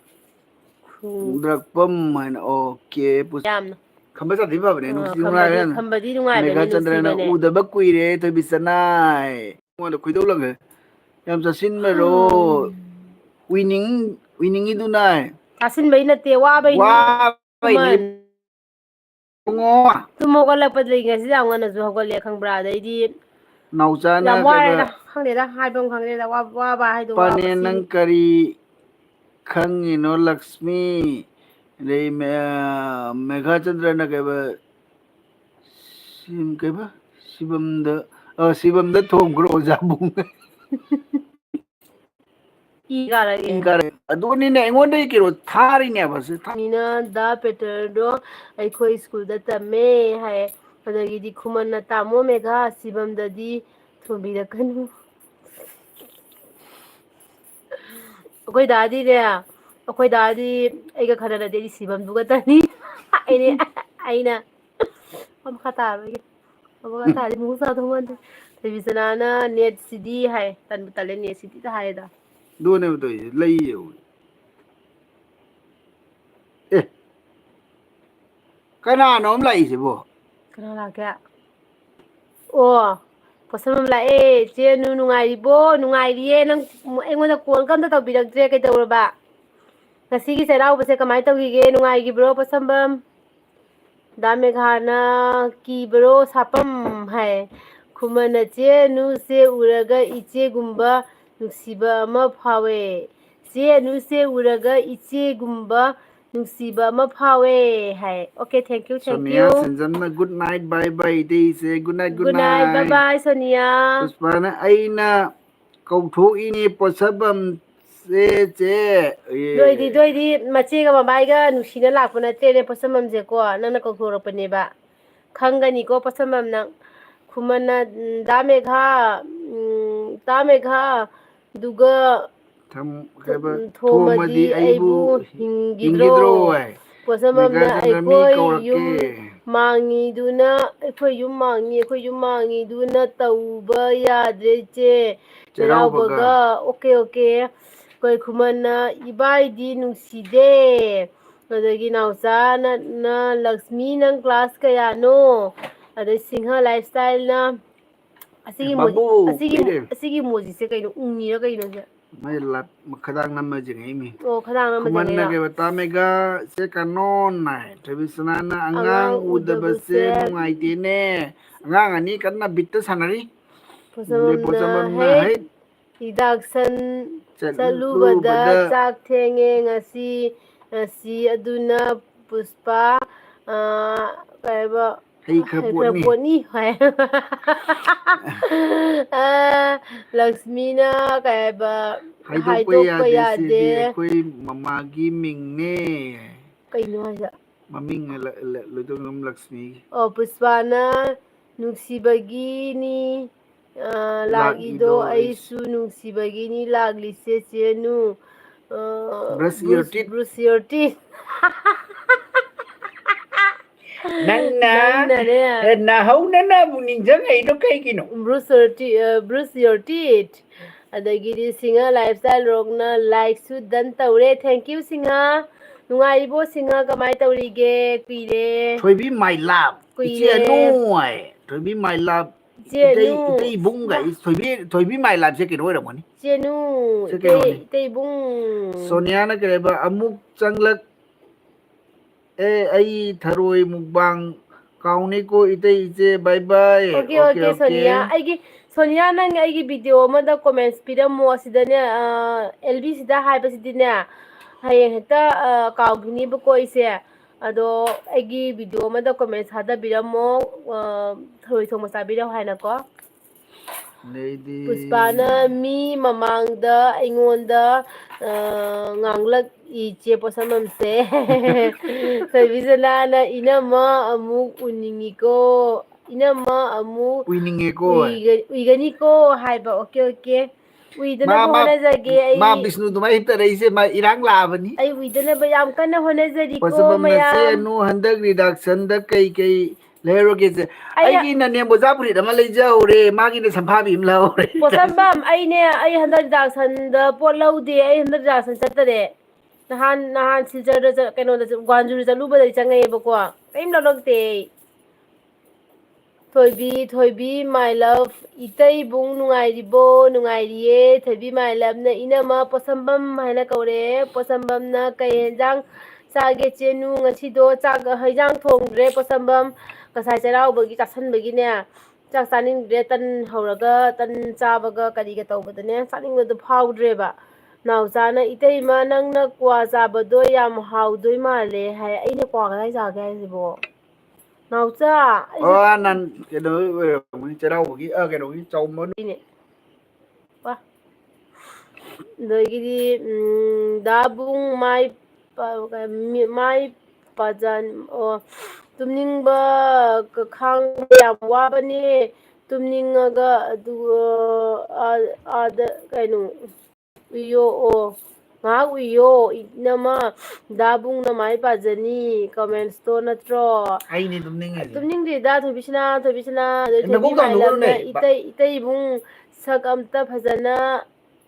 ꯈꯨ-, ꯗ꯭ꯔꯛꯄꯝ ꯍꯥꯏꯅ, ꯑꯣꯀꯦ, ꯄꯨꯁ-, ꯌꯥꯝꯅ꯫ ꯈꯝꯕ ꯆꯥꯗꯤ ꯐꯕꯅꯦ, ꯑꯥ, ꯅꯨꯡꯁꯤ ꯈꯝꯕꯗꯤ, ꯅꯨꯡꯉꯥꯏꯔꯦ꯫ ꯈꯝꯕꯗꯤ ꯅꯨꯡꯉꯥꯏꯕꯅꯦ, ꯃꯦꯘꯥ ꯆꯟꯗ꯭ꯔꯅ ꯅꯨꯡꯁꯤꯕꯅꯦ꯫ ꯎꯗꯕ ꯀꯨꯏꯔꯦ, ꯊꯣꯏꯕꯤ ꯆꯅꯥꯏ꯫ ꯑꯩꯉꯣꯟꯗ ꯈꯣꯏꯗꯧ ꯂꯪꯈ꯭ꯔꯦ꯫ ꯌꯥꯝ ꯆꯥꯁꯤꯟꯕꯔꯣ? ꯎꯝ꯫ ꯎꯏꯅꯤꯡ-, ꯎꯏꯅꯤꯡꯉꯤꯗꯨꯅ꯫ ꯆꯥꯁꯤꯟꯕꯩ ꯅꯠꯇꯦ, ꯋꯥꯕꯩꯅꯤ꯫ ꯋꯥꯕꯩꯅꯤ꯫ ꯈꯨꯃꯟ꯫ ꯏꯕꯨꯡꯉꯣ꯫ ꯇꯨꯝ ꯍꯧꯒꯠꯂꯛꯄꯗꯒꯤ ꯉꯁꯤꯗꯤ ꯌꯥꯝ ꯉꯟꯅꯁꯨ ꯍꯧꯒꯠꯂꯦ, ꯈꯪꯕ꯭ꯔꯥ? ꯑꯗꯩꯗꯤ ꯅꯥꯎꯆꯥꯅ ꯌꯥꯝ ꯀꯩꯕ? ꯋꯥꯔꯦꯗ, ꯈꯪꯗꯦꯗ, ꯍꯥꯏꯕ ꯑꯃ ꯈꯪꯗꯦꯗ, ꯋꯥ-, ꯋꯥꯕ ꯍꯥꯏꯗꯣ ꯄꯥꯅꯦ, ꯋꯥꯕꯁꯤ꯫ ꯅꯪ ꯀꯔꯤ ꯈꯪꯉꯤꯅꯣ, ꯂꯛꯁꯃꯤ? ꯑꯗꯩ ꯃꯦ-, ꯃꯦꯘꯥꯆꯟꯗ꯭ꯔꯅ ꯀꯩꯕ? ꯁꯤꯝ-, ꯀꯩꯕ? ꯁꯤꯕꯝꯗ, ꯑ, ꯁꯤꯕꯝꯗ ꯊꯣꯝꯈ꯭ꯔꯣ, ꯑꯣꯖꯥꯕꯨꯡ꯫ ꯏ ꯀꯥꯔꯛꯑꯦ꯫ ꯏ ꯀꯥꯔꯛꯑꯦ꯫ ꯑꯗꯨꯅꯤꯅꯦ, ꯑꯩꯉꯣꯟꯗꯒꯤ ꯀꯩꯅꯣ ꯊꯥꯔꯤꯅꯦꯕ ꯁꯤ ꯊꯥ-, ꯃꯤꯅ ꯗꯥ ꯄꯦꯇꯔꯗꯣ ꯑꯩꯈꯣꯏ ꯁ꯭ꯀꯨꯜꯗ ꯇꯝꯃꯦ ꯍꯥꯏ꯫ ꯑꯗꯒꯤꯗꯤ ꯈꯨꯃꯟꯅ, "ꯇꯥꯃꯣ ꯃꯦꯘꯥ, ꯁꯤꯕꯝꯗꯗꯤ ꯊꯣꯝꯕꯤꯔꯛꯀꯅꯨ"꯫ ꯑꯩꯈꯣꯏ ꯗꯥꯗꯤꯅꯦ, ꯑꯩꯈꯣꯏ ꯗꯥꯗꯤ ꯑꯩꯒ ꯈꯠꯅꯔꯗꯤ ꯑꯩꯗꯤ ꯁꯤꯕꯝꯗꯨꯒ ꯇꯅꯤ꯫ ꯑꯩꯗꯤ, ꯑꯩꯅ ꯃꯈꯥ ꯇꯥꯔꯣꯏꯒꯦ꯫ ꯑꯃꯨꯛ ꯇꯥꯔꯗꯤ ꯃꯨꯛ ꯆꯥꯗꯧ ꯃꯥꯟꯗꯦ꯫ ꯔꯕꯤꯆꯅꯥꯅ ꯅꯦꯠꯁꯤꯗꯤ ꯍꯥꯏ꯫ ꯇꯟꯕꯨ ꯇꯜꯂꯦ, ꯅꯦꯠꯁꯤꯗꯤꯗ ꯍꯥꯏꯌꯦꯗ꯫ ꯑꯗꯨꯅꯦꯕ ꯇꯧꯔꯤꯁꯦ, ꯂꯩ ꯌꯦꯡꯉꯨ꯫ ꯑꯦ, ꯀꯅꯥꯅꯣ ꯑꯃ ꯂꯥꯛꯏꯁꯤꯕꯣ? ꯀꯅꯥ ꯂꯥꯛꯀꯦ? ꯑꯣ, ꯄꯣꯠꯁꯝꯕꯝ ꯂꯥꯛꯑꯦ꯫ ꯆꯦ ꯑꯅꯨ ꯅꯨꯡꯉꯥꯏꯔꯤꯕꯣ? ꯅꯨꯡꯉꯥꯏꯔꯤꯌꯦ꯫ ꯅꯪ ꯑꯩꯉꯣꯟꯗ ꯀꯣꯜꯒ ꯑꯝꯇ ꯇꯧꯕꯤꯔꯛꯇ꯭ꯔꯦ, ꯀꯩꯗꯧꯔꯕ? ꯉꯁꯤꯒꯤ ꯆꯩꯔꯥꯎꯕꯁꯦ ꯀꯃꯥꯏꯅ ꯇꯧꯈꯤꯒꯦ? ꯅꯨꯡꯉꯥꯏꯈꯤꯕ꯭ꯔꯣ, ꯄꯣꯠꯁꯝꯕꯝ? ꯗꯥ ꯃꯦꯘꯥꯅ ꯀꯤꯕ꯭ꯔꯣ ꯁꯥꯄꯝ ꯍꯥꯏ꯫ ꯈꯨꯃꯟꯅ ꯆꯦ ꯑꯅꯨꯁꯦ ꯎꯔꯒ ꯏꯆꯦꯒꯨꯝꯕ ꯅꯨꯡꯁꯤꯕ ꯑꯃ ꯐꯥꯎꯋꯦ꯫ ꯆꯦ ꯑꯅꯨꯁꯦ ꯎꯔꯒ ꯏꯆꯦꯒꯨꯝꯕ ꯅꯨꯡꯁꯤꯕ ꯑꯃ ꯐꯥꯎꯋꯦ ꯍꯥꯏ꯫ Okay, thank you, thank Sonia you꯫ ꯁꯟꯖꯝꯅ good night, bye bye, ꯏꯇꯩꯁꯦ꯫ Good night, good Good night, bye night꯫ bye, Sonia. ꯄꯨꯁꯄꯥꯅ ꯑꯩꯅ ꯀꯧꯊꯣꯛꯏꯅꯦ ꯄꯣꯠꯁꯝꯕꯝ ꯆꯦ, ꯆꯦ꯫ ꯑꯦ꯫ ꯅꯣꯏꯗꯤ, ꯅꯣꯏꯗꯤ ꯃꯆꯦꯒ ꯃꯕꯥꯏꯒ ꯅꯨꯡꯁꯤꯅ ꯂꯥꯛꯄ ꯅꯠꯇꯦꯅꯦ, ꯄꯣꯠꯁꯝꯕꯝꯁꯦꯀꯣ꯫ ꯅꯪꯅ ꯀꯧꯊꯣꯔꯛꯄꯅꯦꯕ꯫ ꯈꯪꯒꯅꯤꯀꯣ, ꯄꯣꯠꯁꯝꯕꯝ ꯅꯪ꯫ ꯈꯨꯃꯟꯅ, ꯎꯝ, ꯗꯥ ꯃꯦꯘꯥ, ꯎꯝ, ꯗꯥ ꯃꯦꯘꯥ, ꯑꯗꯨꯒ ꯊꯝ-, ꯊꯣ-, ꯀꯩꯕ, ꯊꯣꯝꯃꯗꯤ ꯑꯩꯕꯨ ꯍꯤꯡꯈꯤꯗ꯭ꯔꯣ? ꯍꯤꯡꯈꯤꯗ꯭ꯔꯣ ꯍꯥꯏ꯫ ꯄꯣꯠꯁꯝꯕꯝꯅ ꯃꯦꯘꯥꯆꯟꯗ꯭ꯔ ꯃꯤ ꯑꯩꯈꯣꯏ ꯀꯧꯔꯛꯀꯦ꯫ ꯌꯨꯝ ꯃꯥꯡꯉꯤꯗꯨꯅ, ꯑꯩꯈꯣꯏ ꯌꯨꯝ ꯃꯥꯡꯉꯤ, ꯑꯩꯈꯣꯏ ꯌꯨꯝ ꯃꯥꯡꯉꯤꯗꯨꯅ ꯇꯧꯕ ꯌꯥꯗ꯭ꯔꯦ ꯏꯆꯦ꯫ ꯆꯩꯔꯥꯎꯕꯒ꯫ ꯆꯩꯔꯥꯎꯕꯒ, okay, okay꯫ ꯑꯩꯈꯣꯏ ꯈꯨꯃꯟꯅ, ꯏꯕꯥꯏꯗꯤ ꯅꯨꯡꯁꯤꯗꯦ꯫ ꯑꯗꯒꯤ ꯅꯥꯎꯆꯥꯅ, ꯅ, ꯂꯛꯁꯃꯤ ꯅꯪ class ꯀꯌꯥꯅꯣ? ꯑꯗꯩ ꯁꯤꯡꯍ lifestyle ꯅ, ꯑꯁꯤꯒꯤ emoji, ꯕꯥꯕꯨ ꯑꯁꯤꯒꯤ, ꯄꯤꯔꯦ꯫ ꯑꯁꯤꯒꯤ emoji ꯁꯦ ꯀꯩꯅꯣ? ꯎꯪꯉꯤꯔ ꯀꯩꯅꯣ ꯁꯦ? ꯃꯥꯏ ꯂꯥꯠ-, ꯈꯗꯥꯡ ꯅꯝꯃ ꯌꯦꯡꯉꯛꯏꯃꯤ꯫ ꯑꯣ, ꯈꯗꯥꯡ ꯅꯝꯃ ꯈꯨꯃꯟꯅ ꯌꯦꯡꯉꯛꯏꯔꯣ? ꯀꯩꯕ, ꯇꯥꯃꯦꯒ ꯁꯦ ꯀꯅꯣꯟ ꯅꯥꯏ꯫ ꯊꯣꯏꯕꯤꯁꯅꯥꯅ ꯑꯉꯥꯡ ꯑꯉꯥꯡ ꯎꯗꯕꯁꯦ ꯎꯗꯕꯁꯦ ꯅꯨꯡꯉꯥꯏꯇꯦꯅꯦ꯫ ꯑꯉꯥꯡ ꯑꯅꯤ ꯀꯟꯅ ꯕꯤꯠꯇ ꯁꯥꯟꯅꯔꯤ꯫ ꯄꯣꯠꯁꯝꯕꯝꯅ ꯄꯣꯠꯁꯝꯕꯝꯅ ꯍꯦꯛ ꯍꯦꯛ ꯍꯤꯗꯥꯛ ꯁꯟ ꯆꯠꯂꯨꯕꯗ ꯆꯠꯂꯨꯕꯗ ꯆꯥꯛ ꯊꯦꯡꯉꯦ ꯉꯁꯤ, ꯉꯁꯤ ꯑꯗꯨꯅ ꯄꯨꯁꯄꯥ, ꯑ, ꯀꯩꯕ, ꯍꯩꯈ꯭ꯔ ꯄꯣꯠꯅꯤ꯫ ꯍꯩꯈ꯭ꯔ ꯄꯣꯠꯅꯤ ꯍꯥꯏ꯫ ꯑ, ꯂꯛꯁꯃꯤꯅ ꯀꯩ ꯍꯥꯏꯕ, ꯍꯥꯏꯗꯣꯛꯄ ꯍꯥꯏꯗꯣꯛꯄ ꯌꯥꯗꯦ, ꯌꯥꯗꯦ꯫ ꯁꯤꯗꯤ ꯑꯩꯈꯣꯏ ꯃꯃꯥꯒꯤ ꯃꯤꯡꯅꯦ꯫ ꯀꯩꯅꯣ ꯍꯥꯏꯁꯦ? ꯃꯃꯤꯡ ꯂ-, ꯂ-, ꯂꯣꯏꯇꯣꯡꯕꯝ ꯂꯛꯁꯃꯤꯒꯤ꯫ ꯑꯣ, ꯄꯨꯁꯄꯥꯅ ꯅꯨꯡꯁꯤꯕꯒꯤꯅꯤ, ꯑ, ꯂꯥꯛꯏꯗꯣ, ꯂꯥꯛꯏꯗꯣ ꯑꯩꯁꯨ꯫ ꯑꯩꯁꯨ ꯅꯨꯡꯁꯤꯕꯒꯤꯅꯤ ꯂꯥꯛꯂꯤꯁꯦ ꯆꯦꯅꯨ꯫ ꯑ, Brush your teeth꯫ Brush your teeth꯫ ꯅꯪꯅ ꯅꯪꯅꯅꯦ꯫ ꯅꯍꯧꯅꯅꯕꯨ ꯅꯤꯡꯁꯤꯡꯉꯛꯏꯗꯣ ꯀꯩꯒꯤꯅꯣ? Brush your teeth, uh, brush your teeth. ꯑꯗꯒꯤꯗꯤ ꯁꯤꯡꯍ ꯂꯥꯏꯐ ꯁ꯭ꯇꯥꯏꯜ ꯔꯣꯛꯅ ꯂꯥꯏꯛꯁꯨ ꯗꯟ ꯇꯧꯔꯦ꯫ Thank you, Singh. ꯅꯨꯡꯉꯥꯏꯔꯤꯕꯣ, ꯁꯤꯡꯍ? ꯀꯃꯥꯏ ꯇꯧꯔꯤꯒꯦ? ꯀꯨꯏꯔꯦ꯫ ꯊꯣꯏꯕꯤ my love꯫ ꯀꯨꯏꯔꯦ꯫ ꯏꯆꯦ ꯑꯅꯨ ꯍꯥꯏ꯫ ꯊꯣꯏꯕꯤ my love꯫ ꯏꯆꯦ ꯏꯇꯩ, ꯑꯅꯨ꯫ ꯏꯇꯩ ꯏꯕꯨꯡꯒ ꯏ-, ꯊꯣꯏꯕꯤ, ꯊꯣꯏꯕꯤ my loveꯁꯦ ꯀꯩꯅꯣ ꯑꯣꯏꯔꯝꯒꯅꯤ꯫ ꯏꯆꯦ ꯑꯅꯨ, ꯁꯤ ꯏꯇꯩ, ꯀꯩꯅꯣꯅꯤ꯫ ꯏꯇꯩ ꯏꯕꯨꯡ꯫ ꯁꯣꯅꯤꯌꯥꯅ ꯀꯩ ꯍꯥꯏꯕ? ꯑꯃꯨꯛ ꯆꯪꯂꯛ ꯑꯦ, ꯑꯩ ꯊꯔꯣꯏ ꯃꯨꯛꯕꯥꯡ ꯀꯥꯎꯅꯤꯀꯣ ꯏꯇꯩ ꯏꯆꯦ, bye bye꯫ Okay, okay, okay, okay, okay꯫ Sonia. ꯑꯩꯒꯤ, ꯁꯣꯅꯤꯌꯥ, ꯅꯪ ꯑꯩꯒꯤ video ꯑꯃꯗ comments ꯄꯤꯔꯝꯃꯣ꯫ ꯑꯁꯤꯗꯅꯦ, ꯑ, ꯑꯦꯜꯕꯤ ꯁꯤꯗ ꯍꯥꯏꯕꯁꯤꯗꯤꯅꯦ, ꯍꯌꯦꯡ ꯍꯦꯛꯇ, ꯑ, ꯀꯥꯎꯈꯤꯅꯤꯕꯀꯣ ꯑꯩꯁꯦ꯫ ꯑꯗꯣ ꯑꯩꯒꯤ video ꯑꯃꯗ comments ꯊꯥꯗꯕꯤꯔꯝꯃꯣ, ꯑ, ꯊꯔꯣꯏ ꯊꯣꯡꯕ ꯆꯥꯕꯤꯔꯣ ꯍꯥꯏꯅꯀꯣ꯫ ꯂꯩꯗꯤ꯫ ꯄꯨꯁꯄꯥꯅ ꯃꯤ ꯃꯃꯥꯡꯗ ꯑꯩꯉꯣꯟꯗ, ꯑ, ꯉꯥꯡꯂꯛꯏ ꯆꯦ ꯄꯣꯠꯁꯝꯕꯝꯁꯦ꯫ ꯊꯣꯏꯕꯤꯁꯅꯥꯅ ꯏꯅꯝꯃ ꯑꯃꯨꯛ ꯎꯅꯤꯡꯉꯤꯀꯣ, ꯏꯅꯝꯃ ꯑꯃꯨꯛ ꯎꯏꯅꯤꯡꯉꯦꯀꯣ꯫ ꯎꯏꯒ-, ꯎꯏꯒꯅꯤꯀꯣ ꯍꯥꯏꯕ꯫ Okay, okay꯫ ꯎꯏꯗꯅꯕ ꯃꯥ, ꯃꯥ, ꯍꯣꯠꯅꯖꯒꯦ ꯑꯩ꯫ ꯃꯥ ꯕꯤꯁꯅꯨ ꯑꯗꯨꯃꯥꯏꯅ ꯍꯤꯞꯇꯔꯛꯏꯁꯦ ꯃꯥ ꯏꯔꯥꯡ ꯂꯥꯛꯑꯕꯅꯤ꯫ ꯑꯩ ꯎꯏꯗꯅꯕ ꯌꯥꯝ ꯀꯟꯅ ꯍꯣꯠꯅꯖꯔꯤꯀꯣ, ꯄꯣꯠꯁꯝꯕꯝꯅ ꯃꯌꯥꯝ꯫ ꯆꯦ ꯑꯅꯨ ꯍꯟꯗꯛ reductionꯗ ꯀꯩ ꯀꯩ ꯂꯩꯔꯨꯔꯒꯦ ꯆꯦ? ꯑꯩꯅ ꯑꯩꯒꯤꯅ ꯅꯦꯝꯕꯣꯖꯥ ꯐꯨꯔꯤꯠ ꯑꯃ ꯂꯩꯖꯍꯧꯔꯦ, ꯃꯥꯒꯤꯅ ꯁꯝꯐꯥꯕꯤ ꯑꯃ ꯂꯧꯍꯧꯔꯦ꯫ ꯄꯣꯠꯁꯝꯕꯝ, ꯑꯩꯅꯦ, ꯑꯩ ꯍꯟꯗꯛ reductionꯗ ꯄꯣꯠ ꯂꯧꯗꯦ, ꯑꯩ ꯍꯟꯗꯛ reduction ꯆꯠꯇꯔꯦ꯫ ꯅꯍꯥꯟ, ꯅꯍꯥꯟ ꯁꯤꯜꯆꯔꯗ ꯆꯠ-, ꯀꯩꯅꯣꯗ ꯆꯠ-, ꯒ꯭ꯋꯥꯟꯖꯨꯗ ꯆꯠꯂꯨꯕꯗꯩ ꯆꯪꯉꯛꯑꯦꯕꯀꯣ, ꯀꯔꯤꯝ ꯂꯧꯔꯛꯇꯦ ꯑꯩ꯫ ꯊꯣꯏꯕꯤ, ꯊꯣꯏꯕꯤ, my love, ꯏꯇꯩꯕꯨꯡ ꯅꯨꯡꯉꯥꯏꯔꯤꯕꯣ? ꯅꯨꯡꯉꯥꯏꯔꯤꯌꯦ꯫ ꯊꯣꯏꯕꯤ, my loveꯅ ꯏꯅꯝꯃ ꯄꯣꯠꯁꯝꯕꯝ ꯍꯥꯏꯅ ꯀꯧꯔꯦ꯫ ꯄꯣꯠꯁꯝꯕꯝꯅ ꯀꯩ ꯍꯦꯟꯖꯥꯡ ꯆꯥꯒꯦ ꯆꯦꯅꯨ? ꯉꯁꯤꯗꯣ ꯆꯥꯛ, ꯍꯦꯟꯖꯥꯡ ꯊꯣꯡꯗ꯭ꯔꯦ ꯄꯣꯠꯁꯝꯕꯝ꯫ ꯉꯁꯥꯏ ꯆꯩꯔꯥꯎꯕꯒꯤ ꯆꯥꯁꯟꯕꯒꯤꯅꯦ, ꯆꯥꯛ ꯆꯥꯅꯤꯡꯗ꯭ꯔꯦ, ꯇꯟ ꯍꯧꯔꯒ ꯇꯟ ꯆꯥꯕꯒ ꯀꯔꯤꯒ ꯇꯧꯕꯗꯅꯦ, ꯆꯥꯅꯤꯡꯕꯗꯣ ꯐꯥꯎꯗ꯭ꯔꯦꯕ꯫ ꯅꯥꯎꯆꯥꯅ, "ꯏꯇꯩꯃ, ꯅꯪꯅ ꯀ꯭ꯋꯥ ꯆꯥꯕꯗꯣ ꯌꯥꯝ ꯍꯥꯎꯗꯣꯏ ꯃꯥꯜꯂꯦ" ꯍꯥꯏ꯫ ꯑꯩꯅ ꯀ꯭ꯋꯥ ꯀꯗꯥꯏ ꯆꯥꯒꯦ ꯍꯥꯏꯁꯤꯕꯣ? ꯅꯥꯎꯆꯥ, ꯑꯩꯁꯦ ꯑꯣ, ꯅꯪ ꯀꯩꯅꯣ ꯑꯣꯏꯔꯝꯒꯅꯤ, ꯆꯩꯔꯥꯎꯕꯒꯤ, ꯑ, ꯀꯩꯅꯣꯒꯤ ꯆꯥꯎꯃꯟ꯫ ꯏꯅꯦ꯫ ꯋꯥ꯫ ꯑꯗꯒꯤꯗꯤ, ꯎꯝ, ꯗꯥꯕꯨꯡ ꯃꯥꯏ ꯄ-, ꯃꯤ-, ꯃꯥꯏ ꯄꯥꯖꯟ-, ꯑꯣ, ꯇꯨꯝꯅꯤꯡꯕ ꯈꯥꯡꯕ ꯌꯥꯝ ꯋꯥꯕꯅꯦ꯫ ꯇꯨꯝꯅꯤꯡꯉꯒ ꯑꯗꯨ, ꯑ, ꯑꯥꯗ ꯀꯩꯅꯣ, ꯌꯣꯛꯑꯣ꯫ ꯉꯥꯏꯍꯥꯛ ꯎꯏꯌꯣ, ꯏꯅꯝꯃ, ꯗꯥꯕꯨꯡꯅ ꯃꯥꯏ ꯄꯥꯖꯅꯤ, comments ꯇꯣ ꯅꯠꯇ꯭ꯔꯣ? ꯑꯩꯅꯦ ꯇꯨꯝꯅꯤꯡꯉꯤꯁꯦ꯫ ꯇꯨꯝꯅꯤꯡꯗ꯭ꯔꯤꯗ, ꯊꯣꯏꯕꯤꯁꯅꯥ, ꯊꯣꯏꯕꯤꯁꯅꯥ, ꯑꯗꯩ ꯑꯦ, ꯊꯣꯏꯕꯤ ꯅꯀꯣꯛ ꯇꯥꯡꯗꯣꯛꯀꯅꯨꯅꯦ, ꯃꯥꯏꯂꯥꯞꯅ, ꯕꯥ- ꯏꯇꯩ, ꯏꯇꯩ ꯏꯕꯨꯡ ꯁꯛ ꯑꯝꯇ ꯐꯖꯅ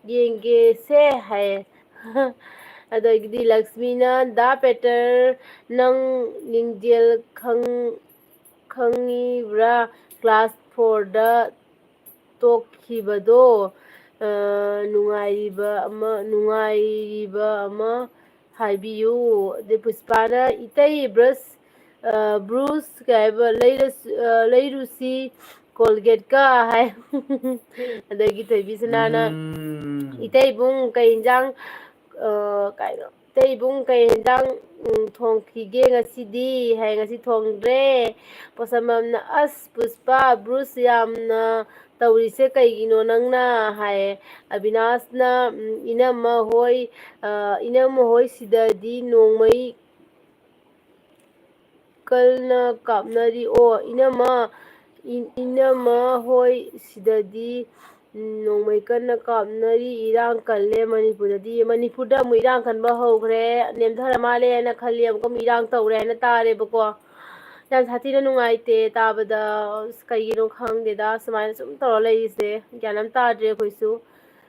ꯌꯦꯡꯒꯦꯁꯦ ꯍꯥꯏ꯫ ꯑꯗꯒꯤꯗꯤ ꯂꯛꯁꯃꯤꯅ, "ꯗꯥ ꯄꯦꯇꯔ, ꯅꯪ ꯂꯤꯡꯖꯦꯜ ꯈꯪ-, ꯈꯪꯉꯤꯕ꯭ꯔꯥ? Class four ꯗ ꯇꯣꯛꯈꯤꯕꯗꯣ, ꯑ, ꯅꯨꯡꯉꯥꯏꯔꯤꯕ ꯑꯃ, ꯅꯨꯡꯉꯥꯏꯔꯤꯕ ꯑꯃ ꯍꯥꯏꯕꯤꯌꯨ"꯫ ꯑꯗꯩ ꯄꯨꯁꯄꯥꯅ, "ꯏꯇꯩ ꯕ꯭ꯔꯁ, ꯑ, ꯕ꯭ꯔꯨꯁ ꯀꯩ ꯍꯥꯏꯕ, ꯂꯩꯔꯁ-, ꯑ, ꯂꯩꯔꯨꯁꯤ ꯀꯣꯜꯒꯦꯠꯀ" ꯍꯥꯏ꯫ ꯑꯗꯒꯤ ꯊꯣꯏꯕꯤꯁꯅꯥꯅ, ꯎꯝ꯫ "ꯏꯇꯩꯕꯨꯡ ꯀꯩ ꯏꯟꯖꯥꯡ, ꯑ, ꯀꯩꯅꯣ, ꯏꯇꯩꯕꯨꯡ ꯀꯩ ꯏꯟꯖꯥꯡ, ꯎꯝ, ꯊꯣꯡꯈꯤꯒꯦ ꯉꯁꯤꯗꯤ?" ꯍꯥꯏ꯫ "ꯉꯁꯤ ꯊꯣꯡꯗ꯭ꯔꯦ"꯫ ꯄꯣꯁꯝꯕꯝꯅ, "ꯑꯁ, ꯄꯨꯁꯄꯥ, ꯕ꯭ꯔꯨꯁ ꯌꯥꯝꯅ ꯇꯧꯔꯤꯁꯦ ꯀꯩꯒꯤꯅꯣ ꯅꯪꯅ?" ꯍꯥꯏꯌꯦ꯫ ꯑꯕꯤꯅꯥꯁꯅ, ꯎꯝ, "ꯏꯅꯝꯃ ꯍꯣꯏ, ꯑ, ꯏꯅꯝꯃ ꯍꯣꯏ ꯁꯤꯗꯗꯤ ꯅꯣꯡꯃꯩ ꯀꯟꯅ ꯀꯥꯞꯅꯔꯤ"꯫ ꯑꯣ, ꯏꯅꯝꯃ, ꯏ-, ꯏꯅꯝꯃ ꯍꯣꯏ ꯁꯤꯗꯗꯤ, ꯎꯝ, ꯅꯣꯡꯃꯩ ꯀꯟꯅ ꯀꯥꯞꯅꯔꯤ, ꯏꯔꯥꯡ ꯀꯜꯂꯦ ꯃꯅꯤꯄꯨꯔꯗꯗꯤ꯫ ꯃꯅꯤꯄꯨꯔꯗ ꯑꯃꯨꯛ ꯏꯔꯥꯡ ꯀꯟꯕ ꯍꯧꯈ꯭ꯔꯦ, ꯅꯦꯝꯊꯔ ꯃꯥꯜꯂꯦ ꯍꯥꯏꯅ ꯈꯜꯂꯤ, ꯑꯃꯨꯛꯀ ꯑꯃꯨꯛ ꯏꯔꯥꯡ ꯇꯧꯔꯦ ꯍꯥꯏꯅ ꯇꯥꯔꯦꯕꯀꯣ꯫ ꯌꯥꯝ ꯁꯥꯊꯤꯅ ꯅꯨꯡꯉꯥꯏꯇꯦ ꯇꯥꯕꯗ꯫ ꯑꯁ, ꯀꯩꯒꯤꯅꯣ ꯈꯪꯗꯦꯗ, ꯁꯨꯃꯥꯏꯅ ꯁꯨꯝ ꯇꯧꯔ ꯂꯩꯔꯤꯁꯦ꯫ ꯒ꯭ꯌꯥꯟ ꯑꯃ ꯇꯥꯗ꯭ꯔꯦ ꯑꯩꯈꯣꯏꯁꯨ꯫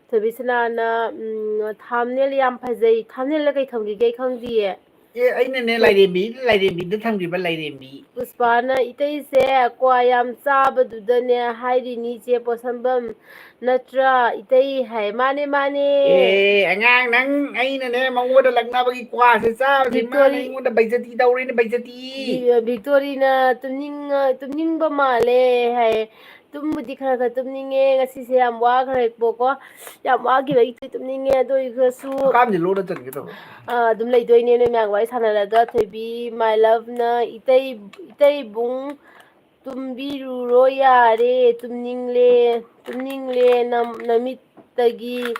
ꯊꯣꯏꯕꯤꯁꯅꯥꯅ, ꯎꯝ, "ꯊꯥꯝꯅꯦꯜ ꯌꯥꯝ ꯐꯖꯩ"꯫ ꯊꯥꯝꯅꯦꯜꯗ ꯀꯩ ꯊꯝꯈꯤꯒꯦ ꯑꯩ ꯈꯪꯗꯤꯌꯦ꯫ ꯑꯦ, ꯑꯩꯅꯅꯦ, ꯂꯥꯏꯔꯦꯝꯕꯤ, ꯂꯥꯏꯔꯦꯝꯕꯤꯗ ꯊꯝꯈꯤꯕ ꯂꯥꯏꯔꯦꯝꯕꯤ꯫ ꯄꯨꯁꯄꯥꯅ, "ꯏꯇꯩꯁꯦ ꯀ꯭ꯋꯥ ꯌꯥꯝ ꯆꯥꯕꯗꯨꯗꯅꯦ ꯍꯥꯏꯔꯤꯅꯤ ꯏꯆꯦ ꯄꯣꯠꯁꯝꯕꯝ, ꯅꯠꯇ꯭ꯔꯥ ꯏꯇꯩ?" ꯍꯥꯏ꯫ "ꯃꯥꯅꯦ, ꯃꯥꯅꯦ"꯫ ꯑꯦ, ꯑꯉꯥꯡ, ꯅꯪ, ꯑꯩꯅꯅꯦ ꯃꯉꯣꯟꯗ ꯂꯛꯅꯕꯒꯤ ꯀ꯭ꯋꯥꯁꯦ ꯆꯥꯕꯁꯦ, ꯃꯥꯅ ꯚꯤꯛꯇꯣꯔꯤ-, ꯑꯩꯉꯣꯟꯗ ꯕꯩꯖꯇꯤ ꯇꯧꯔꯤꯅꯦ, ꯕꯩꯖꯇꯤ꯫ ꯚꯤ-, ꯚꯤꯛꯇꯣꯔꯤꯅ ꯇꯨꯝꯅꯤꯡꯉ-, ꯇꯨꯝꯅꯤꯡꯕ ꯃꯥꯜꯂꯦ ꯍꯥꯏ꯫ ꯇꯨꯝꯕꯨꯗꯤ ꯈꯔ ꯈꯔ ꯇꯨꯝꯅꯤꯡꯉꯦ, ꯉꯁꯤꯁꯦ ꯌꯥꯝ ꯋꯥꯈ꯭ꯔꯦꯕꯀꯣ꯫ ꯌꯥꯝ ꯋꯥꯈꯤꯕꯒꯤ ꯇꯨꯝꯅꯤꯡꯉꯦ, ꯑꯗꯨ ꯑꯣꯏꯔꯒꯁꯨ ꯍꯛꯀꯥꯝꯁꯦ ꯂꯣꯟꯅ ꯆꯟꯒꯦ ꯇꯧꯕ꯫ ꯑꯥ, ꯑꯗꯨꯝ ꯂꯩꯗꯣꯏꯅꯦ ꯅꯣꯏ ꯃꯌꯥꯝ ꯋꯥꯔꯤ ꯁꯥꯟꯅꯔꯒ꯫ ꯊꯣꯏꯕꯤ, my love ꯅ, "ꯏꯇꯩ, ꯏꯇꯩꯕꯨꯡ, ꯇꯨꯝꯕꯤꯔꯨꯔꯣ ꯌꯥꯔꯦ, ꯇꯨꯝꯅꯤꯡꯂꯦ, ꯇꯨꯝꯅꯤꯡꯂꯦ, ꯅꯝ-, ꯅꯃꯤꯠꯇꯒꯤ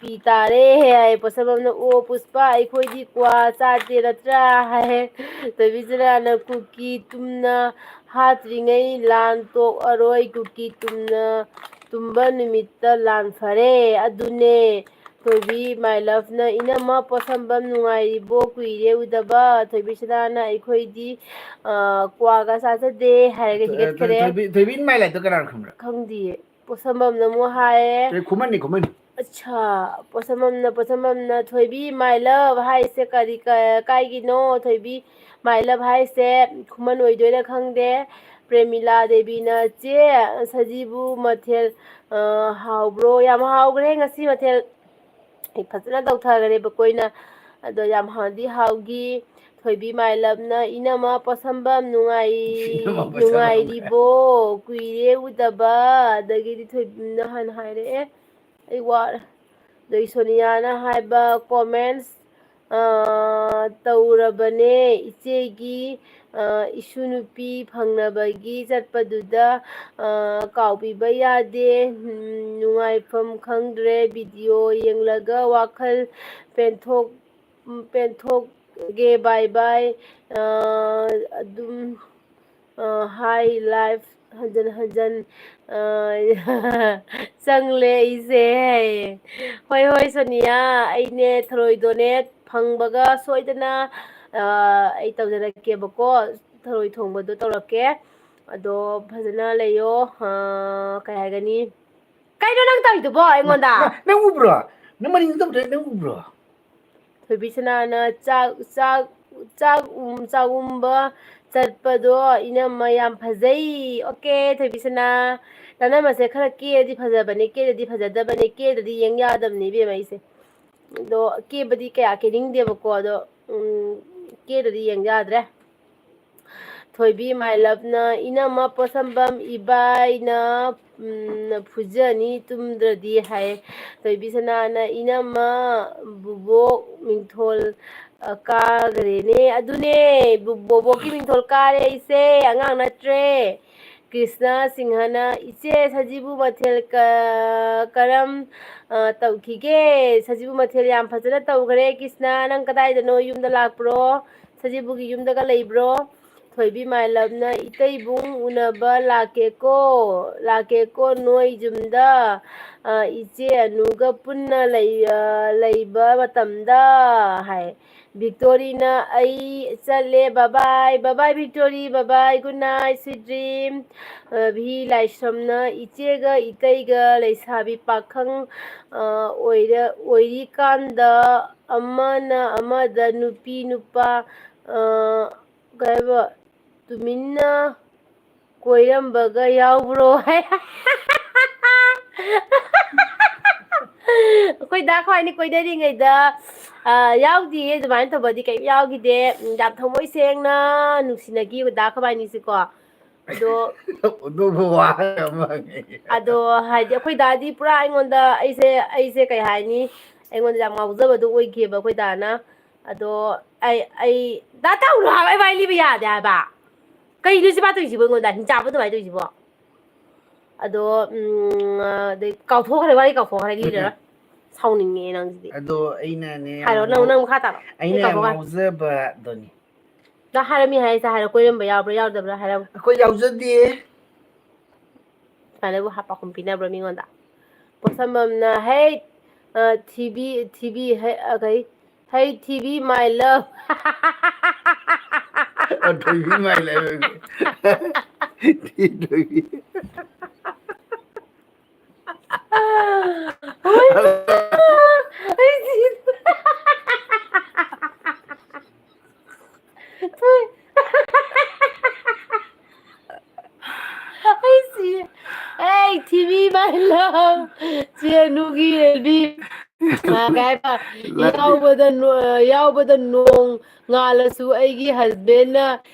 ꯄꯤ ꯇꯥꯔꯦ" ꯍꯥꯏ꯫ ꯄꯣꯠꯁꯝꯕꯝꯅ, "ꯑꯣ ꯄꯨꯁꯄꯥ, ꯑꯩꯈꯣꯏꯗꯤ ꯀ꯭ꯋꯥ ꯆꯥꯗꯦ ꯅꯠꯇ꯭ꯔꯥ?" ꯍꯥꯏ꯫ ꯊꯣꯏꯕꯤꯁꯅꯥꯅ, "ꯀꯨꯀꯤ ꯇꯨꯝꯅ ꯍꯥꯠꯇ꯭ꯔꯤꯉꯩ ꯂꯥꯟ ꯇꯣꯛꯑꯔꯣꯏ, ꯀꯨꯀꯤ ꯇꯨꯝꯅ ꯇꯨꯝꯕ ꯅꯨꯃꯤꯠꯇ ꯂꯥꯟ ꯐꯔꯦ"꯫ ꯑꯗꯨꯅꯦ, ꯊꯣꯏꯕꯤ my loveꯅ, "ꯏꯅꯝꯃ ꯄꯣꯠꯁꯝꯕꯝ ꯅꯨꯡꯉꯥꯏꯔꯤꯕꯣ? ꯀꯨꯏꯔꯦ ꯎꯗꯕ?" ꯊꯣꯏꯕꯤ ꯁꯅꯥꯅ, "ꯑꯩꯈꯣꯏꯗꯤ, ꯑ, ꯀ꯭ꯋꯥꯒ ꯆꯥꯖꯗꯦ" ꯍꯥꯏꯔꯒ ꯍꯤꯒꯠꯈ꯭ꯔꯦ꯫ ꯊꯣꯏꯕꯤ, ꯊꯣꯏꯕꯤ my loveꯇꯣ ꯀꯅꯥꯅꯣ ꯈꯪꯕ꯭ꯔꯥ? ꯈꯪꯗꯤꯌꯦ꯫ ꯄꯣꯠꯁꯝꯕꯝꯅ ꯑꯃꯨꯛ ꯍꯥꯏꯌꯦ꯫ ꯑꯦ, ꯈꯨꯃꯟꯅꯤ, ꯈꯨꯃꯟ꯫ ꯑꯠꯁꯥ, ꯄꯣꯠꯁꯝꯕꯝꯅ, ꯄꯣꯠꯁꯝꯕꯝꯅ, "ꯊꯣꯏꯕꯤ my love ꯍꯥꯏꯁꯦ ꯀꯔꯤ, ꯀ-, ꯀꯥꯏꯒꯤꯅꯣ? ꯊꯣꯏꯕꯤ my love ꯍꯥꯏꯁꯦ ꯈꯨꯃꯟ ꯑꯣꯏꯗꯣꯏꯔꯥ ꯈꯪꯗꯦ"꯫ ꯄ꯭ꯔꯦꯃꯤꯂꯥ ꯗꯦꯕꯤꯅ, "ꯆꯦ, ꯁꯖꯤꯕꯨ ꯃꯊꯦꯜ, ꯑ, ꯍꯥꯎꯕ꯭ꯔꯣ?" ꯌꯥꯝ ꯍꯥꯎꯈ꯭ꯔꯦ ꯉꯁꯤ ꯃꯊꯦꯜ꯫ ꯑꯩ ꯐꯖꯅ ꯇꯧꯊꯈ꯭ꯔꯦꯕꯀꯣ ꯑꯩꯅ꯫ ꯑꯗꯣ ꯌꯥꯝ ꯍꯥꯎꯗꯤ ꯍꯥꯎꯈꯤ꯫ ꯊꯣꯏꯕꯤ my loveꯅ, "ꯏꯅꯝꯃ ꯄꯣꯠꯁꯝꯕꯝ ꯅꯨꯡꯉꯥꯏ-, ꯏꯅꯝꯃ ꯄꯣꯠꯁꯝꯕꯝ ꯅꯨꯡꯉꯥꯏꯔꯤꯕꯣ? ꯀꯨꯏꯔꯦ ꯎꯗꯕ"꯫ ꯑꯗꯒꯤꯗꯤ ꯊꯣꯏꯕꯤꯅ ꯍꯥꯟꯅ ꯍꯥꯏꯔꯛꯑꯦ, ꯑꯩ ꯋꯥꯔꯦ꯫ ꯑꯗꯩ ꯁꯣꯅꯤꯌꯥꯅ ꯍꯥꯏꯕ comments, ꯑ, "ꯇꯧꯔꯕꯅꯦ ꯏꯆꯦꯒꯤ, ꯑ, ꯏꯁꯨ ꯅꯨꯄꯤ ꯐꯪꯅꯕꯒꯤ ꯆꯠꯄꯗꯨꯗ, ꯑ, ꯀꯥꯎꯕꯤꯕ ꯌꯥꯗꯦ꯫ ꯎꯝ, ꯅꯨꯡꯉꯥꯏꯐꯝ ꯈꯪꯗ꯭ꯔꯦ꯫ Video ꯌꯦꯡꯂꯒ ꯋꯥꯈꯜ ꯄꯦꯟꯊꯣꯛ-, ꯄꯦꯟꯊꯣꯛꯒꯦ꯫ Bye bye꯫ ꯑ, ꯑꯗꯨꯝ, ꯑ, hi live ꯍꯟꯖꯟ ꯍꯟꯖꯟ, ꯑ, ꯆꯪꯂꯦ ꯑꯩꯁꯦ ꯍꯥꯏꯌꯦ꯫ ꯍꯣꯏ, ꯍꯣꯏ, ꯁꯣꯅꯤꯌꯥ, ꯑꯩꯅꯦ ꯊꯔꯣꯏꯗꯣꯅꯦ ꯐꯪꯕꯒ ꯁꯣꯏꯗꯅ, ꯑ, ꯑꯩ ꯇꯧꯖꯔꯛꯀꯦꯕꯀꯣ꯫ ꯊꯔꯣꯏ ꯊꯣꯡꯕꯗꯣ ꯇꯧꯔꯛꯀꯦ꯫ ꯑꯗꯣ ꯐꯖꯅ ꯂꯩꯌꯣ꯫ ꯑ, ꯀꯩ ꯍꯥꯏꯒꯅꯤ? ꯀꯩꯅꯣ ꯅꯪ ꯇꯧꯔꯤꯗꯨꯕꯣ ꯑꯩꯉꯣꯟꯗ? ꯅꯪ, ꯅꯪ ꯎꯕ꯭ꯔꯣ? ꯅꯪ ꯃꯅꯤꯡꯗ ꯇꯧꯕꯗꯣ ꯅꯪ ꯎꯕ꯭ꯔꯣ? ꯊꯣꯏꯕꯤ ꯁꯅꯥꯅ ꯆꯥꯛ, ꯆꯥꯛ, ꯆꯥꯛ ꯎꯝ, ꯆꯥꯛꯎꯝꯕ ꯆꯠꯄꯗꯣ ꯏꯅꯝꯃ ꯌꯥꯝ ꯐꯖꯩ꯫ OK, ꯊꯣꯏꯕꯤ ꯁꯅꯥ꯫ ꯅꯅꯝꯃꯁꯦ ꯈꯔ ꯀꯦꯔꯗꯤ ꯐꯖꯕꯅꯦ, ꯀꯦꯗꯗꯤ ꯐꯖꯗꯕꯅꯦ, ꯀꯦꯗꯗꯤ ꯌꯦꯡ ꯌꯥꯗꯕꯅꯦ ꯏꯕꯦꯝꯃ ꯑꯩꯁꯦ꯫ ꯑꯗꯣ ꯀꯦꯕꯗꯤ ꯀꯌꯥ ꯀꯦꯅꯤꯡꯗꯦꯕꯀꯣ, ꯑꯗꯣ, ꯎꯝ, ꯀꯦꯗꯗꯤ ꯌꯦꯡ ꯌꯥꯗ꯭ꯔꯦ꯫ ꯊꯣꯏꯕꯤ my loveꯅ, "ꯏꯅꯝꯃ ꯄꯣꯠꯁꯝꯕꯝ ꯏꯕꯥꯏꯅ, ꯎꯝ, ꯐꯨꯖꯅꯤ ꯇꯨꯝꯗ꯭ꯔꯗꯤ" ꯍꯥꯏ꯫ ꯊꯣꯏꯕꯤ ꯁꯅꯥꯅ, "ꯏꯅꯝꯃ ꯕꯨꯕꯣꯛ ꯃꯤꯡꯊꯣꯜ, ꯑ, ꯀꯥꯈ꯭ꯔꯦꯅꯦ"꯫ ꯑꯗꯨꯅꯦ, ꯕꯨ-, ꯕꯣꯕꯣꯛꯀꯤ ꯃꯤꯡꯊꯣꯜ ꯀꯥꯔꯦ ꯑꯩꯁꯦ, ꯑꯉꯥꯡ ꯅꯠꯇ꯭ꯔꯦ꯫ ꯀ꯭ꯔꯤꯁꯅ ꯁꯤꯡꯍꯅ, "ꯏꯆꯦ, ꯁꯖꯤꯕꯨ ꯃꯊꯦꯜ ꯀ-, ꯀꯔꯝ, ꯑ, ꯇꯧꯈꯤꯒꯦ?" ꯁꯖꯤꯕꯨ ꯃꯊꯦꯜ ꯌꯥꯝ ꯐꯖꯅ ꯇꯧꯈ꯭ꯔꯦ꯫ ꯀ꯭ꯔꯤꯁꯅ, ꯅꯪ ꯀꯗꯥꯏꯗꯅꯣ? ꯌꯨꯝꯗ ꯂꯥꯛꯄ꯭ꯔꯣ? ꯁꯖꯤꯕꯨꯒꯤ ꯌꯨꯝꯗꯒ ꯂꯩꯕ꯭ꯔꯣ? ꯊꯣꯏꯕꯤ ꯃꯥꯏꯂꯞꯅ, "ꯏꯇꯩꯕꯨꯡ ꯎꯅꯕ ꯂꯥꯛꯀꯦꯀꯣ, ꯂꯥꯛꯀꯦꯀꯣ ꯅꯣꯏ ꯌꯨꯝꯗ, ꯑ, ꯏꯆꯦ ꯑꯅꯨꯒ ꯄꯨꯟꯅ ꯂꯩ-, ꯑ, ꯂꯩꯕ ꯃꯇꯝꯗ" ꯍꯥꯏ꯫ ꯕꯤꯛꯇꯣꯔꯤꯅ, "ꯑꯩ ꯆꯠꯂꯦ, bye bye, bye bye victory, bye bye, good night, sweet dream"꯫ ꯑ, ꯚꯤ ꯂꯥꯏꯁ꯭ꯔꯝꯅ, "ꯏꯆꯦꯒ ꯏꯇꯩꯒ ꯂꯩꯁꯥꯕꯤ ꯄꯥꯈꯪ, ꯑ, ꯑꯣꯏꯔ-, ꯑꯣꯏꯔꯤꯀꯥꯟꯗ ꯑꯃꯅ ꯑꯃꯗ ꯅꯨꯄꯤ ꯅꯨꯄꯥ, ꯑ, ꯀꯩ ꯍꯥꯏꯕ, ꯇꯨꯃꯤꯟꯅ ꯀꯣꯏꯔꯝꯕꯒ ꯌꯥꯎꯕ꯭ꯔꯣ?" ꯍꯥꯏ꯫ ꯑꯩꯈꯣꯏ ꯗꯥ ꯈ꯭ꯋꯥꯏꯅꯤ ꯀꯣꯏꯅꯔꯤꯉꯩꯗ, ꯑ, ꯌꯥꯎꯗꯤꯌꯦ, ꯑꯗꯨꯃꯥꯏꯅ ꯇꯧꯕꯗꯤ ꯀꯩꯝ ꯌꯥꯎꯈꯤꯗꯦ꯫ ꯎꯝ, ꯌꯥꯝ ꯊꯃꯣꯏ ꯁꯦꯡꯅ ꯅꯨꯡꯁꯤꯅꯈꯤ ꯗꯥ ꯈ꯭ꯋꯥꯏꯅꯤꯁꯤꯀꯣ꯫ ꯑꯗꯣ ꯑꯗꯨꯕꯨ ꯋꯥ ꯑꯃ ꯍꯪꯉꯦ꯫ ꯑꯗꯣ ꯍꯥꯏꯗꯤ ꯑꯩꯈꯣꯏ ꯗꯥꯗꯤ ꯄꯨꯔꯥ ꯑꯩꯉꯣꯟꯗ, ꯑꯩꯁꯦ, ꯑꯩꯁꯦ ꯀꯩ ꯍꯥꯏꯅꯤ, ꯑꯩꯉꯣꯟꯗ ꯌꯥꯝ ꯉꯥꯎꯖꯕꯗꯣ ꯑꯣꯏꯈꯤꯑꯕ ꯑꯩꯈꯣꯏ ꯗꯥꯅ꯫ ꯑꯗꯣ ꯑꯩ, ꯑꯩ, ꯗꯥ ꯇꯧꯅꯨ ꯍꯥꯏꯕ, ꯑꯩ ꯋꯥꯔꯤ ꯂꯤꯕ ꯌꯥꯗꯦ ꯍꯥꯏꯕ꯫ ꯀꯩꯅꯣ ꯁꯤ ꯃꯥ ꯇꯧꯔꯤꯁꯤꯕꯣ ꯑꯩꯉꯣꯟꯗ? ꯍꯤꯡꯆꯥꯕ ꯑꯗꯨꯃꯥꯏꯅ ꯇꯧꯔꯤꯁꯤꯕꯣ? ꯑꯗꯣ, ꯎꯝ, ꯑꯗꯩ ꯀꯥꯎꯊꯣꯛꯈ꯭ꯔꯦ, ꯋꯥꯔꯤ ꯀꯥꯎꯊꯣꯛꯈ꯭ꯔꯦ, ꯂꯤꯔꯔꯣꯏ꯫ ꯁꯥꯎꯅꯤꯡꯉꯦ ꯅꯪꯁꯤꯗꯤ꯫ ꯑꯗꯣ ꯑꯩꯅꯅꯦ, ꯍꯥꯏꯔꯣ, ꯅꯪ, ꯅꯪ ꯃꯈꯥ ꯇꯥꯔꯣ꯫ ꯑꯩꯅ ꯑꯩ ꯌꯥꯝ ꯀꯥꯎꯊꯣꯛꯈ꯭ꯔꯦ꯫ ꯉꯥꯎꯖꯕꯗꯣ꯫ ꯅꯪ ꯍꯥꯏꯔꯝꯃꯤ ꯍꯥꯏꯁꯦ ꯍꯥꯏꯔꯣ, ꯀꯣꯏꯔꯝꯕ ꯌꯥꯎꯕ꯭ꯔꯥ ꯌꯥꯎꯗꯕ꯭ꯔꯥ ꯍꯥꯏꯔꯝꯃꯣ꯫ ꯑꯩꯈꯣꯏ ꯌꯥꯎꯖꯗꯦ꯫ ꯁꯨꯃꯥꯏꯅꯕꯨ ꯍꯥꯞ ꯄꯥꯎꯈꯨꯝ ꯄꯤꯅꯕ꯭ꯔꯣ ꯃꯤꯉꯣꯟꯗ? ꯄꯣꯠꯁꯝꯕꯝꯅ, "ꯍꯩ, ꯑ, ꯊꯤꯕꯤ, ꯊꯤꯕꯤ, ꯍꯩ, ꯑ, ꯀꯩ? ꯍꯩ, ꯊꯤꯕꯤ, my love." ꯑ, ꯊꯣꯏꯕꯤ, my love꯫ ꯊꯤ ꯊꯣꯏꯕꯤ꯫ ꯑꯩ ꯁꯤ-, ꯑꯩ ꯁꯤ-, ꯑꯩ ꯊꯤꯕꯤ, my love꯫ ꯆꯦꯅꯨꯒꯤ ꯔꯦꯜꯕꯤ꯫ ꯑ, ꯀꯩ ꯍꯥꯏꯕ? ꯂꯥꯛꯄꯤ꯫ ꯌꯥꯎꯕꯗ ꯅꯣ-, ꯌꯥꯎꯕꯗ ꯅꯣꯡ ꯉꯥꯜꯂꯁꯨ ꯑꯩꯒꯤ husbandꯅ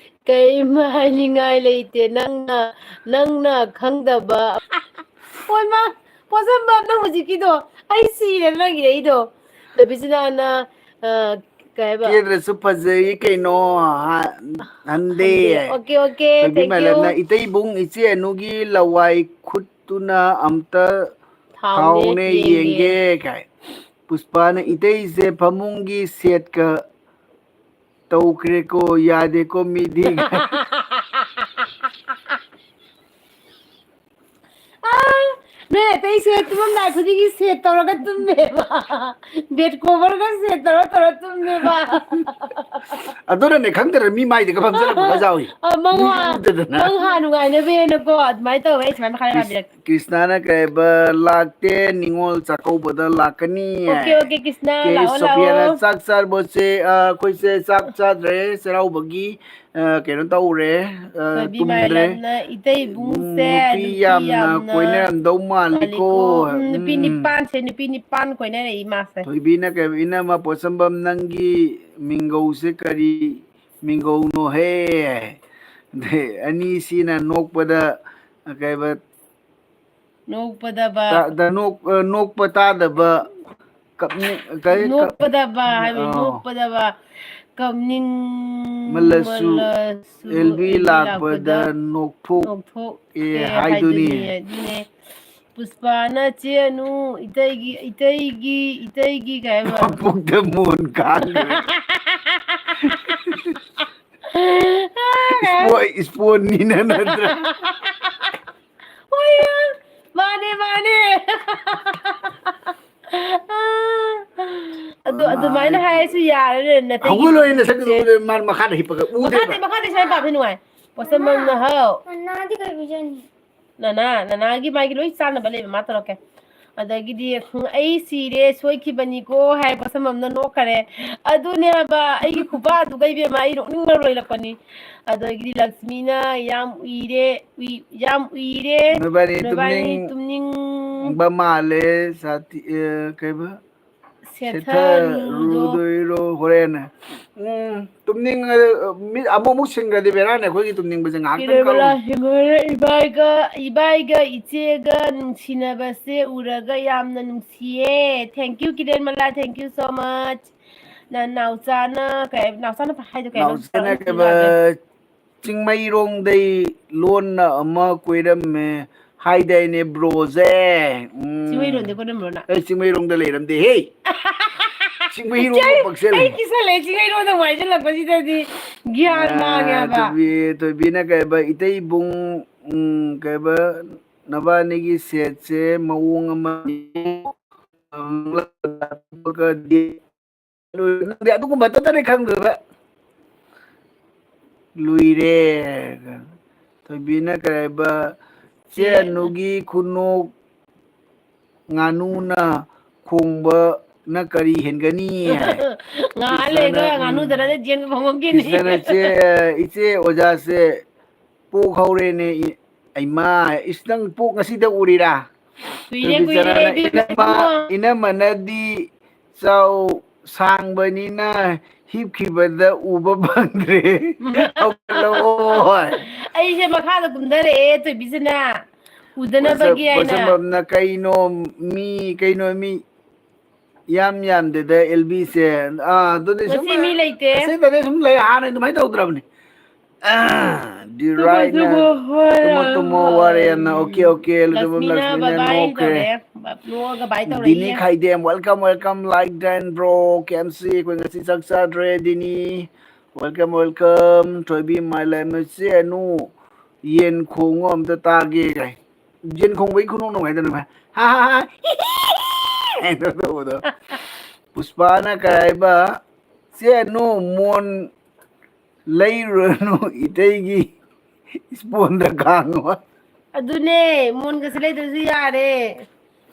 ꯀꯔꯤꯝ ꯍꯥꯏꯅꯤꯡꯉꯥꯏ ꯂꯩꯇꯦ꯫ ꯅꯪꯅ, ꯅꯪꯅ ꯈꯪꯗꯕ꯫ ꯍꯣꯏ ꯃꯥ, ꯄꯣꯠꯁꯝꯕꯝ, ꯅꯪ ꯍꯧꯖꯤꯛꯀꯤꯗꯣ ꯑꯩ ꯁꯤꯔꯦ ꯅꯪꯒꯤ ꯑꯩꯗꯣ꯫ ꯔꯕꯤꯆꯅꯥꯅ, ꯑ, ꯀꯩ ꯍꯥꯏꯕ? ꯀꯦꯗ꯭ꯔꯁꯨ ꯐꯖꯩ ꯀꯩꯅꯣ, ꯍ-, ꯍꯟꯗꯦ꯫ ꯍꯟꯗꯦ꯫ Okay, okay, ꯊꯣꯏꯕꯤ thank you꯫ ꯃꯥꯏꯂꯞꯅ, "ꯏꯇꯩꯕꯨꯡ, ꯏꯆꯦ ꯑꯅꯨꯒꯤ ꯂꯋꯥꯏ ꯈꯨꯠꯇꯨꯅ ꯑꯝꯇ ꯊꯥꯎꯅꯦ ꯊꯥꯎꯅꯦ ꯌꯦꯡꯒꯦ꯫ ꯌꯦꯡꯒꯦ" ꯀꯥꯏ꯫ ꯄꯨꯁꯄꯥꯅ, "ꯏꯇꯩꯁꯦ ꯐꯃꯨꯡꯒꯤ ꯁꯦꯠꯀ ꯇꯧꯈ꯭ꯔꯦꯀꯣ, ꯌꯥꯗꯦꯀꯣ ꯃꯤꯗꯤ꯫ ꯅꯣꯏ ꯑꯇꯩꯁꯦ ꯇꯨꯝꯃꯝꯗꯥꯏ ꯈꯨꯗꯤꯡꯒꯤ ꯁꯦꯠ ꯇꯧꯔꯒ ꯇꯨꯝꯃꯦꯕ꯫ ꯕꯦꯗ ꯀꯣꯚꯔꯒ ꯁꯦꯠ ꯇꯧꯔ ꯇꯧꯔ ꯇꯨꯝꯃꯦꯕ꯫ ꯑꯗꯨꯅꯅꯦ ꯈꯪꯗꯅ ꯃꯤ ꯃꯥꯏꯗꯒ ꯐꯝꯖꯜꯂꯛꯄꯒ ꯌꯥꯎꯏ꯫ ꯑ, ꯃꯪ ꯃꯤ ꯍꯥ- ꯎꯗꯗꯅ꯫ ꯃꯪ ꯍꯥ ꯅꯨꯡꯉꯥꯏꯅꯕꯅꯦꯅꯀꯣ ꯑꯗꯨꯃꯥꯏꯅ ꯇꯧꯋꯦ꯫ ꯑꯩ ꯁꯨꯃꯥꯏꯅ ꯃꯈꯥ ꯌꯥꯝ ꯀ꯭ꯔꯤꯁ- ꯄꯥꯕꯤꯔꯛꯀꯦ꯫ ꯀ꯭ꯔꯤꯁꯅꯥꯅ ꯀꯩ ꯍꯥꯏꯕ, ꯂꯥꯛꯇꯦ, ꯅꯤꯉꯣꯜ ꯆꯥꯛꯀꯧꯕꯗ ꯂꯥꯛꯀꯅꯤ꯫ ꯑꯣꯀꯦ, ꯑꯣꯀꯦ, ꯀ꯭ꯔꯤꯁꯅꯥ, ꯀꯦ ꯂꯥꯛꯑꯣ, ꯁꯣꯐꯤꯌꯥꯅ ꯂꯥꯛꯑꯣ꯫ ꯆꯥꯛ ꯆꯥꯔꯕꯣꯁꯦ? ꯑ, ꯑꯩꯈꯣꯏꯁꯦ ꯆꯥꯛ ꯆꯥꯗ꯭ꯔꯦ, ꯆꯩꯔꯥꯎꯕꯒꯤ, ꯑ, ꯀꯩꯅꯣ ꯇꯧꯔꯦ, ꯑ, ꯊꯣꯏꯕꯤ ꯇꯨꯝꯗ꯭ꯔꯦ꯫ ꯃꯥꯏꯔꯥꯟꯅ ꯏꯇꯩ ꯏꯕꯨꯡꯁꯦ ꯅꯨꯄꯤ ꯅꯨꯄꯤ ꯌꯥꯝꯅ ꯌꯥꯝꯅ ꯀꯣꯏꯅꯔꯝꯗꯧ ꯃꯥꯜꯂꯤꯀꯣ꯫ ꯃꯥꯜꯂꯤꯀꯣ꯫ ꯎꯝ, ꯅꯨꯄꯤ ꯎꯝ꯫ ꯅꯤꯄꯥꯟꯁꯦ, ꯅꯨꯄꯤ ꯅꯤꯄꯥꯟ ꯀꯣꯏꯅꯔꯛꯏ ꯃꯥꯁꯦ꯫ ꯊꯣꯏꯕꯤꯅ ꯀꯩ, ꯏꯅꯝꯃ ꯄꯣꯠꯁꯝꯕꯝ, ꯅꯪꯒꯤ ꯃꯤꯡꯒꯧꯁꯦ ꯀꯔꯤ ꯃꯤꯡꯒꯧꯅꯣꯍꯦ? ꯑꯗꯩ ꯑꯅꯤꯁꯤꯅ ꯅꯣꯛꯄꯗ ꯀꯩꯕ, ꯅꯣꯛꯄꯗꯕ꯫ ꯇꯥ-, ꯗ-, ꯅꯣꯛ-, ꯑ, ꯅꯣꯛꯄ ꯇꯥꯗꯕ, ꯀꯞꯅꯤꯡ-, ꯀꯩ, ꯀ-, ꯅꯣꯛꯄꯗꯕ ꯍꯥꯏꯕ, ꯑꯣ꯫ ꯅꯣꯛꯄꯗꯕ꯫ ꯀꯞꯅꯤꯡ ꯃꯜꯂꯁꯨ, ꯃꯜꯂꯁꯨ ꯑꯦꯜꯕꯤ ꯑꯦꯜꯕꯤ ꯂꯥꯛꯄꯗ ꯂꯥꯛꯄꯗ ꯅꯣꯛꯊꯣꯛ-, ꯅꯣꯛꯊꯣꯛ-, ꯑꯦ, ꯑꯦ, ꯍꯥꯏꯗꯨꯅꯤ꯫ ꯍꯥꯏꯗꯨꯅꯤ, ꯑꯗꯨꯅꯦ꯫ ꯄꯨꯁꯄꯥꯅ ꯆꯦꯅꯨ, ꯏꯇꯩꯒꯤ, ꯏꯇꯩꯒꯤ, ꯏꯇꯩꯒꯤ ꯀꯩ ꯍꯥꯏꯕ? ꯃꯄꯨꯛꯇ ꯃꯣꯟ ꯀꯥꯡꯈ꯭ꯔꯦ꯫ ꯏꯁꯄꯣ-, ꯏꯁꯄꯣꯟꯅꯤꯅ ꯅꯠꯇ꯭ꯔꯥ? ꯍꯣꯏ, ꯃꯥꯅꯦ, ꯃꯥꯅꯦ꯫ ꯑꯗꯨ ꯑꯗꯨꯃꯥꯏꯅ ꯍꯥꯏꯔꯁꯨ ꯌꯥꯔꯦ, ꯅꯇꯩꯒꯤ ꯍꯧꯒꯠꯂꯣ, ꯑꯩꯅ ꯁꯛ ꯄꯨꯛꯁꯦ꯫ ꯎꯕꯗ ꯃꯥ ꯃꯈꯥꯗ ꯍꯤꯞꯄꯒ ꯎꯗꯦꯕ꯫ ꯃꯈꯥꯗꯩ, ꯃꯈꯥꯗꯩ ꯁꯨꯃꯥꯏꯅ ꯄꯥꯕꯗꯤ ꯅꯨꯡꯉꯥꯏ꯫ ꯄꯣꯠꯁꯝꯕꯝꯅ ꯍꯥꯎ꯫ ꯅꯅꯥꯗꯤ ꯀꯩ ꯄꯤꯖꯅꯤ? ꯅꯅꯥ, ꯅꯅꯥꯒꯤ ꯃꯥꯒꯤ ꯂꯣꯏ ꯆꯥꯅꯕ ꯂꯩꯕ, ꯃꯥ ꯇꯧꯔꯛꯀꯦ꯫ ꯑꯗꯒꯤꯗꯤ, "ꯎꯝ, ꯑꯩ ꯁꯤꯔꯦ, ꯁꯣꯏꯈꯤꯕꯅꯤꯀꯣ" ꯍꯥꯏ, ꯄꯣꯠꯁꯝꯕꯝꯅ ꯅꯣꯛꯈꯔꯦ꯫ ꯑꯗꯨꯅꯦ ꯍꯥꯏꯕ, ꯑꯩꯒꯤ ꯈꯨꯄꯥꯗꯨꯒ ꯏꯕꯦꯝꯃ, ꯑꯩ ꯅꯣꯛꯅꯤꯡꯕ ꯂꯣꯏꯔꯛꯄꯅꯤ꯫ ꯑꯗꯒꯤꯗꯤ ꯂꯛꯁꯃꯤꯅ, "ꯌꯥꯝ ꯎꯏꯔꯦ, ꯎꯏ-, ꯌꯥꯝ ꯎꯏꯔꯦ, ꯅꯣꯏꯕꯥꯅꯤ ꯅꯣꯏꯕꯥꯅꯤ ꯇꯨꯝꯅꯤꯡ- ꯇꯨꯝꯅꯤꯡ-" ꯕ ꯃꯥꯜꯂꯦ, ꯁꯥꯊꯤ-, ꯑ, ꯀꯩꯕ? ꯁꯦꯠꯊꯔꯨꯗꯣ꯫ ꯁꯦꯠꯊꯔꯨꯗꯣꯏꯔꯣ ꯍꯣꯔꯦꯟ? ꯎꯝ, ꯇꯨꯝꯅꯤꯡꯉ-, ꯃꯤꯠ ꯑꯃꯨꯛ ꯑꯃꯨꯛ ꯁꯤꯡꯈ꯭ꯔꯗꯤ ꯕꯦꯔꯥꯅꯦ ꯑꯩꯈꯣꯏꯒꯤ ꯇꯨꯝꯅꯤꯡꯕꯁꯦ ꯉꯥꯏꯍꯥꯛꯇꯪ ꯀꯤꯔꯣꯏꯕꯂꯥ ꯈꯪꯉꯨ꯫ ꯍꯤꯡꯉꯣꯏꯔ ꯏꯕꯥꯏꯒ, ꯏꯕꯥꯏꯒ ꯏꯆꯦꯒ ꯅꯨꯡꯁꯤꯅꯕꯁꯦ ꯎꯔꯒ ꯌꯥꯝꯅ ꯅꯨꯡꯁꯤꯌꯦ꯫ Thank you, ꯀꯤꯔꯦꯟꯃꯂꯥ, thank you so much꯫ ꯅ-, ꯅꯥꯎꯆꯥꯅ ꯀꯩ, ꯅꯥꯎꯆꯥꯅ ꯍꯥꯏꯗꯣ ꯀꯩꯅꯣ? ꯅꯥꯎꯆꯥꯅ ꯇꯧꯔꯛꯑꯣ, ꯀꯩꯕ? ꯌꯥꯗ꯭ꯔꯦ꯫ ꯆꯤꯡꯃꯩꯔꯣꯡꯗꯩ ꯂꯣꯟꯅ ꯑꯃ ꯀꯣꯏꯔꯝꯃꯦ ꯍꯥꯏꯗꯥꯏꯅꯦ ꯕ꯭ꯔꯣꯁꯦ? ꯎꯝ꯫ ꯆꯤꯡꯃꯩꯔꯣꯡꯗ ꯀꯣꯏꯔꯝꯕ꯭ꯔꯣ ꯅꯪ? ꯑꯩ ꯆꯤꯡꯃꯩꯔꯣꯡꯗ ꯂꯩꯔꯝꯗꯦꯍꯦ꯫ ꯆꯤꯡꯃꯩꯔꯣꯡꯗ ꯄꯛꯁꯜꯂꯦ꯫ ꯑꯩ ꯀꯤꯁꯜꯂꯦ, ꯆꯤꯡꯃꯩꯔꯣꯡꯗ ꯋꯥꯏꯁꯤꯜꯂꯛꯄꯁꯤꯗꯗꯤ ꯒ꯭ꯌꯥꯟ ꯃꯥꯡꯉꯦ ꯍꯥꯏꯕ꯫ ꯊꯣꯏꯕꯤ, ꯊꯣꯏꯕꯤꯅ ꯀꯩꯕ, ꯏꯇꯩ ꯏꯕꯨꯡ, ꯎꯝ, ꯀꯩꯕ, ꯅꯕꯥꯅꯤꯒꯤ ꯁꯦꯠꯁꯦ ꯃꯑꯣꯡ ꯑꯃꯅꯤ꯫ ꯅꯪꯗꯤ ꯑꯗꯨꯒꯨꯝꯕ ꯑꯃꯠꯇꯅꯦ ꯈꯪꯗꯣꯏꯕ꯫ ꯂꯨꯏꯔꯦ꯫ ꯊꯣꯏꯕꯤꯅ ꯀꯩ ꯍꯥꯏꯕ? ꯆꯦ ꯆꯦ ꯑꯅꯨꯒꯤ ꯈꯨꯅꯣꯛ ꯉꯥꯅꯨꯅ ꯈꯣꯡꯕꯅ ꯀꯔꯤ ꯍꯦꯟꯒꯅꯤ? ꯉꯥ ꯂꯩꯒ ꯀ꯭ꯔꯤꯁꯅꯅ, ꯎꯝ, ꯉꯥꯅꯨꯗꯅ ꯆꯦꯟꯕ ꯐꯪꯉꯝꯈꯤꯅꯤ꯫ ꯀ꯭ꯔꯤꯁꯅꯅ, "ꯆꯦ, ꯏꯆꯦ ꯑꯣꯖꯥꯁꯦ ꯄꯣꯛ ꯍꯧꯔꯦꯅꯦ꯫ ꯏ-, ꯏꯃꯥ, ꯏꯁ, ꯅꯪ ꯄꯣꯛ ꯉꯁꯤꯗ ꯎꯔꯤꯔꯥ?" ꯀꯨꯏꯔꯦ, ꯀꯨꯏꯔꯦ, ꯔꯕꯤꯆꯔꯅ, ꯑꯩꯗꯤ "ꯏꯅꯝꯃ, ꯀꯩꯅꯣ ꯏꯅꯝꯃꯅꯗꯤ ꯆꯥꯎ ꯁꯥꯡꯕꯅꯤꯅ ꯍꯤꯞꯈꯤꯕꯗ ꯎꯕ ꯐꯪꯗ꯭ꯔꯦ꯫ ꯍꯧꯒꯠꯂꯛꯑꯣ꯫" ꯑꯩꯁꯦ ꯃꯈꯥꯗ ꯀꯨꯝꯊꯔꯛꯑꯦ, ꯊꯣꯏꯕꯤꯁꯤꯅ ꯎꯗꯅꯕꯒꯤ ꯍꯥꯏꯅ꯫ ꯄꯣꯠꯁꯝ-, ꯄꯣꯠꯁꯝꯕꯝꯅ, "ꯀꯩꯅꯣ ꯃꯤ, ꯀꯩꯅꯣ ꯃꯤ ꯏꯌꯥꯝ ꯌꯥꯝꯗꯦꯗ ꯑꯦꯜ ꯕꯤꯁꯦ꯫" ꯑꯥ, ꯑꯗꯨꯗꯤ ꯁꯨꯝ ꯉꯁꯤ ꯃꯤ ꯂꯩꯇꯦ꯫ ꯑꯁꯤꯗꯗꯤ ꯁꯨꯝ ꯂꯩ, ꯍꯥꯟꯅ ꯑꯗꯨꯃꯥꯏꯅ ꯇꯧꯗ꯭ꯔꯕꯅꯤ꯫ ꯑꯥ, ꯗꯤ ꯇꯨꯝꯃꯣ, ꯔꯥꯏꯠꯅ ꯇꯨꯝꯃꯣ, ꯍꯣꯏ, ꯇꯨꯝꯃꯣ, ꯇꯨꯝꯃꯣ, ꯋꯥꯔꯦꯅ꯫ ꯑꯣꯀꯦ, ꯑꯣꯀꯦ, ꯂꯨꯇꯨꯝꯕꯝ ꯂꯛꯁꯃꯤꯅ ꯂꯛꯁꯃꯤꯅ ꯕꯥꯏ ꯅꯣꯛꯈ꯭ꯔꯦ꯫ ꯇꯧꯔꯛꯑꯦ꯫ ꯅꯣꯛꯑꯒ ꯕꯥꯏ ꯗꯤꯅꯤ ꯇꯧꯔꯛꯏꯌꯦ꯫ ꯈꯥꯏꯗꯦꯝ, welcome, welcome, like and bro, K M C, ꯑꯩꯈꯣꯏ ꯉꯁꯤ ꯆꯥꯛ ꯆꯥꯗ꯭ꯔꯦ, ꯗꯤꯅꯤ꯫ Welcome, welcome, ꯊꯣꯏꯕꯤ, ꯃꯥꯏ ꯂꯥꯏ ꯃꯆꯦ ꯑꯅꯨ, ꯌꯦꯟ ꯈꯣꯡꯉꯣ ꯑꯝꯇ ꯇꯥꯒꯦ ꯀꯥꯏ꯫ ꯌꯦꯟ ꯈꯣꯡꯕꯒꯤ ꯈꯨꯅꯣꯛ ꯅꯨꯡꯉꯥꯏꯗꯅ ꯚꯥꯏ꯫ ꯍꯥ, ꯍꯥ, ꯍꯥ, ꯍꯥꯏꯅ ꯇꯧꯕꯗꯣ꯫ ꯄꯨꯁꯄꯥꯅ ꯀꯩ ꯍꯥꯏꯕ? "ꯆꯦ ꯑꯅꯨ, ꯃꯣꯟ ꯂꯩꯔꯨꯔꯅꯨ, ꯏꯇꯩꯒꯤ ꯏꯁꯄꯣꯟꯗ ꯈꯥꯡꯉꯣ꯫" ꯑꯗꯨꯅꯦ, ꯃꯣꯟꯒꯁꯦ ꯂꯩꯗ꯭ꯔꯁꯨ ꯌꯥꯔꯦ꯫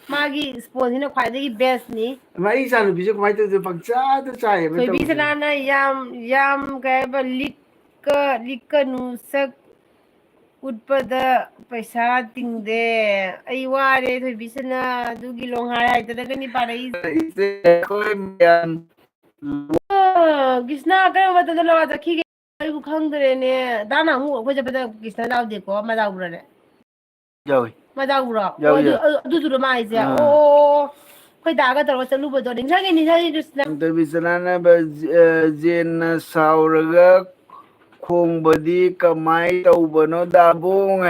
ꯃꯥꯒꯤ ꯏꯁꯄꯣꯟꯁꯤꯅ ꯈ꯭ꯋꯥꯏꯗꯒꯤ ꯕꯦꯁꯅꯤ꯫ ꯃꯥ ꯑꯩ ꯏꯆꯥꯅꯨꯄꯤꯁꯦ ꯀꯃꯥꯏꯅ ꯇꯧꯗꯣꯏꯅꯣ? ꯄꯪꯆꯥꯗ ꯆꯥꯏꯌꯦꯕ ꯊꯣꯏꯕꯤ ꯇꯧꯔꯤꯁꯦ꯫ ꯁꯅꯥꯅ ꯌꯥꯝ, ꯌꯥꯝ ꯀꯩ ꯍꯥꯏꯕ, ꯂꯤꯛꯀ, ꯂꯤꯛꯀꯅꯨ ꯁꯛ ꯎꯠꯄꯗ ꯄꯩꯁꯥ ꯇꯤꯡꯗꯦ꯫ ꯑꯩ ꯋꯥꯔꯦ, ꯊꯣꯏꯕꯤꯁꯅꯥ ꯑꯗꯨꯒꯤ ꯂꯣꯡꯍꯥꯏ ꯍꯥꯏꯗꯅꯒꯅꯤ ꯄꯥꯔꯛꯏꯁꯦ꯫ ꯏꯆꯦ, ꯑꯩꯈꯣꯏ ꯃꯌꯥꯝ ꯑ, ꯀ꯭ꯔꯤꯁꯅ ꯀꯔꯝꯕ ꯃꯇꯝꯗ ꯂꯋꯥ ꯆꯠꯈꯤꯒꯦ? ꯑꯩꯕꯨ ꯈꯪꯗ꯭ꯔꯦꯅꯦ꯫ ꯗꯥ ꯅꯍꯥꯟꯃꯨꯛ ꯑꯩꯈꯣꯏ ꯆꯠꯄꯗ ꯀ꯭ꯔꯤꯁꯅ ꯌꯥꯎꯗꯦꯀꯣ, ꯑꯃ ꯌꯥꯎꯕ꯭ꯔꯅꯦ? ꯌꯥꯎꯏ꯫ ꯑꯃ ꯌꯥꯎꯕ꯭ꯔꯣ? ꯑꯣ, ꯌꯥꯎꯏ, ꯑꯗꯨ, ꯌꯥꯎꯏ꯫ ꯑꯗꯨ, ꯑꯗꯨꯗꯨꯔꯣ ꯃꯥ ꯍꯥꯏꯁꯦ? ꯑꯥ꯫ ꯑꯣ, ꯑꯣ, ꯑꯣ꯫ ꯑꯩꯈꯣꯏ ꯗꯥꯒ ꯇꯧꯔꯒ ꯆꯠꯂꯨꯕꯗꯣ ꯅꯤꯡꯁꯤꯡꯉꯦ, ꯅꯤꯡꯁꯤꯡꯉꯦ, ꯀ꯭ꯔꯤꯁꯅ꯫ ꯗꯦꯕꯤꯆꯅꯥꯅ ꯕ-, ꯑ, ꯖꯦꯟꯅ ꯁꯥꯎꯔꯒ ꯈꯣꯡꯕꯗꯤ ꯀꯃꯥꯏ ꯇꯧꯕꯅꯣ, ꯗꯥꯕꯣꯡ?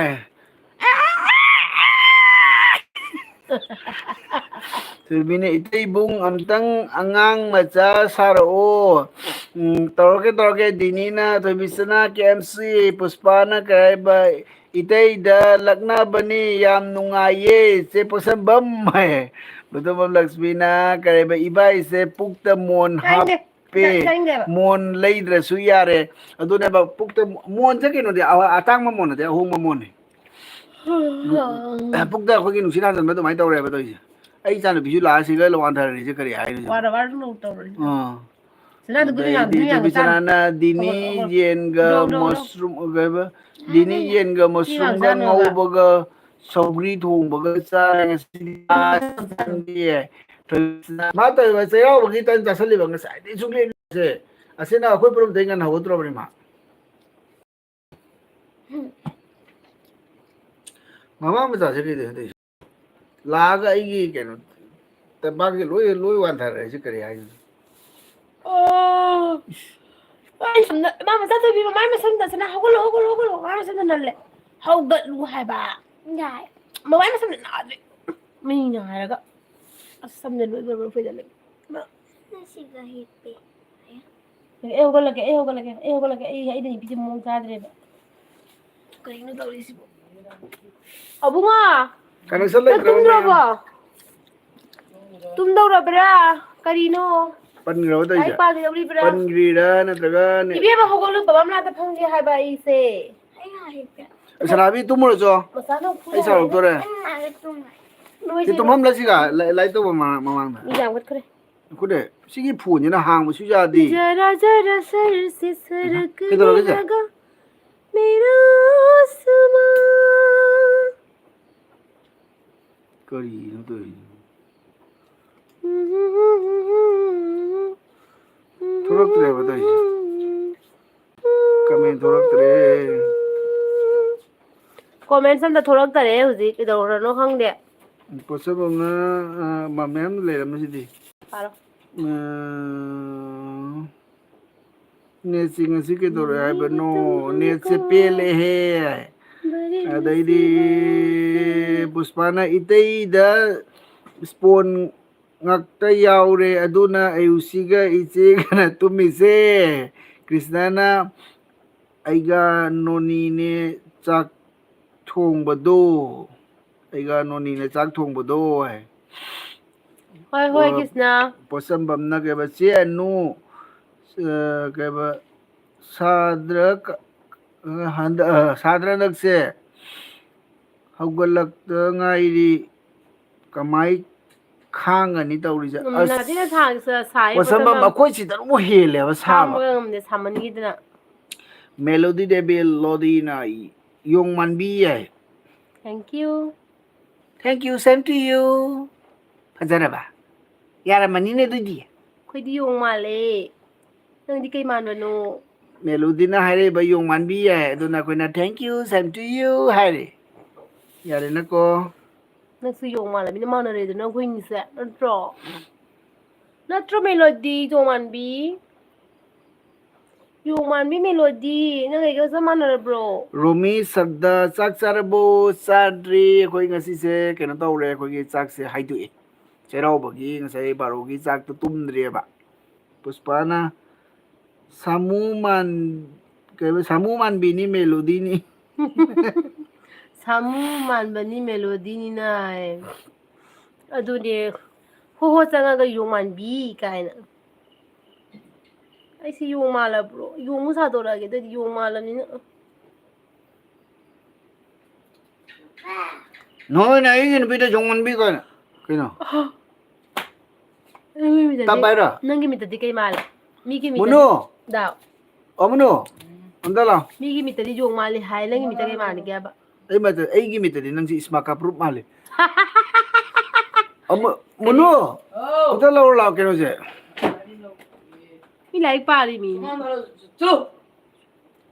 ꯊꯣꯏꯕꯤꯅ, "ꯏꯇꯩꯕꯨꯡ, ꯑꯝꯇꯪ ꯑꯉꯥꯡ ꯃꯆꯥ ꯁꯥꯔꯛꯑꯣ"꯫ ꯎꯝ, ꯇꯧꯔꯛꯀꯦ, ꯇꯧꯔꯛꯀꯦ꯫ ꯗꯤꯅꯤꯅ, "ꯊꯣꯏꯕꯤꯆꯅ, ꯀꯦ ꯑꯦꯝ ꯁꯤ, ꯄꯨꯁꯄꯥꯅ ꯀꯩ ꯍꯥꯏꯕ, ꯏꯇꯩꯗ ꯂꯛꯅꯕꯅꯤ, ꯌꯥꯝ ꯅꯨꯡꯉꯥꯏꯌꯦ, ꯆꯦ ꯄꯣꯠꯁꯝꯕꯝ" ꯍꯥꯏ꯫ ꯄꯣꯠꯁꯝꯕꯝ ꯂꯛꯁꯃꯤꯅ ꯀꯩ ꯍꯥꯏꯕ, "ꯏꯕꯥꯏꯁꯦ ꯄꯨꯛꯇ ꯃꯣꯟ ꯇꯥꯏꯅꯦ꯫ ꯍꯥꯞꯄꯦ, ꯇꯥꯏꯅꯦꯕ꯫ ꯃꯣꯟ ꯂꯩꯗ꯭ꯔꯁꯨ ꯌꯥꯔꯦ"꯫ ꯑꯗꯨꯅꯦꯕ, ꯄꯨꯛꯇ ꯃꯣꯟꯁꯦ ꯀꯩꯅꯣꯗꯤ, ꯑ-, ꯑꯇꯥꯡꯕ ꯃꯣꯟ ꯅꯠꯇꯦ, ꯑꯍꯣꯡꯕ ꯃꯣꯟꯅꯦ꯫ ꯄꯨꯛꯇ ꯑꯩꯈꯣꯏꯒꯤ ꯅꯨꯡꯁꯤꯠ ꯍꯥꯟꯖꯟꯕ ꯑꯗꯨꯃꯥꯏꯅ ꯇꯧꯔꯦꯕ ꯇꯧꯔꯤꯁꯦ꯫ ꯑꯩ ꯏꯆꯥꯅꯕꯤꯁꯨ ꯂꯥꯛꯑ ꯁꯤꯒ ꯋꯥꯟꯊꯔꯅꯤꯁꯦ ꯀꯔꯤ ꯍꯥꯏꯅꯣ ꯁꯤꯕꯣ? ꯋꯥꯔ ꯋꯥꯔ ꯂꯧ ꯇꯧꯔꯣꯏ꯫ ꯑꯥ꯫ ꯁꯅꯥꯗꯨ ꯒꯨꯂꯤ ꯉꯥꯡ, ꯑꯗꯩꯗꯤ ꯒꯨꯂꯤ ꯉꯥꯡ ꯊꯣꯏꯕꯤ ꯆꯥꯔꯣ꯫ ꯁꯅꯥꯅ ꯗꯤꯅꯤ ꯍꯧꯒꯠꯂꯣ, ꯍꯧꯒꯠꯂꯣ꯫ ꯌꯦꯟꯒ ꯗꯣ, ꯗꯣ, ꯗꯣ꯫ ꯃꯁꯔꯨꯝ, ꯀꯩꯕ? ꯗꯤꯅꯤ ꯌꯦꯟꯒ ꯁꯤ ꯃꯁꯔꯨꯝꯒ ꯉꯥꯡꯖꯅꯣꯕ꯫ ꯉꯧꯕꯒ ꯁꯧꯒ꯭ꯔꯤ ꯊꯣꯡꯕꯒ ꯆꯥꯔꯦ ꯉꯁꯤꯗꯤ꯫ ꯑꯁ, ꯆꯪꯗꯤꯌꯦ꯫ ꯊꯣꯏꯕꯤ ꯁꯅꯥ, ꯃꯥ ꯇꯧꯔꯤꯕ ꯆꯩꯔꯥꯎꯕꯒꯤ ꯇꯟ ꯆꯥꯁꯜꯂꯤꯕ ꯉꯁꯥꯏꯗꯩ ꯁꯨꯡꯂꯦꯞ ꯂꯦꯞꯇꯦ꯫ ꯑꯁꯤꯅ ꯑꯩꯈꯣꯏ ꯄꯨꯔꯝꯗꯩ ꯉꯟꯅ ꯍꯧꯒꯠꯇ꯭ꯔꯕꯅꯤ ꯃꯥ꯫ ꯃꯃꯥ ꯃꯆꯥꯁꯦ ꯀꯩꯗꯧꯅꯣ ꯇꯧꯔꯤꯁꯦ? ꯂꯥꯛꯑꯒ ꯑꯩꯒꯤ ꯀꯩꯅꯣ, ꯇꯝꯄꯥꯛꯁꯦ ꯂꯣꯏ, ꯂꯣꯏ ꯋꯥꯟꯊꯔꯦ꯫ ꯑꯩꯁꯦ ꯀꯔꯤ ꯍꯥꯏꯗꯣꯏꯅꯣ? ꯑꯣ꯫ ꯃꯥꯏ ꯁꯝꯅ, ꯃꯥ ꯃꯆꯥ ꯇꯣꯏꯕꯤ ꯃꯃꯥꯏ ꯃꯁꯝꯗ ꯁꯅꯥ ꯍꯧꯒꯠꯂꯣ, ꯍꯧꯒꯠꯂꯣ, ꯍꯧꯒꯠꯂꯣ, ꯃꯃꯥꯏ ꯃꯁꯝꯗ ꯅꯜꯂꯦ꯫ ꯍꯧꯒꯠꯂꯨ ꯍꯥꯏꯕ꯫ ꯌꯥꯏ꯫ ꯃꯃꯥꯏ ꯃꯁꯝꯗ ꯅꯥꯗ꯭ꯔꯦ꯫ ꯃꯤꯅ ꯍꯥꯏꯔꯒ꯫ ꯑꯁ ꯁꯝꯗ ꯂꯣꯏ ꯂꯣꯏ ꯂꯣꯏ ꯐꯣꯏꯗꯠꯂꯦ꯫ ꯃꯥ꯫ ꯁꯤꯒ ꯍꯤꯞꯄꯦ꯫ ꯑꯦ, ꯑꯩ ꯍꯧꯒꯠꯂꯒꯦ, ꯑꯩ ꯍꯧꯒꯠꯂꯒꯦ, ꯑꯩ ꯍꯧꯒꯠꯂꯒꯦ, ꯑꯩ, ꯑꯩꯅ ꯍꯤꯞꯄꯤꯁꯦ ꯃꯑꯣꯡ ꯆꯥꯗ꯭ꯔꯦꯕ꯫ ꯀꯩꯅꯣ ꯇꯧꯔꯤꯁꯤꯕꯣ? ꯑꯕꯨꯡꯉꯣ! Connection ꯅꯪ ꯂꯩꯇ꯭ꯔꯕ ꯇꯨꯝꯗ꯭ꯔꯕꯣ? ꯃꯌꯥꯝ? ꯇꯨꯝꯗꯧꯔꯕ꯭ꯔꯥ? ꯀꯔꯤꯅꯣ? ꯄꯟꯈ꯭ꯔꯕ ꯇꯧꯔꯤꯁꯦ? ꯂꯥꯏꯔꯤꯛ ꯄꯥꯒꯗꯧꯔꯤꯕ꯭ꯔꯥ? ꯄꯟꯈ꯭ꯔꯤꯔꯥ ꯅꯠꯇ꯭ꯔꯒ ꯅꯦ-, ꯏꯕꯦꯝꯃ, ꯍꯧꯒꯠꯂꯨ, ꯕꯕꯥ ꯃꯅꯥꯛꯇ ꯐꯝꯒꯦ ꯍꯥꯏꯕ ꯑꯩꯁꯦ꯫ ꯑꯩ ꯉꯥꯏꯍꯥꯛ ꯍꯤꯞꯀꯦ꯫ ꯁꯅꯥꯕꯤ, ꯇꯨꯝꯃꯨꯔꯣ ꯆꯣ꯫ ꯃꯆꯥꯅ ꯐꯨ ꯑꯩ ꯁꯥꯎꯔꯛꯇꯣꯔꯦ꯫ ꯑꯩ ꯉꯥꯏꯍꯥꯛ ꯇꯨꯝꯒꯦ꯫ ꯁꯤ ꯇꯨꯝꯐꯝ ꯂꯩꯁꯤꯒ, ꯂꯥꯏ-, ꯂꯥꯏꯔꯤꯛ ꯇꯧꯕ ꯃꯃꯥꯡ-, ꯃꯃꯥꯡꯗ꯫ ꯃꯤ ꯌꯥꯝꯒꯠꯈ꯭ꯔꯦ꯫ ꯑꯩꯈꯣꯏꯅꯦ, ꯁꯤꯒꯤ ꯐꯣꯟꯁꯤꯅ ꯍꯥꯡꯕꯁꯨ ꯌꯥꯗꯦ꯫ ꯖꯔꯥ ꯖꯔꯥ ꯁꯔ ꯁꯦ ꯁꯔꯛ ꯀꯩꯗꯧꯔꯒꯦ ꯁꯦ? ꯂꯒꯥ ꯃꯦꯔꯥ ꯑꯥꯁꯃꯥꯟ꯫ ꯀꯔꯤꯅꯣ ꯇꯧꯔꯤꯁꯤꯕꯣ? ꯊꯣꯛꯂꯛꯇ꯭ꯔꯦꯕ ꯇꯧꯔꯤꯁꯦ꯫ Comment ꯊꯣꯛꯂꯛꯇ꯭ꯔꯦ꯫ Comments ꯑꯝꯇ ꯊꯣꯛꯂꯛꯇꯔꯦ ꯍꯧꯖꯤꯛ, ꯀꯩꯗꯧꯔꯅꯣ ꯈꯪꯗꯦ꯫ ꯄꯣꯠꯁꯝꯕꯝꯅ, ꯑ, ꯃ-, ꯃꯌꯥꯝ ꯂꯩꯔꯝꯃꯤꯁꯤꯗꯤ꯫ ꯄꯥꯔꯣ꯫ ꯑ, ꯅꯦꯠꯁꯤ ꯉꯁꯤ ꯀꯩꯗꯧꯔꯦ ꯍꯥꯏꯕꯅꯣ? ꯅꯦꯠꯁꯦ ꯄꯦꯜꯂꯦꯍꯦ꯫ ꯑꯗꯩꯗꯤ ꯄꯨꯁꯄꯥꯅ ꯏꯇꯩꯗ ꯁ꯭ꯄꯣꯟ ꯉꯥꯛꯇ ꯌꯥꯎꯔꯦ, ꯑꯗꯨꯅ ꯑꯌꯨꯁꯤꯒ ꯏꯆꯦꯒꯅ ꯇꯨꯝꯃꯤꯁꯦ꯫ ꯀ꯭ꯔꯤꯁꯅꯅ ꯑꯩꯒ ꯅꯣꯅꯤꯅꯦ ꯆꯥꯛ ꯊꯣꯡꯕꯗꯣ, ꯑꯩꯒ ꯅꯣꯅꯤꯅꯦ ꯆꯥꯛ ꯊꯣꯡꯕꯗꯣ ꯍꯥꯏ꯫ ꯍꯣꯏ, ꯍꯣꯏ, ꯄꯣ-, ꯀ꯭ꯔꯤꯁꯅ꯫ ꯄꯣꯠꯁꯝꯕꯝꯅ ꯀꯩꯕ, "ꯆꯦ ꯑꯅꯨ, ꯑ, ꯀꯩꯕ, ꯁꯥꯗ꯭ꯔ ꯀ-, ꯍꯟꯗꯛ, ꯑ, ꯁꯥꯗ꯭ꯔ ꯍꯟꯗꯛꯁꯦ ꯍꯧꯒꯠꯂꯛꯇ ꯉꯥꯏꯔꯤ, ꯀꯃꯥꯏ ꯈꯥꯡꯒꯅꯤ ꯇꯧꯔꯤꯁꯦ?" ꯎꯝ, ꯑꯁ, ꯅꯥꯗꯤꯅ ꯊꯥꯡꯁꯦ ꯁꯥꯏ ꯄꯣꯠꯁꯝꯕꯝ ꯄꯣꯠꯁꯝꯕꯝ꯫ ꯑꯩꯈꯣꯏ ꯁꯤꯗꯅꯕꯨ ꯍꯦꯜꯂꯦꯕ ꯁꯥꯕ꯫ ꯈꯥꯡꯕꯒ ꯉꯝꯗꯦ, ꯁꯥꯃꯟꯈꯤꯗꯅ꯫ ꯃꯦꯂꯣꯗꯤ ꯗꯦꯕꯤ ꯂꯣꯗꯤꯅ ꯌꯣꯡ ꯃꯥꯟꯕꯤ ꯌꯥꯏ꯫ Thank you. Thank you, same to you. ꯐꯖꯔꯕ? ꯌꯥꯔꯝꯃꯅꯤꯅꯦ ꯑꯗꯨꯗꯤ꯫ ꯑꯩꯈꯣꯏꯗꯤ ꯌꯣꯡ ꯃꯥꯜꯂꯦ꯫ ꯅꯪꯗꯤ ꯀꯩ ꯃꯥꯟꯕꯅꯣ? ꯃꯦꯂꯣꯗꯤꯅ ꯍꯥꯏꯔꯛꯏꯕ ꯌꯣꯡ ꯃꯥꯟꯕꯤ ꯌꯥꯏ, ꯑꯗꯨꯅ ꯑꯩꯈꯣꯏꯅ "Thank you, same to you" ꯍꯥꯏꯔꯦ꯫ ꯌꯥꯔꯦꯅꯀꯣ? ꯅꯪꯁꯨ ꯌꯣꯡ ꯃꯥꯜꯂꯃꯤꯅ ꯃꯥꯟꯅꯔꯦꯗꯅ ꯑꯩꯈꯣꯏꯅꯤꯁꯦ, ꯅꯠꯇ꯭ꯔꯣ? ꯅꯠꯇ꯭ꯔꯣ, ꯃꯦꯂꯣꯗꯤ, ꯌꯣꯡ ꯃꯥꯟꯕꯤ? ꯌꯣꯡ ꯃꯥꯟꯕꯤ ꯃꯦꯂꯣꯗꯤ, ꯅꯪ ꯑꯩꯒ ꯆꯞ ꯃꯥꯟꯅꯔꯕ꯭ꯔꯣ? ꯔꯣꯃꯤ ꯁꯛꯗ, "ꯆꯥꯛ ꯆꯥꯔꯕꯣ?" "ꯆꯥꯗ꯭ꯔꯤ, ꯑꯩꯈꯣꯏ ꯉꯁꯤꯁꯦ ꯀꯩꯅꯣ ꯇꯧꯔꯦ, ꯑꯩꯈꯣꯏꯒꯤ ꯆꯥꯛꯁꯦ ꯍꯥꯏꯗꯣꯛꯑꯦ꯫ ꯆꯩꯔꯥꯎꯕꯒꯤ ꯉꯁꯥꯏ ꯕꯥꯔꯣꯒꯤ ꯆꯥꯛꯇꯣ ꯇꯨꯝꯗ꯭ꯔꯦꯕ꯫" ꯄꯨꯁꯄꯥꯅ, "ꯁꯥꯃꯨ ꯃꯥꯟ-, ꯀꯩꯕ, ꯁꯥꯃꯨ ꯃꯥꯟꯕꯤꯅꯤ ꯃꯦꯂꯣꯗꯤꯅꯤ꯫" "ꯁꯥꯃꯨ ꯃꯥꯟꯕꯅꯤ ꯃꯦꯂꯣꯗꯤꯅꯤꯅ" ꯍꯥꯏ꯫ ꯑꯗꯨꯅꯦ, "ꯍꯣ ꯍꯣ ꯆꯪꯉꯒ ꯌꯣꯡ ꯃꯥꯟꯕꯤ" ꯀꯥꯏꯅ꯫ ꯑꯩꯁꯤ ꯌꯣꯡ ꯃꯥꯜꯂꯕ꯭ꯔꯣ? ꯌꯣꯡ ꯑꯃꯨꯛ ꯁꯥꯗꯣꯔꯛꯑꯒꯦ, ꯑꯗꯨꯗꯤ ꯌꯣꯡ ꯃꯥꯜꯂꯕꯅꯤꯅ꯫ ꯅꯣꯏꯅ ꯑꯩꯒꯤ ꯅꯨꯄꯤꯗ ꯌꯣꯡ ꯃꯥꯟꯕꯤ ꯀꯥꯏꯅ꯫ ꯀꯩꯅꯣ? ꯅꯪꯒꯤ ꯃꯤꯠꯇꯗꯤ, ꯇꯞ ꯍꯥꯏꯔꯣ? ꯅꯪꯒꯤ ꯃꯤꯠꯇꯗꯤ ꯀꯩ ꯃꯥꯜꯂꯦ? ꯃꯤꯒꯤ ꯃꯤꯠꯇꯗꯤ ꯃꯨꯅꯨ! ꯗꯥꯎ꯫ ꯑꯣ, ꯃꯨꯅꯨ! ꯑꯝꯇ ꯂꯥꯎ꯫ ꯃꯤꯒꯤ ꯃꯤꯠꯇꯗꯤ ꯌꯣꯡ ꯃꯥꯜꯂꯤ ꯍꯥꯏ, ꯅꯪꯒꯤ ꯃꯤꯠꯇ ꯀꯩ ꯃꯥꯟꯒꯦ ꯍꯥꯏꯕ? ꯑꯩ ꯃꯤꯠꯇ-, ꯑꯩꯒꯤ ꯃꯤꯠꯇꯗꯤ ꯅꯪꯁꯤ ꯏꯁꯃꯥꯀꯥ ꯄ꯭ꯔꯨꯞ ꯃꯥꯜꯂꯤ꯫ ꯑꯃ, ꯃꯨꯅꯨ! ꯍꯥꯎ꯫ ꯑꯝꯇ ꯂꯧꯔ ꯂꯥꯛꯑꯣ ꯀꯩꯅꯣꯁꯦ꯫ ꯃꯤ ꯂꯥꯏꯔꯤꯛ ꯄꯥꯔꯤ ꯃꯤ꯫ ꯆꯨ!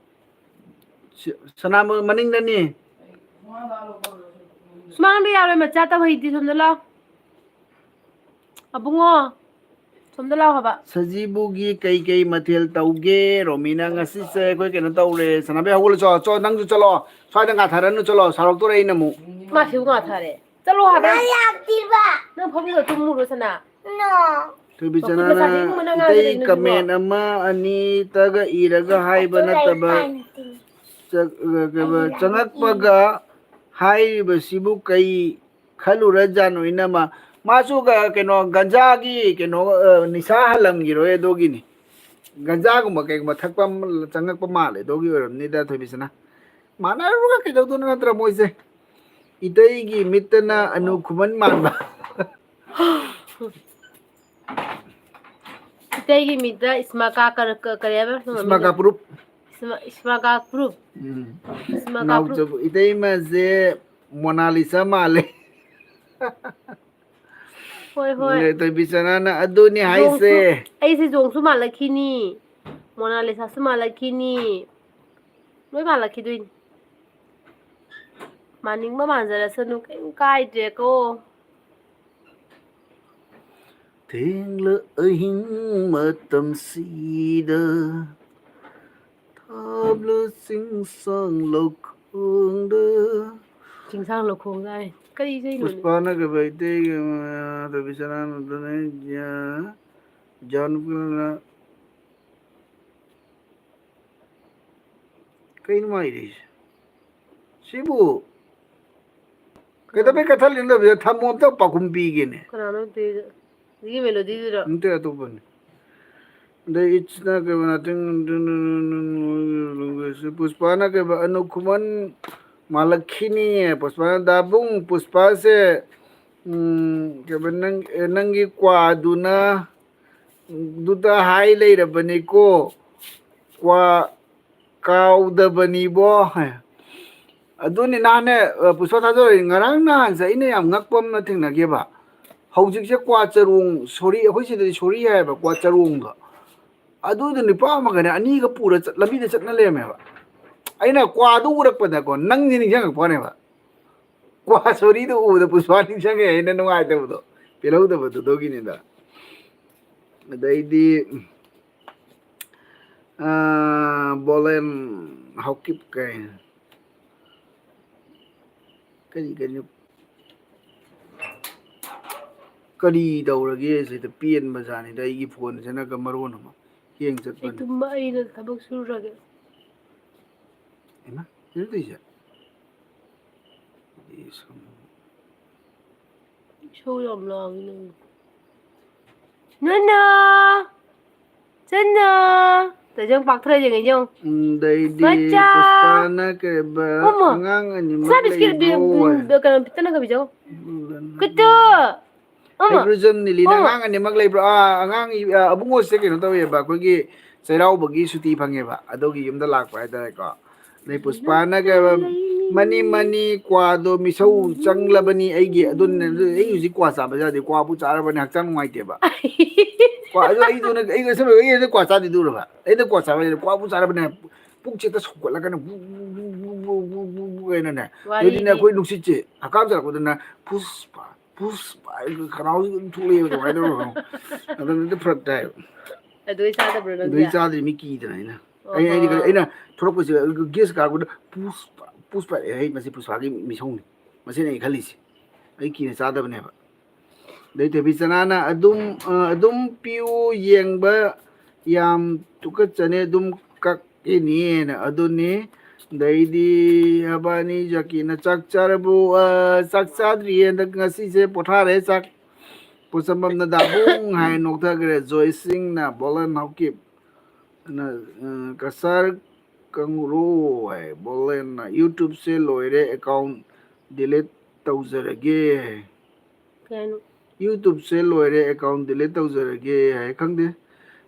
ꯁ-, ꯁꯅꯥꯃ-, ꯃꯅꯤꯡꯗꯅꯤ꯫ ꯁꯨꯃꯥꯡꯗ ꯌꯥꯔꯣꯏ, ꯃꯆꯥ ꯇꯧꯍꯩꯗꯦ, ꯁꯣꯝꯗ ꯂꯥꯎ꯫ ꯑꯕꯨꯡꯉꯣ, ꯁꯣꯝꯗ ꯂꯥꯎ ꯍꯥꯏꯕ꯫ ꯁꯖꯤꯕꯨꯒꯤ ꯀꯩ ꯀꯩ ꯃꯊꯦꯜ ꯇꯧꯒꯦ? ꯔꯣꯃꯤꯅ ꯉꯁꯤꯁꯦ ꯑꯩꯈꯣꯏ ꯀꯩꯅꯣ ꯇꯧꯔꯦ꯫ ꯁꯅꯥꯕꯤ, ꯍꯧꯒꯠꯂꯨ ꯆꯣ꯫ ꯆꯣ, ꯅꯪꯁꯨ ꯆꯠꯂꯣ꯫ ꯁ꯭ꯋꯥꯏꯗ ꯉꯥꯊꯔꯅꯨ, ꯆꯠꯂꯣ꯫ ꯁꯥꯎꯔꯛꯇꯣꯔꯦ ꯑꯩꯅ ꯑꯃꯨꯛ꯫ ꯃꯥ ꯁꯤꯕꯨ ꯉꯥꯊꯔꯦ꯫ ꯆꯠꯂꯣ ꯍꯥꯏꯕ꯫ ꯅꯪ ꯐꯃꯨꯡꯗ ꯇꯨꯝꯃꯨꯔꯣ, ꯁꯅꯥ꯫ ꯊꯣꯏꯕꯤꯆꯅꯥꯅ ꯃꯈꯨꯠ ꯃꯁꯥꯁꯦ ꯏꯪꯕꯅ ꯏꯇꯩ ꯉꯥꯡꯗꯣꯏꯅꯦ ꯀꯃꯦꯟ ꯍꯧꯖꯤꯛꯐꯥꯎ꯫ ꯑꯃ ꯑꯅꯤꯇꯒ ꯏꯔꯒ ꯍꯥꯏꯕ ꯅꯠꯇꯕ ꯆ-, ꯀꯩꯕ, ꯆꯪꯉꯛꯄꯒ ꯍꯥꯏꯔꯤꯕꯁꯤꯕꯨ ꯀꯩ ꯈꯜꯂꯨꯔꯖꯥꯠꯅꯣ ꯏꯅꯝꯃ? ꯃꯥꯁꯨ ꯀ-, ꯀꯩꯅꯣ, ꯒꯟꯖꯥꯒꯤ ꯀꯩꯅꯣ, ꯑ, ꯅꯤꯁꯥ ꯍꯜꯂꯝꯈꯤꯔꯣꯏ, ꯑꯗꯨꯒꯤꯅꯤ꯫ ꯒꯟꯖꯥꯒꯨꯝꯕ ꯀꯩꯒꯨꯝꯕ ꯊꯛꯄ ꯑꯃ ꯆꯪꯉꯛꯄ ꯃꯥꯜꯂꯦ, ꯑꯗꯨꯒꯤ ꯑꯣꯏꯔꯝꯅꯤꯗ, ꯊꯣꯏꯕꯤꯁꯅꯥ꯫ ꯃꯥꯟꯅꯔꯨꯔꯒ ꯀꯩꯗꯧꯗꯣꯏꯅꯣ ꯅꯠꯇ꯭ꯔ ꯃꯣꯏꯁꯦ? ꯏꯇꯩꯒꯤ ꯃꯤꯠꯇꯅ ꯑꯅꯨ ꯈꯨꯃꯟ ꯃꯥꯟꯕ꯫ ꯏꯇꯩꯒꯤ ꯃꯤꯠꯇ ꯏꯁꯃꯥꯀꯥ ꯀꯔ-, ꯀ-, ꯀꯔꯤ ꯍꯥꯏꯕ? ꯏꯁꯃꯥꯀꯥ ꯄ꯭ꯔꯨꯞ꯫ ꯏꯁꯃꯥ-, ꯏꯁꯃꯥꯀꯥ ꯄ꯭ꯔꯨꯞ꯫ ꯎꯝ꯫ ꯏꯁꯃꯥꯀꯥ ꯄ꯭ꯔꯨꯞ꯫ ꯅꯥꯎꯆꯧꯕ ꯏꯇꯩꯃꯁꯦ ꯃꯣꯅꯥꯂꯤꯁꯥ ꯃꯥꯜꯂꯦ꯫ ꯍꯣꯏ, ꯍꯣꯏ꯫ ꯅꯦ, ꯊꯣꯏꯕꯤꯆꯅꯥꯅ ꯑꯗꯨꯅꯤ ꯍꯥꯏꯁꯦ꯫ ꯖꯣꯡꯁꯨ, ꯑꯩꯁꯦ ꯖꯣꯡꯁꯨ ꯃꯥꯜꯂꯛꯈꯤꯅꯤ, ꯃꯣꯅꯥꯂꯤꯁꯥꯁꯨ ꯃꯥꯜꯂꯛꯈꯤꯅꯤ, ꯂꯣꯏ ꯃꯥꯜꯂꯛꯈꯤꯗꯣꯏꯅꯤ꯫ ꯃꯥꯟꯅꯤꯡꯕ ꯃꯥꯟꯖꯔꯁꯅꯨ, ꯀꯩꯝ ꯀꯥꯏꯗ꯭ꯔꯦꯀꯣ꯫ ꯊꯦꯡꯂ ꯑꯍꯤꯡ ꯃꯇꯝꯁꯤꯗ ꯊꯥꯞꯂ ꯆꯤꯡꯁꯥꯡ ꯂꯧꯈꯣꯡꯗ꯫ ꯆꯤꯡꯁꯥꯡ ꯂꯧꯈꯣꯡꯗ ꯍꯥꯏ꯫ ꯀꯔꯤ ꯏꯁꯩꯅꯣꯅꯦ? ꯄꯨꯁꯄꯥꯅ ꯀꯩꯕ ꯏꯇꯩꯒꯤ, ꯑ, ꯔꯕꯤꯆꯟꯗ꯭ꯔꯟ ꯑꯗꯨꯅ, ꯖ-, ꯖꯥꯟ ꯀꯩꯅꯣ ꯃꯥ ꯏꯔꯤꯁꯦ? ꯁꯤꯕꯨ ꯀꯩꯗꯧꯕꯩ ꯀꯊꯠꯂꯤꯅꯣ? ꯊꯝꯃꯣ, ꯑꯝꯇ ꯄꯥꯎꯈꯨꯝ ꯄꯤꯒꯦꯅꯦ꯫ ꯀꯅꯥꯅꯣ ꯄꯤꯔꯤꯗꯣ? ꯁꯤꯒꯤ ꯃꯦꯂꯣꯗꯤꯗꯨꯔꯣ? ꯅꯠꯇꯦ, ꯑꯇꯣꯞꯄꯅꯤ꯫ ꯑꯗꯩ it's not ꯀꯩꯅꯣ, nothing, ꯄꯨꯁꯄꯥꯅ ꯀꯩꯕ, ꯑꯅꯨ ꯈꯨꯃꯟ ꯃꯥꯜꯂꯛꯈꯤꯅꯤ꯫ ꯄꯨꯁꯄꯥꯅ, ꯗꯥꯕꯨꯡ, ꯄꯨꯁꯄꯥꯁꯦ, ꯎꯝ, ꯀꯩꯕ, ꯅꯪ-, ꯑꯦ, ꯅꯪꯒꯤ ꯀ꯭ꯋꯥꯗꯨꯅ ꯗꯨꯗ ꯍꯥꯏ ꯂꯩꯔꯕꯅꯤꯀꯣ, ꯀ꯭ꯋꯥ ꯀꯥꯎꯗꯕꯅꯤꯕꯣ꯫ ꯑꯗꯨꯅꯤ ꯅꯍꯥꯟꯅꯦ, ꯑ, ꯄꯨꯁꯄꯥ ꯊꯥꯖꯔꯣꯏ, ꯉꯔꯥꯡ ꯅꯍꯥꯟꯁꯦ ꯑꯩꯅ ꯌꯥꯝ ꯉꯛꯄ ꯑꯃ ꯊꯦꯡꯅꯈꯤꯕ꯫ ꯍꯧꯖꯤꯛꯁꯦ ꯀ꯭ꯋꯥ ꯆꯔꯣꯡ, ꯁꯣꯔꯤ, ꯑꯩꯈꯣꯏ ꯁꯤꯗꯗꯤ ꯁꯣꯔꯤ ꯍꯥꯏꯌꯦꯕ, ꯀ꯭ꯋꯥ ꯆꯔꯣꯡꯗꯣ꯫ ꯑꯗꯨꯗ ꯅꯨꯄꯥ ꯑꯃꯒꯅꯦ ꯑꯅꯤꯒ ꯄꯨꯔ ꯆꯠ-, ꯂꯝꯕꯤꯗ ꯆꯠꯅ ꯂꯩꯔꯝꯃꯦꯕ꯫ ꯑꯩꯅ ꯀ꯭ꯋꯥꯗꯨ ꯎꯔꯛꯄꯗꯀꯣ, ꯅꯪꯁꯦ ꯅꯤꯡꯁꯤꯡꯉꯛꯄꯅꯦꯕ꯫ ꯀ꯭ꯋꯥ ꯁꯣꯔꯤꯗꯨ ꯎꯕꯗ ꯄꯨꯁꯄꯥ ꯅꯤꯡꯁꯤꯡꯉꯦ, ꯑꯩꯅ ꯅꯨꯡꯉꯥꯏꯇꯕꯗꯣ, ꯄꯦꯜꯍꯧꯗꯕꯗꯨ, ꯑꯗꯨꯒꯤꯅꯤꯗ꯫ ꯑꯗꯩꯗꯤ, ꯑꯥ, ꯕꯣꯂꯦꯟ ꯍꯥꯎꯀꯤꯞ ꯀꯩ, ꯀꯔꯤ ꯀꯔꯤ, ꯀꯔꯤ ꯇꯧꯔꯒꯦ ꯁꯤꯗ? ꯄꯦꯟꯕ ꯖꯥꯠꯅꯤꯗ, ꯑꯩꯒꯤ ꯐꯣꯟꯁꯤꯅꯒ ꯃꯔꯣꯟ ꯑꯃ ꯍꯦꯡ ꯑꯩ ꯆꯠꯄꯅꯦ꯫ ꯇꯨꯝꯕ, ꯑꯩꯅ ꯊꯕꯛ ꯁꯨꯔꯒꯦ꯫ ꯍꯩꯃꯥ, ꯀꯩꯅꯣ ꯇꯧꯔꯤꯁꯦ? ꯏꯁꯧ ꯌꯥꯝ ꯂꯥꯡꯉꯤ ꯅꯪ꯫ ꯅꯅꯥ! ꯆꯟꯅ! ꯇꯧꯔꯤꯁꯦ ꯌꯦꯡꯉꯨ, ꯄꯥꯛꯊꯔ ꯌꯦꯡꯉꯛꯏꯁꯦ ꯌꯦꯡꯉꯨ꯫ ꯎꯝ, ꯑꯗꯩꯗꯤ ꯃꯆꯥ! ꯄꯨꯁꯄꯥꯅ ꯀꯩꯕ, ꯑꯃ! ꯑꯉꯥꯡ ꯑꯅꯤꯃꯛ ꯁꯅꯥ ꯕꯤꯁꯀꯤꯠ ꯂꯩꯕ꯭ꯔꯣ ꯕꯤ-, ꯍꯥꯏ꯫ ꯕꯤ-, ꯀꯩꯅꯣ, ꯄꯤꯇꯅ ꯀꯕꯤꯖꯧ꯫ ꯀꯨꯇꯨ! ꯑꯃ! ꯍꯩꯒ꯭ꯔꯨꯖꯝ ꯅꯤꯂꯤꯅ ꯑꯃ! ꯑꯉꯥꯡ ꯑꯅꯤꯃꯛ ꯂꯩꯕ꯭ꯔꯣ? ꯑꯥ, ꯑꯉꯥꯡ, ꯑꯥ, ꯑꯕꯨꯡꯉꯣꯁꯦ ꯀꯩꯅꯣ ꯇꯧꯋꯦꯕ, ꯑꯩꯈꯣꯏꯒꯤ ꯆꯩꯔꯥꯎꯕꯒꯤ ꯁꯨꯇꯤ ꯐꯪꯉꯦꯕ, ꯑꯗꯨꯒꯤ ꯌꯨꯝꯗ ꯂꯥꯛꯄ ꯍꯥꯏꯇꯥꯔꯦꯀꯣ꯫ ꯑꯗꯩ ꯄꯨꯁꯄꯥꯅ ꯀꯩꯕ, "ꯃꯅꯤ, ꯃꯅꯤ, ꯀ꯭ꯋꯥꯗꯣ ꯃꯤꯁꯧ ꯆꯪꯂꯕꯅꯤ ꯑꯩꯒꯤ꯫ ꯑꯗꯨꯅ, ꯑꯗꯨ ꯑꯩ ꯍꯧꯖꯤꯛ ꯀ꯭ꯋꯥ ꯆꯥꯕ ꯌꯥꯗꯦ, ꯀ꯭ꯋꯥꯕꯨ ꯆꯥꯔꯕꯅꯤ ꯍꯛꯆꯥꯡ ꯅꯨꯡꯉꯥꯏꯇꯦꯕ꯫ ꯀ꯭ꯋꯥ, ꯑꯗꯨ ꯑꯩꯗꯣ, ꯑꯩ ꯑꯁꯦꯡꯕ ꯑꯩ ꯀ꯭ꯋꯥ ꯆꯥꯗꯦ ꯑꯗꯨꯔꯕ? ꯑꯩꯅ ꯀ꯭ꯋꯥ ꯆꯥꯕ ꯌꯥꯗꯦ, ꯀ꯭ꯋꯥꯕꯨ ꯆꯥꯔꯕꯅꯦ, ꯄꯨꯛꯁꯦ ꯍꯦꯛꯇ ꯁꯧꯒꯠꯂꯒꯅꯦ, ꯕꯨ, ꯕꯨ, ꯕꯨ, ꯕꯨ, ꯕꯨ, ꯕꯨ ꯍꯥꯏꯅꯅꯦ꯫ ꯑꯗꯨꯗꯤꯅꯦ ꯋꯥꯔꯤꯗꯤ꯫ ꯑꯩꯈꯣꯏ ꯅꯨꯡꯁꯤꯠꯁꯦ ꯍꯛꯀꯥꯝ ꯆꯠꯂꯛꯄꯗꯅ ꯐꯨꯁ ꯐꯥ, ꯐꯨꯁ ꯐꯥ, ꯈꯅꯥꯎꯁꯤ ꯑꯗꯨꯝ ꯊꯣꯛꯂꯛꯑꯦꯕ, ꯀꯃꯥꯏꯅ ꯇꯧꯔꯕꯅꯣ? ꯑꯗꯨꯝ ꯍꯦꯛꯇ ꯐꯔꯛ ꯇꯥꯏꯕ꯫ ꯑꯗꯨꯗꯤ ꯆꯥꯗꯕ꯭ꯔꯣ ꯅꯪꯗꯤ? ꯑꯗꯨꯗꯤ ꯆꯥꯗ꯭ꯔꯤ, ꯃꯤ ꯀꯤꯗꯅ ꯑꯩꯅ꯫ ꯑꯩ, ꯑꯩꯗꯤ, ꯑꯣꯍꯣ꯫ ꯑꯩꯅ ꯊꯣꯛꯂꯛꯄꯁꯦ, ꯒꯦꯁ ꯀꯥꯔꯛꯄꯗ ꯄꯨꯁꯄꯥ, ꯄꯨꯁꯄꯥ, ꯑꯦ, ꯍꯩ, ꯃꯁꯤ ꯄꯨꯁꯄꯥꯒꯤ ꯃꯤꯁꯧꯅꯤ꯫ ꯃꯁꯤꯅ ꯑꯩ ꯈꯜꯂꯤꯁꯦ꯫ ꯑꯩ ꯀꯤꯅ ꯆꯥꯗꯕꯅꯦꯕ꯫ ꯑꯗꯩ ꯊꯣꯏꯕꯤꯆꯅꯥꯅ ꯑꯗꯨꯝ, ꯑ, "ꯑꯗꯨꯝ ꯄꯤꯌꯨ, ꯌꯦꯡꯕ ꯌꯥꯝ ꯇꯨꯀꯠꯆꯅꯤ, ꯑꯗꯨꯝ ꯀꯛꯏꯅꯦꯅ"꯫ ꯑꯗꯨꯅꯤ꯫ ꯑꯗꯩꯗꯤ ꯍꯕꯥꯅꯤ ꯖꯥꯀꯤꯅ, "ꯆꯥꯛ ꯆꯥꯔꯕꯣ?" ꯑ, ꯆꯥꯛ ꯆꯥꯗ꯭ꯔꯤꯌꯦ, ꯍꯟꯗꯛ ꯉꯁꯤꯁꯦ ꯄꯣꯊꯥꯔꯦ ꯆꯥꯛ꯫ ꯄꯣꯠꯁꯝꯕꯝꯅ ꯗꯥꯕꯨꯡ ꯍꯥꯏ ꯅꯣꯛꯊꯈ꯭ꯔꯦ꯫ ꯖꯣꯏ ꯁꯤꯡꯅ ꯕꯣꯂꯟ ꯍꯥꯎꯀꯤꯞ꯫ ꯑꯗꯨꯅ, ꯑ, ꯀꯁꯥꯔ ꯀꯪꯉꯨꯔꯣ ꯍꯥꯏ꯫ ꯕꯣꯂꯦꯟꯅ, "YouTube-ꯁꯦ ꯂꯣꯏꯔꯦ, account delete ꯇꯧꯖꯔꯒꯦ" ꯍꯥꯏ꯫ ꯀꯩꯅꯣ? "YouTube-ꯁꯦ ꯂꯣꯏꯔꯦ, account delete ꯇꯧꯖꯔꯒꯦ" ꯍꯥꯏ꯫ ꯈꯪꯗꯦ꯫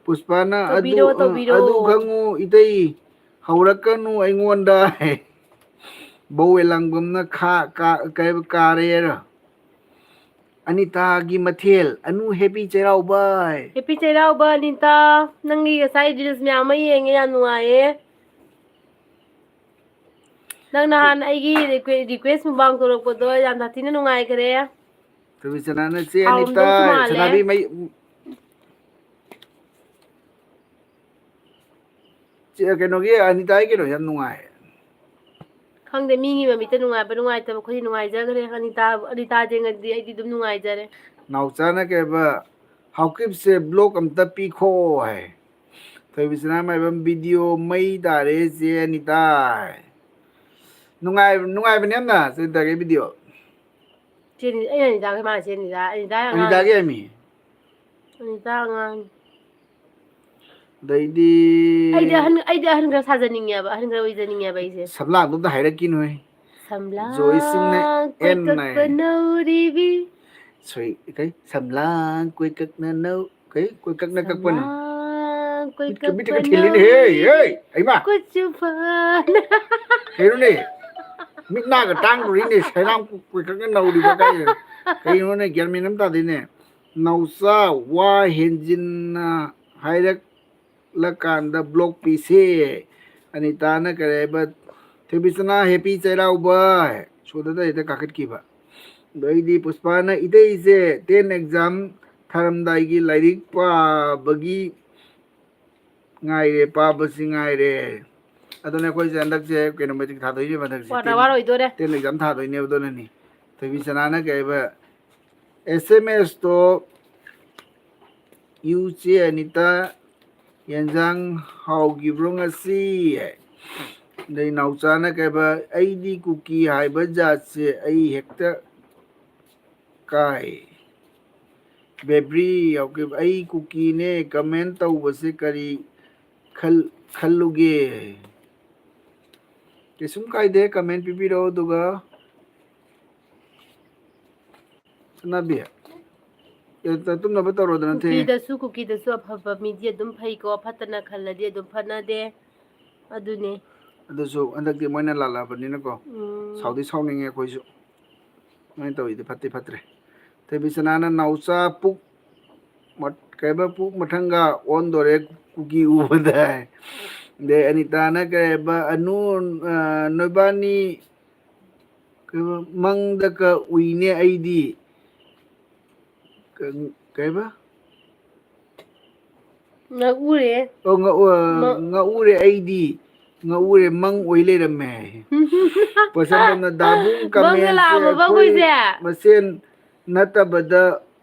ꯄꯨꯁꯄꯥꯅ, "ꯑꯗꯨ, ꯇꯧꯕꯤꯔꯣ, ꯑ, ꯇꯧꯕꯤꯔꯣ꯫ ꯑꯗꯨ ꯈꯪꯉꯨ, ꯏꯇꯩ, ꯍꯧꯔꯛꯀꯅꯨ ꯑꯩꯉꯣꯟꯗ" ꯍꯥꯏ꯫ ꯕꯧꯋꯦ ꯂꯥꯡꯕꯝꯅ ꯈꯥ-, ꯀꯥ-, ꯀꯩ ꯍꯥꯏꯕ, "ꯀꯥꯔꯦꯔ"꯫ ꯑꯅꯤꯇꯥꯒꯤ ꯃꯊꯦꯜ, ꯑꯅꯨ, happy ꯆꯩꯔꯥꯎꯕ꯫ Happy ꯆꯩꯔꯥꯎꯕ, ꯑꯅꯤꯇꯥ꯫ ꯅꯪꯒꯤ ꯉꯁꯥꯏ reels ꯃꯌꯥꯝ ꯑꯃ ꯌꯦꯡꯉꯦ, ꯌꯥꯝ ꯅꯨꯡꯉꯥꯏꯌꯦ꯫ ꯅꯪ ꯅꯍꯥꯟ ꯑꯩꯒꯤ reque-, request ꯃꯨꯛꯕꯥꯡ ꯇꯧꯔꯛꯄꯗꯣ ꯌꯥꯝ ꯁꯥꯊꯤꯅ ꯅꯨꯡꯉꯥꯏꯈ꯭ꯔꯦ꯫ ꯊꯣꯏꯕꯤꯆꯅꯥꯅ ꯆꯦ ꯑꯅꯤꯇꯥ, ꯍꯥꯎꯔꯝꯗꯧꯁꯨ ꯃꯥꯜꯂꯦ꯫ ꯁꯅꯥꯕꯤ ꯃꯩ-, ꯆꯦ, ꯀꯩꯅꯣꯒꯤ ꯑꯅꯤꯇꯥꯒꯤ ꯀꯩꯅꯣ ꯌꯥꯝ ꯅꯨꯡꯉꯥꯏ꯫ ꯈꯪꯗꯦ, ꯃꯤꯒꯤ ꯃꯃꯤꯠꯇ ꯅꯨꯡꯉꯥꯏꯕ ꯅꯨꯡꯉꯥꯏꯇꯕ ꯑꯩꯈꯣꯏꯗꯤ ꯅꯨꯡꯉꯥꯏꯖꯈ꯭ꯔꯦ꯫ ꯑꯅꯤꯇꯥ, ꯑꯅꯤꯇꯥ ꯌꯦꯡꯉꯗꯤ ꯑꯩꯗꯤ ꯑꯗꯨꯝ ꯅꯨꯡꯉꯥꯏꯖꯔꯦ꯫ ꯅꯥꯎꯆꯥꯅ ꯀꯩꯕ, ꯍꯥꯎꯀꯤꯞꯁꯦ ꯕ꯭ꯂꯣꯛ ꯑꯝꯇ ꯄꯤꯈꯣ ꯍꯥꯏ꯫ ꯊꯣꯏꯕꯤꯁꯅꯥ ꯃꯥꯏꯕꯝ ꯚꯤꯗꯤꯑꯣ ꯃꯩ ꯇꯥꯔꯦ ꯆꯦ ꯑꯅꯤꯇꯥ ꯍꯥꯏ꯫ ꯅꯨꯡꯉꯥꯏ-, ꯅꯨꯡꯉꯥꯏꯕꯅꯦ ꯌꯥꯝꯅ ꯆꯦ ꯑꯅꯤꯇꯥꯒꯤ ꯚꯤꯗꯤꯑꯣ꯫ ꯆꯦꯅꯤ, ꯑꯩ ꯑꯅꯤꯇꯥꯒꯤ ꯃꯥ ꯆꯦꯅꯤꯗ, ꯑꯅꯤꯇꯥ ꯑꯉꯥꯡ꯫ ꯑꯅꯤꯇꯥꯒꯤ ꯍꯥꯏꯃꯤ꯫ ꯑꯅꯤꯇꯥ ꯑꯉꯥꯡ꯫ ꯑꯗꯩꯗꯤ ꯑꯩꯗꯤ ꯑꯍꯟ, ꯑꯩꯗꯤ ꯑꯍꯟ ꯈꯔ ꯁꯥꯖꯅꯤꯡꯉꯦꯕ, ꯑꯍꯟ ꯈꯔ ꯑꯣꯏꯖꯅꯤꯡꯉꯦꯕ ꯑꯩꯁꯦ꯫ ꯁꯝꯂꯥꯡꯗꯣ ꯑꯝꯇ ꯍꯥꯏꯔꯛꯈꯤꯅꯨꯍꯦ꯫ ꯖꯣꯏꯁꯤꯡꯅ ꯁꯝꯂꯥꯡ ꯑꯦꯟ ꯅꯥꯏ꯫ ꯀꯣꯏꯀꯛꯄ ꯅꯧꯔꯤꯕꯤ꯫ ꯁꯣꯏ, ꯀꯩ? ꯁꯝꯂꯥꯡ ꯀꯣꯏꯀꯛꯅ ꯅꯧ-, ꯀꯩ? ꯀꯣꯏꯀꯛꯅ ꯀꯛꯄꯅ꯫ ꯁꯝꯂꯥꯡ ꯃꯤꯠꯀ, ꯃꯤꯠꯀ ꯀꯣꯏꯀꯛꯄ ꯊꯤꯜꯂꯤꯅꯦꯍꯦ, ꯅꯧꯔꯤꯕꯤ꯫ ꯍꯦ, ꯍꯩꯃꯥ! ꯀꯨꯆꯨ ꯐꯅ꯫ ꯀꯩꯅꯣꯅꯦ? ꯃꯤꯠ ꯅꯥꯒ ꯇꯥꯡꯗꯣꯔꯤꯅꯦ, ꯁꯩꯂꯥꯡ ꯀꯣꯏꯀꯛꯅ ꯅꯧꯔꯤꯕ ꯀꯥꯏꯅ꯫ ꯀꯩꯅꯣꯅꯦ, ꯒ꯭ꯌꯥꯟ ꯃꯦꯟ ꯑꯃ ꯇꯥꯗꯦꯅꯦ꯫ ꯅꯥꯎꯆꯥ, ꯋꯥ ꯍꯦꯟꯖꯤꯟꯅ ꯍꯥꯏꯔꯛꯂꯀꯥꯟꯗ ꯕ꯭ꯂꯣꯛ ꯄꯤꯁꯦ꯫ ꯑꯅꯤꯇꯥꯅ ꯀꯔꯤ ꯍꯥꯏꯕ? ꯊꯣꯏꯕꯤꯁꯅꯥ ꯍꯦꯄꯤ ꯆꯩꯔꯥꯎꯕ꯫ ꯁꯣꯗꯗ ꯍꯦꯛꯇ ꯀꯥꯈꯠꯈꯤꯕ꯫ ꯑꯗꯩꯗꯤ ꯄꯨꯁꯄꯥꯅ, "ꯏꯇꯩꯁꯦ ꯇꯦꯟ ꯑꯦꯛꯖꯥꯝ ꯊꯥꯔꯝꯗꯥꯏꯒꯤ ꯂꯥꯏꯔꯤꯛ ꯄꯥꯕꯒꯤ ꯉꯥꯏꯔꯦ, ꯄꯥꯕꯁꯤ ꯉꯥꯏꯔꯦ"꯫ ꯑꯗꯨꯅ ꯑꯩꯈꯣꯏꯁꯦ ꯍꯟꯗꯛꯁꯦ ꯀꯩꯅꯣ, ꯃꯦꯇ꯭ꯔꯤꯛ ꯊꯥꯗꯣꯏꯅꯦꯕ ꯍꯟꯗꯛꯁꯦ꯫ ꯋꯥꯔ-, ꯋꯥꯔꯣꯏꯗꯣꯔꯦ꯫ ꯇꯦꯟ ꯑꯦꯛꯖꯥꯝ ꯊꯥꯗꯣꯏꯅꯦꯕ, ꯑꯗꯨꯅꯅꯤ꯫ ꯊꯣꯏꯕꯤꯁꯅꯥꯅ ꯀꯩ ꯍꯥꯏꯕ, "ꯑꯦꯁ ꯑꯦꯝ ꯑꯦꯁꯇꯣ ꯌꯨ ꯆꯦ ꯑꯅꯤꯇꯥ, ꯌꯦꯟꯖꯥꯡ ꯍꯥꯎꯈꯤꯕ꯭ꯔꯣ ꯉꯁꯤ?" ꯑꯗꯩ ꯅꯥꯎꯆꯥꯅ ꯀꯩ ꯍꯥꯏꯕ, "ꯑꯩꯗꯤ ꯀꯨꯀꯤ ꯍꯥꯏꯕ ꯖꯥꯠꯁꯦ ꯑꯩ ꯍꯦꯛꯇ ꯀꯥꯏ"꯫ ꯕꯦꯕ꯭ꯔꯤ ꯌꯥꯎꯈꯤꯕ, "ꯑꯩ ꯀꯨꯀꯤꯅꯦ, ꯀꯃꯦꯟ ꯇꯧꯕꯁꯦ ꯀꯔꯤ ꯈꯜ-, ꯈꯜꯂꯨꯒꯦ?" ꯀꯩꯁꯨꯝ ꯀꯥꯏꯗꯦ, ꯀꯃꯦꯟ ꯄꯤꯕꯤꯔꯛꯑꯣ꯫ ꯑꯗꯨꯒ ꯁꯅꯥꯕꯤ, ꯑꯦ, ꯇ-, ꯇꯨꯝꯅꯕ ꯇꯧꯔꯣꯗꯅ, ꯊꯦꯡꯉꯦ꯫ ꯀꯨꯀꯤꯗꯁꯨ, ꯀꯨꯀꯤꯗꯁꯨ ꯑꯐꯕ ꯃꯤꯗꯤ ꯑꯗꯨꯝ ꯐꯩꯀꯣ, ꯐꯠꯇꯅ ꯈꯜꯂꯗꯤ ꯑꯗꯨꯝ ꯐꯠꯅꯗꯦ꯫ ꯑꯗꯨꯅꯦ꯫ ꯑꯗꯨꯁꯨ ꯍꯟꯗꯛꯇꯤ ꯃꯣꯏꯅ ꯂꯥꯜꯂꯛꯑꯕꯅꯤꯅꯀꯣ, ꯎꯝ꯫ ꯁꯥꯎꯗꯤ ꯁꯥꯎꯅꯤꯡꯉꯦ ꯑꯩꯈꯣꯏꯁꯨ꯫ ꯃꯣꯏꯅ ꯇꯧꯔꯤꯗꯤ ꯐꯠꯇꯤ ꯐꯠꯇ꯭ꯔꯦ꯫ ꯊꯣꯏꯕꯤꯁꯅꯥꯅ ꯅꯥꯎꯆꯥ ꯄꯨꯛ ꯃꯠ-, ꯀꯩꯕ, ꯄꯨꯛ ꯃꯊꯪꯒ ꯑꯣꯟꯗꯣꯔꯦ ꯀꯨꯀꯤ ꯎꯕꯗ꯫ ꯑꯗꯩ ꯑꯅꯤꯇꯥꯅ ꯀꯩꯕ, "ꯑꯅꯨ, ꯑ, ꯅꯣꯏꯕꯥꯅꯤ ꯀꯩꯕ, ꯃꯪꯗꯀ ꯎꯏꯅꯦ ꯑꯩꯗꯤ"꯫ ꯀ-, ꯀꯩꯕ? ꯉꯛꯎꯔꯦ꯫ ꯑꯣ, ꯉꯛꯎ-, ꯃꯪ- ꯉꯛꯎꯔꯦ ꯑꯩꯗꯤ꯫ ꯉꯛꯎꯔꯦ, ꯃꯪ ꯑꯣꯏ ꯂꯩꯔꯝꯃꯦ ꯍꯥꯏ꯫ ꯄꯣꯠꯁꯝꯕꯝꯅ ꯗꯥꯕꯨꯡ ꯃꯪꯗ ꯀꯃꯦꯟꯁꯦ ꯂꯥꯛꯑꯝꯃꯕ ꯑꯩꯈꯣꯏ ꯑꯩꯈꯣꯏꯁꯦ? ꯃꯁꯦꯟ ꯅꯠꯇꯕꯗ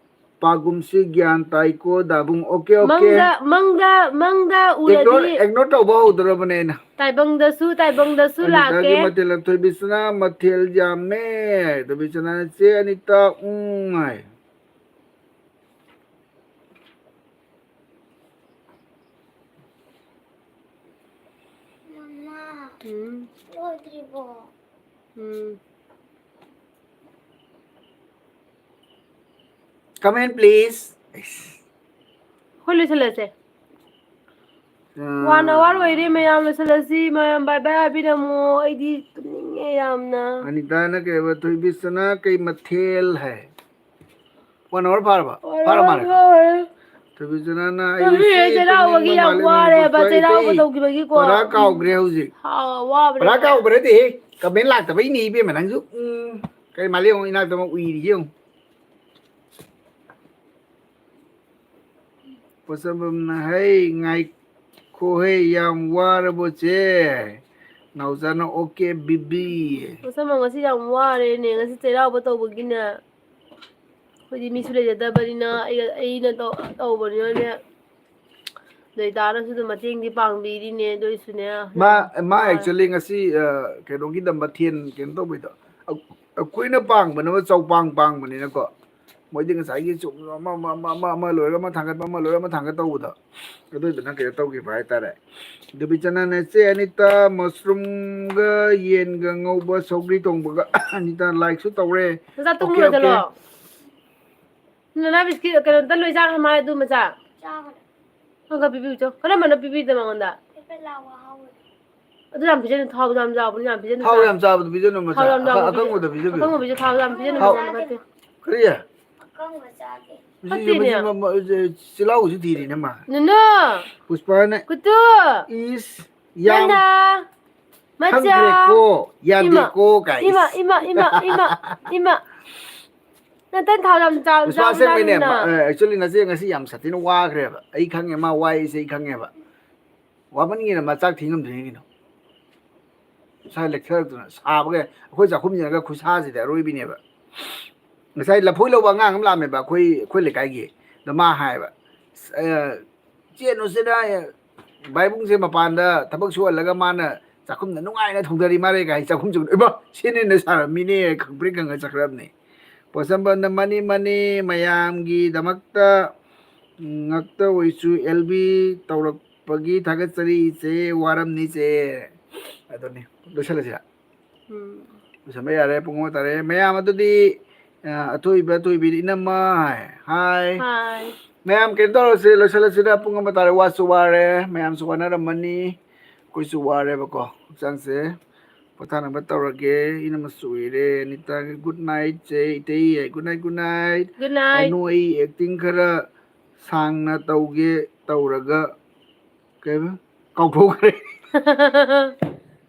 ꯄꯥꯒꯨꯝꯁꯤ ꯒ꯭ꯌꯥꯟ ꯇꯥꯏꯀꯣ ꯗꯥꯕꯨꯡ꯫ Okay, okay. ꯃꯪꯗ, ꯃꯪꯗ, ꯃꯪꯗ ꯎꯔꯗꯤ ꯏꯒꯅꯣꯔ, ꯏꯒꯅꯣꯔ ꯇꯧꯕ ꯍꯧꯗꯣꯔꯕꯅꯦ ꯑꯩꯅ꯫ ꯇꯥꯏꯕꯪꯗꯁꯨ, ꯇꯥꯏꯕꯪꯗꯁꯨ ꯑꯅꯤꯇꯥꯒꯤ ꯂꯥꯛꯀꯦ꯫ ꯃꯊꯦꯜ ꯊꯣꯏꯕꯤꯁꯅꯥ ꯃꯊꯦꯜ ꯌꯥꯝꯃꯦ꯫ ꯊꯣꯏꯕꯤꯁꯅꯥꯅ ꯆꯦ ꯑꯅꯤꯇꯥ ꯎꯝ ꯍꯥꯏ꯫ ꯃꯃꯥ, ꯎꯝ꯫ ꯂꯣꯏꯗ꯭ꯔꯤꯕꯣ? ꯎꯝ꯫ Comment, please. ꯑꯩꯈꯣꯏ ꯂꯣꯏꯁꯤꯜꯂꯁꯦ꯫ ꯑꯥ꯫ One hour ꯑꯣꯏꯔꯦ ꯃꯌꯥꯝ, ꯂꯣꯏꯁꯤꯜꯂꯁꯤ꯫ ꯃꯌꯥꯝ bye bye ꯍꯥꯏꯕꯤꯔꯝꯃꯣ꯫ ꯑꯩꯗꯤ ꯇꯨꯝꯅꯤꯡꯉꯦ ꯌꯥꯝꯅ꯫ ꯑꯅꯤꯇꯥꯅ ꯀꯩ ꯍꯥꯏꯕ? ꯊꯣꯏꯕꯤꯁꯅꯥ ꯀꯩ ꯃꯊꯦꯜ ꯍꯥꯏ? One hour ꯐꯥꯔꯕ? ꯐꯥꯔ ꯃꯥꯜꯂꯦ꯫ ꯊꯣꯏꯕꯤꯁꯅꯥꯅ ꯑꯩ ꯉꯁꯤ ꯆꯦ ꯆꯩꯔꯥꯎꯕꯒꯤ ꯇꯨꯝꯅꯤꯡꯕ ꯌꯥꯝ ꯃꯥꯜꯂꯦ, ꯋꯥꯔꯦꯕ, ꯅꯨꯡꯁꯤꯠꯄ ꯆꯩꯔꯥꯎꯕ ꯏꯇꯩ꯫ ꯇꯧꯈꯤꯕꯒꯤꯀꯣ꯫ ꯄꯔꯥ ꯀꯥꯎꯈ꯭ꯔꯦ ꯍꯧꯖꯤꯛ꯫ ꯍꯥꯎ, ꯋꯥꯕꯅꯦ꯫ ꯄꯔꯥ ꯀꯥꯎꯕ ꯅꯠꯇꯦꯍꯦ, comment ꯂꯥꯛꯇꯕꯩꯅꯦ ꯏꯕꯦꯝꯃ ꯅꯪꯁꯨ꯫ ꯎꯝ, ꯀꯔꯤ ꯃꯥꯜꯂꯦ ꯌꯦꯡꯉꯨ, ꯏꯅꯥꯛꯇ ꯑꯃ ꯎꯏꯔꯤ ꯌꯦꯡꯉꯨ꯫ ꯄꯣꯠꯁꯝꯕꯝꯅ ꯍꯩ ꯉꯥꯏ ꯈꯣꯍꯦ, ꯌꯥꯝ ꯋꯥꯔꯕꯣ ꯆꯦ? ꯅꯥꯎꯆꯥꯅ okay ꯕꯤꯕꯤ꯫ ꯄꯣꯠꯁꯝꯕꯝ ꯉꯁꯤ ꯌꯥꯝ ꯋꯥꯔꯦꯅꯦ, ꯉꯁꯤ ꯆꯩꯔꯥꯎꯕ ꯇꯧꯕꯒꯤꯅꯦ꯫ ꯑꯩꯈꯣꯏꯗꯤ ꯃꯤꯁꯨ ꯂꯩꯖꯗꯕꯅꯤꯅ, ꯑꯩꯒ, ꯑꯩꯅ ꯇꯧ-, ꯇꯧꯕꯅꯤꯅꯅꯦ꯫ ꯗꯣꯏꯇꯥꯅꯁꯨ ꯑꯗꯨꯝ ꯃꯇꯦꯡꯗꯤ ꯄꯥꯡꯕꯤꯔꯤꯅꯦ, ꯑꯗꯨ ꯑꯣꯏꯁꯨꯅꯦ, ꯃꯥ, ꯌꯥꯝ ꯃꯥ ꯋꯥꯔꯦ꯫ Actually ꯉꯁꯤ, ꯑ, ꯀꯩꯅꯣꯒꯤꯗ ꯃꯊꯦꯜ ꯀꯩꯅꯣ ꯇꯧꯕꯩꯗꯣ, ꯑ-, ꯑꯩꯈꯣꯏꯅ ꯄꯥꯡꯕꯅ ꯆꯧꯄꯥꯡ ꯄꯥꯡꯕꯅꯤꯅꯀꯣ, ꯃꯣꯏꯗꯤ ꯉꯁꯥꯏꯒꯤ ꯆꯨꯝꯅ ꯑꯃ, ꯑꯃ, ꯑꯃ, ꯑꯃ, ꯑꯃ ꯂꯣꯏꯔꯒ ꯑꯃ ꯊꯥꯡꯒꯠꯄ, ꯑꯃ ꯂꯣꯏꯔꯒ ꯑꯃ ꯊꯥꯡꯒꯠ ꯇꯧꯕꯗꯣ, ꯑꯗꯨꯗꯨꯅ ꯀꯩꯅꯣ ꯇꯧꯈꯤꯕ ꯍꯥꯏꯇꯥꯔꯦ꯫ ꯗꯦꯕꯤꯆꯅꯟ, ꯏꯆꯦ ꯑꯅꯤꯇꯥ, ꯃꯁꯔꯨꯝꯒ ꯌꯦꯟꯒ ꯉꯧꯕ ꯁꯧꯒ꯭ꯔꯤ ꯊꯣꯡꯕꯒ꯫ ꯑꯅꯤꯇꯥ like ꯁꯨ ꯇꯧꯔꯦ꯫ ꯃꯆꯥ ꯑꯣꯀꯦ, ꯇꯨꯝꯈ꯭ꯔꯣ ꯑꯣꯀꯦ꯫ ꯆꯠꯂꯣ꯫ ꯅꯅꯥ ꯕꯤꯁꯀꯤꯠ ꯀꯩꯅꯣꯝꯇ ꯂꯣꯏ ꯆꯥꯈ꯭ꯔ ꯃꯥꯜꯂꯦ ꯑꯗꯨ ꯃꯆꯥ꯫ ꯆꯥꯈ꯭ꯔꯦ꯫ ꯈꯔ ꯈꯔ ꯄꯤꯕꯤꯌꯨ ꯆꯣ꯫ ꯀꯔꯝꯕꯅ ꯄꯤꯕꯤꯗ ꯃꯉꯣꯟꯗ? ꯄꯦꯄꯦꯠ ꯂꯥꯎꯕ ꯑꯍꯥꯎꯕꯗꯣ꯫ ꯑꯗꯨ ꯌꯥꯝ ꯄꯤꯖꯅꯨ, ꯊꯥꯎ ꯌꯥꯝ ꯌꯥꯎꯕꯅꯤ, ꯌꯥꯝ ꯄꯤꯖꯅꯨ ꯊꯥꯎ ꯆꯥ꯫ ꯌꯥꯝ ꯆꯥꯕꯗꯣ ꯄꯤꯖꯅꯨ ꯃꯆꯥ꯫ ꯊꯥꯎ ꯌꯥꯝ ꯑꯀ-, ꯌꯥꯎꯕꯗꯣ ꯄꯤꯖ-, ꯑꯀꯪꯕꯗꯣ ꯄꯤꯖꯕꯤꯌꯨ꯫ ꯑꯀꯪꯕ ꯄꯤꯖ-, ꯊꯥꯎ ꯌꯥꯝ ꯄꯤꯖꯅꯨ ꯊꯥꯎ ꯃꯉꯣꯟꯗ ꯐꯠꯇꯦ꯫ ꯀꯔꯤ? ꯑꯀꯪꯕ ꯆꯥꯗꯦ꯫ ꯃꯁꯤ, ꯐꯠꯇꯦꯅꯦ꯫ ꯃꯁꯤ ꯃ-, ꯃ-, ꯆꯤꯜꯍꯥꯎꯁꯨ ꯊꯤꯔꯤꯅꯦ ꯃꯥ꯫ ꯅꯨꯅꯨ! ꯄꯨꯁꯄꯥꯅ ꯀꯨꯇꯨ! ꯏꯁ, ꯌꯥꯝ ꯅꯅꯥ! ꯃꯆꯥ! ꯈꯪꯈ꯭ꯔꯦꯀꯣ, ꯏꯃꯥ! ꯌꯥꯗꯦꯀꯣ ꯀꯥꯏ꯫ ꯏꯃꯥ, ꯏꯃꯥ, ꯏꯃꯥ, ꯏꯃꯥ, ꯏꯃꯥ! ꯅꯇꯟ ꯊꯥꯎ ꯌꯥꯝ ꯆꯥꯎ ꯄꯨꯁꯄꯥ ꯆꯥꯎ ꯑꯁꯦꯡꯕꯩꯅꯦ ꯆꯥꯅꯤꯡꯅ꯫ ꯑꯦꯛꯆꯨꯋꯦꯂꯤ ꯅꯆꯦ ꯉꯁꯤ ꯌꯥꯝ ꯁꯥꯊꯤꯅ ꯋꯥꯈ꯭ꯔꯦꯕ꯫ ꯑꯩ ꯈꯪꯉꯦ ꯃꯥ ꯋꯥꯏꯁꯦ ꯑꯩ ꯈꯪꯉꯦꯕ꯫ ꯋꯥꯃꯟꯒꯤꯅ ꯃꯥ ꯆꯥꯛ ꯊꯤꯉꯝꯗ꯭ꯔꯤꯅꯤ ꯀꯩꯅꯣ꯫ ꯉꯁꯥꯏ ꯂꯦꯛꯊꯔꯛꯇꯅ ꯁꯥꯕꯒ ꯑꯩꯈꯣꯏ ꯆꯥꯛꯈꯨꯝ ꯌꯦꯡꯉꯒ ꯈꯨꯠꯁꯥꯁꯤꯗꯤ ꯑꯔꯣꯏꯕꯤꯅꯦꯕ꯫ ꯉꯁꯥꯏ ꯂꯐꯣꯏ ꯂꯧꯕ ꯑꯉꯥꯡ ꯑꯃ ꯂꯥꯛꯑꯝꯃꯦꯕ ꯑꯩꯈꯣꯏ ꯑꯩꯈꯣꯏ ꯂꯩꯀꯥꯏꯒꯤ꯫ ꯑꯗ ꯃꯥ ꯍꯥꯏꯌꯦꯕ, "ꯑꯁ, ꯑ, ꯆꯦ ꯅꯨꯡꯁꯤꯠ ꯍꯥꯏ, ꯚꯥꯏꯕꯨꯡꯁꯦ ꯃꯄꯥꯟꯗ ꯊꯕꯛ ꯁꯨꯍꯜꯂꯒ ꯃꯥꯅ ꯆꯥꯛꯈꯨꯝꯗ ꯅꯨꯡꯉꯥꯏꯅ ꯊꯣꯡꯗꯔꯤ ꯃꯥꯜꯂꯦ" ꯀꯥꯏ ꯆꯥꯛꯈꯨꯝ ꯆꯪꯉꯛꯑꯦ꯫ "ꯏꯃꯥ, ꯁꯤꯅꯦꯅ ꯁꯥꯔꯝꯃꯤꯅꯦ" ꯈꯪꯄ꯭ꯔꯦꯛ ꯈꯪꯉ ꯆꯠꯈ꯭ꯔꯕꯅꯦ꯫ ꯄꯣꯠꯁꯝꯕꯝꯅ ꯃꯅꯤ ꯃꯅꯤ ꯃꯌꯥꯝꯒꯤꯗꯃꯛꯇ ꯉꯛꯇ ꯑꯣꯏꯁꯨ ꯑꯦꯜ ꯕꯤ ꯇꯧꯔꯛꯄꯒꯤ ꯊꯥꯒꯠꯆꯔꯤ ꯏꯆꯦ, ꯋꯥꯔꯝꯅꯤ ꯏꯆꯦ꯫ ꯑꯗꯨꯅꯤ, ꯂꯣꯏꯁꯤꯜꯂꯁꯤꯔ? ꯎꯝ꯫ ꯂꯣꯏꯁꯤꯟꯕ ꯌꯥꯔꯦ, ꯄꯨꯡ ꯑꯃ ꯇꯥꯔꯦ꯫ ꯃꯌꯥꯝ ꯑꯗꯨꯗꯤ, ꯑ, ꯑꯊꯣꯏꯕ, ꯑꯊꯣꯏꯕꯤꯗꯤ ꯏꯅꯝꯃ ꯍꯥꯏ꯫ ꯍꯥꯏ꯫ ꯍꯥꯏ꯫ ꯃꯌꯥꯝ ꯀꯩꯅꯣ ꯇꯧꯔꯁꯦ, ꯂꯣꯏꯁꯤꯜꯂꯁꯤꯗ, ꯄꯨꯡ ꯑꯃ ꯇꯥꯔꯦ, ꯋꯥꯁꯨ ꯋꯥꯔꯦ, ꯃꯌꯥꯝꯁꯨ ꯋꯥꯅꯔꯝꯃꯅꯤ, ꯑꯩꯈꯣꯏꯁꯨ ꯋꯥꯔꯦꯕꯀꯣ, ꯍꯛꯆꯥꯡꯁꯦ ꯄꯣꯊꯥꯅꯕ ꯇꯧꯔꯒꯦ꯫ ꯏꯅꯝꯃꯁꯨ ꯎꯏꯔꯦ, ꯑꯅꯤꯇꯥꯒꯤ good night ꯁꯦ, ꯏꯇꯩ good night, good night꯫ Good night꯫ Anu, ꯑꯩ acting ꯈꯔ ꯁꯥꯡꯅ ꯇꯧꯒꯦ ꯇꯧꯔꯒ ꯀꯩꯕ? ꯀꯥꯎꯊꯣꯛꯈ꯭ꯔꯦ꯫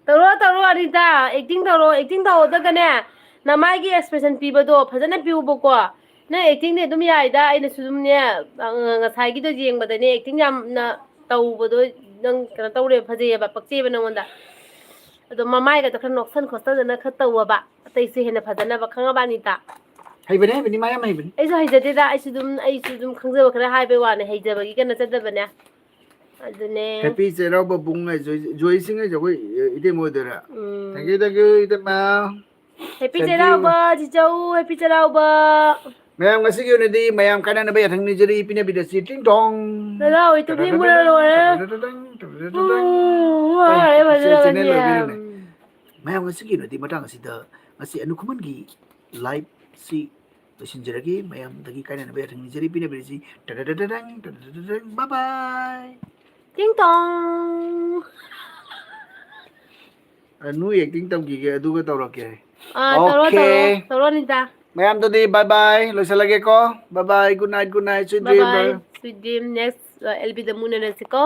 ꯇꯧꯔꯣ, ꯇꯧꯔꯣ, ꯑꯅꯤꯇꯥ꯫ Acting ꯇꯧꯔꯣ, acting ꯇꯧꯕꯗꯒꯅꯦ, ꯅꯃꯥꯏꯒꯤ expression ꯄꯤꯕꯗꯣ ꯐꯖꯅ ꯄꯤꯌꯨꯕꯀꯣ꯫ ꯅꯪ acting ꯗꯤ ꯑꯗꯨꯝ ꯌꯥꯏꯗ, ꯑꯩꯅꯁꯨ ꯑꯗꯨꯝꯅꯦ, ꯑ, ꯉꯁꯥꯏꯒꯤꯗꯣ ꯌꯦꯡꯕꯗꯅꯦ, acting ꯌꯥꯝꯅ ꯇꯧꯕꯗꯣ ꯅꯪ ꯀꯩꯅꯣ ꯇꯧꯔꯦ, ꯐꯖꯩꯌꯦꯕ, ꯄꯛꯆꯩꯌꯦꯕ ꯅꯉꯣꯟꯗ꯫ ꯑꯗꯣ ꯃꯃꯥꯏꯒꯗꯣ ꯈꯔ ꯅꯣꯛꯁꯟ ꯈꯣꯠꯆꯟꯗꯅ ꯈꯔ ꯇꯧꯋꯣꯕ, ꯑꯇꯩꯁꯦ ꯍꯦꯟꯅ ꯐꯖꯅꯕ, ꯈꯪꯉꯕ, ꯑꯅꯤꯇꯥ? ꯍꯩꯕꯅꯦ, ꯍꯩꯕꯅꯤ, ꯃꯥ ꯌꯥꯝ ꯍꯩꯕꯅꯤ꯫ ꯑꯩꯁꯨ ꯍꯩꯖꯗꯦꯗ, ꯑꯩꯁꯨ ꯑꯗꯨꯝ, ꯑꯩꯁꯨ ꯑꯗꯨꯝ ꯈꯪꯖꯕ ꯈꯔ ꯍꯥꯏꯕꯩ ꯋꯥꯅꯦ, ꯍꯩꯖꯕꯒꯤꯒ ꯅꯠꯆꯗꯕꯅꯦ꯫ ꯑꯗꯨꯅꯦ꯫ Happy ꯆꯩꯔꯥꯎꯕ ꯕꯨꯡ ꯍꯥꯏ, ꯖꯣꯏ-, ꯖꯣꯏꯁꯤꯡ ꯍꯥꯏꯁꯦ ꯑꯩꯈꯣꯏ, ꯑ, ꯏꯇꯩꯃ ꯑꯣꯏꯗꯣꯏꯔꯥ? ꯎꯝ꯫ Thank you, thank you, ꯏꯇꯩꯃ꯫ Happy Thank you. Cheiraoba, ꯆꯤꯆꯧ, happy ꯆꯩꯔꯥꯎꯕ꯫ ꯃꯌꯥꯝ ꯉꯁꯤꯒꯤ ꯑꯣꯏꯅꯗꯤ ꯃꯌꯥꯝ ꯀꯥꯏꯅꯅꯕ ꯌꯥꯊꯪ ꯅꯤꯖꯔꯤ, ꯄꯤꯅꯕꯤꯔꯁꯤ, ꯇꯤꯡ ꯇꯣꯡ꯫ ꯂꯥꯂꯥ ꯍꯣꯏ ꯇꯨꯝꯅꯤꯡꯕꯅ ꯂꯣꯏꯔꯦ꯫ ꯎꯝ, ꯋꯥꯔꯦ, ꯑꯦ, ꯐꯖꯔꯕꯅꯤ꯫ channel ꯂꯣꯏꯕꯤꯔꯦꯅꯦ꯫ ꯃꯌꯥꯝ ꯉꯁꯤꯒꯤ ꯑꯣꯏꯅꯗꯤ ꯃꯇꯥꯡ ꯑꯁꯤꯗ ꯉꯁꯤ ꯑꯅꯨ ꯈꯨꯃꯟꯒꯤ live ꯁꯤ ꯂꯣꯏꯁꯤꯟꯖꯔꯒꯦ꯫ ꯃꯌꯥꯝꯗꯒꯤ ꯀꯥꯏꯅꯅꯕ ꯌꯥꯊꯪ ꯅꯤꯖꯔꯤ, ꯄꯤꯅꯕꯤꯔꯁꯤ꯫ ꯇꯔꯔꯔꯔꯪ, ꯇꯔꯔꯔꯔꯪ, bye bye꯫ ꯇꯤꯡ ꯇꯣꯡ꯫ ꯑ, ꯅꯣꯏ acting ꯇꯝꯈꯤꯒꯦ, ꯑꯗꯨꯒ ꯇꯧꯔꯛꯀꯦ꯫ ꯑꯥ, ꯇꯧꯔꯣ, Okay. ꯇꯧꯔꯣ, ꯇꯧꯔꯣ, Anita. ꯃꯌꯥꯝꯗꯨꯗꯤ bye bye, ꯂꯣꯏꯁꯤꯜꯂꯒꯦꯀꯣ꯫ Bye bye, good night, good night, sweet Bye dream, bye, bye. Sweet dream. Next, ꯑ, L B ꯗ ꯑꯃꯨꯛ ꯎꯅꯔꯁꯤꯀꯣ꯫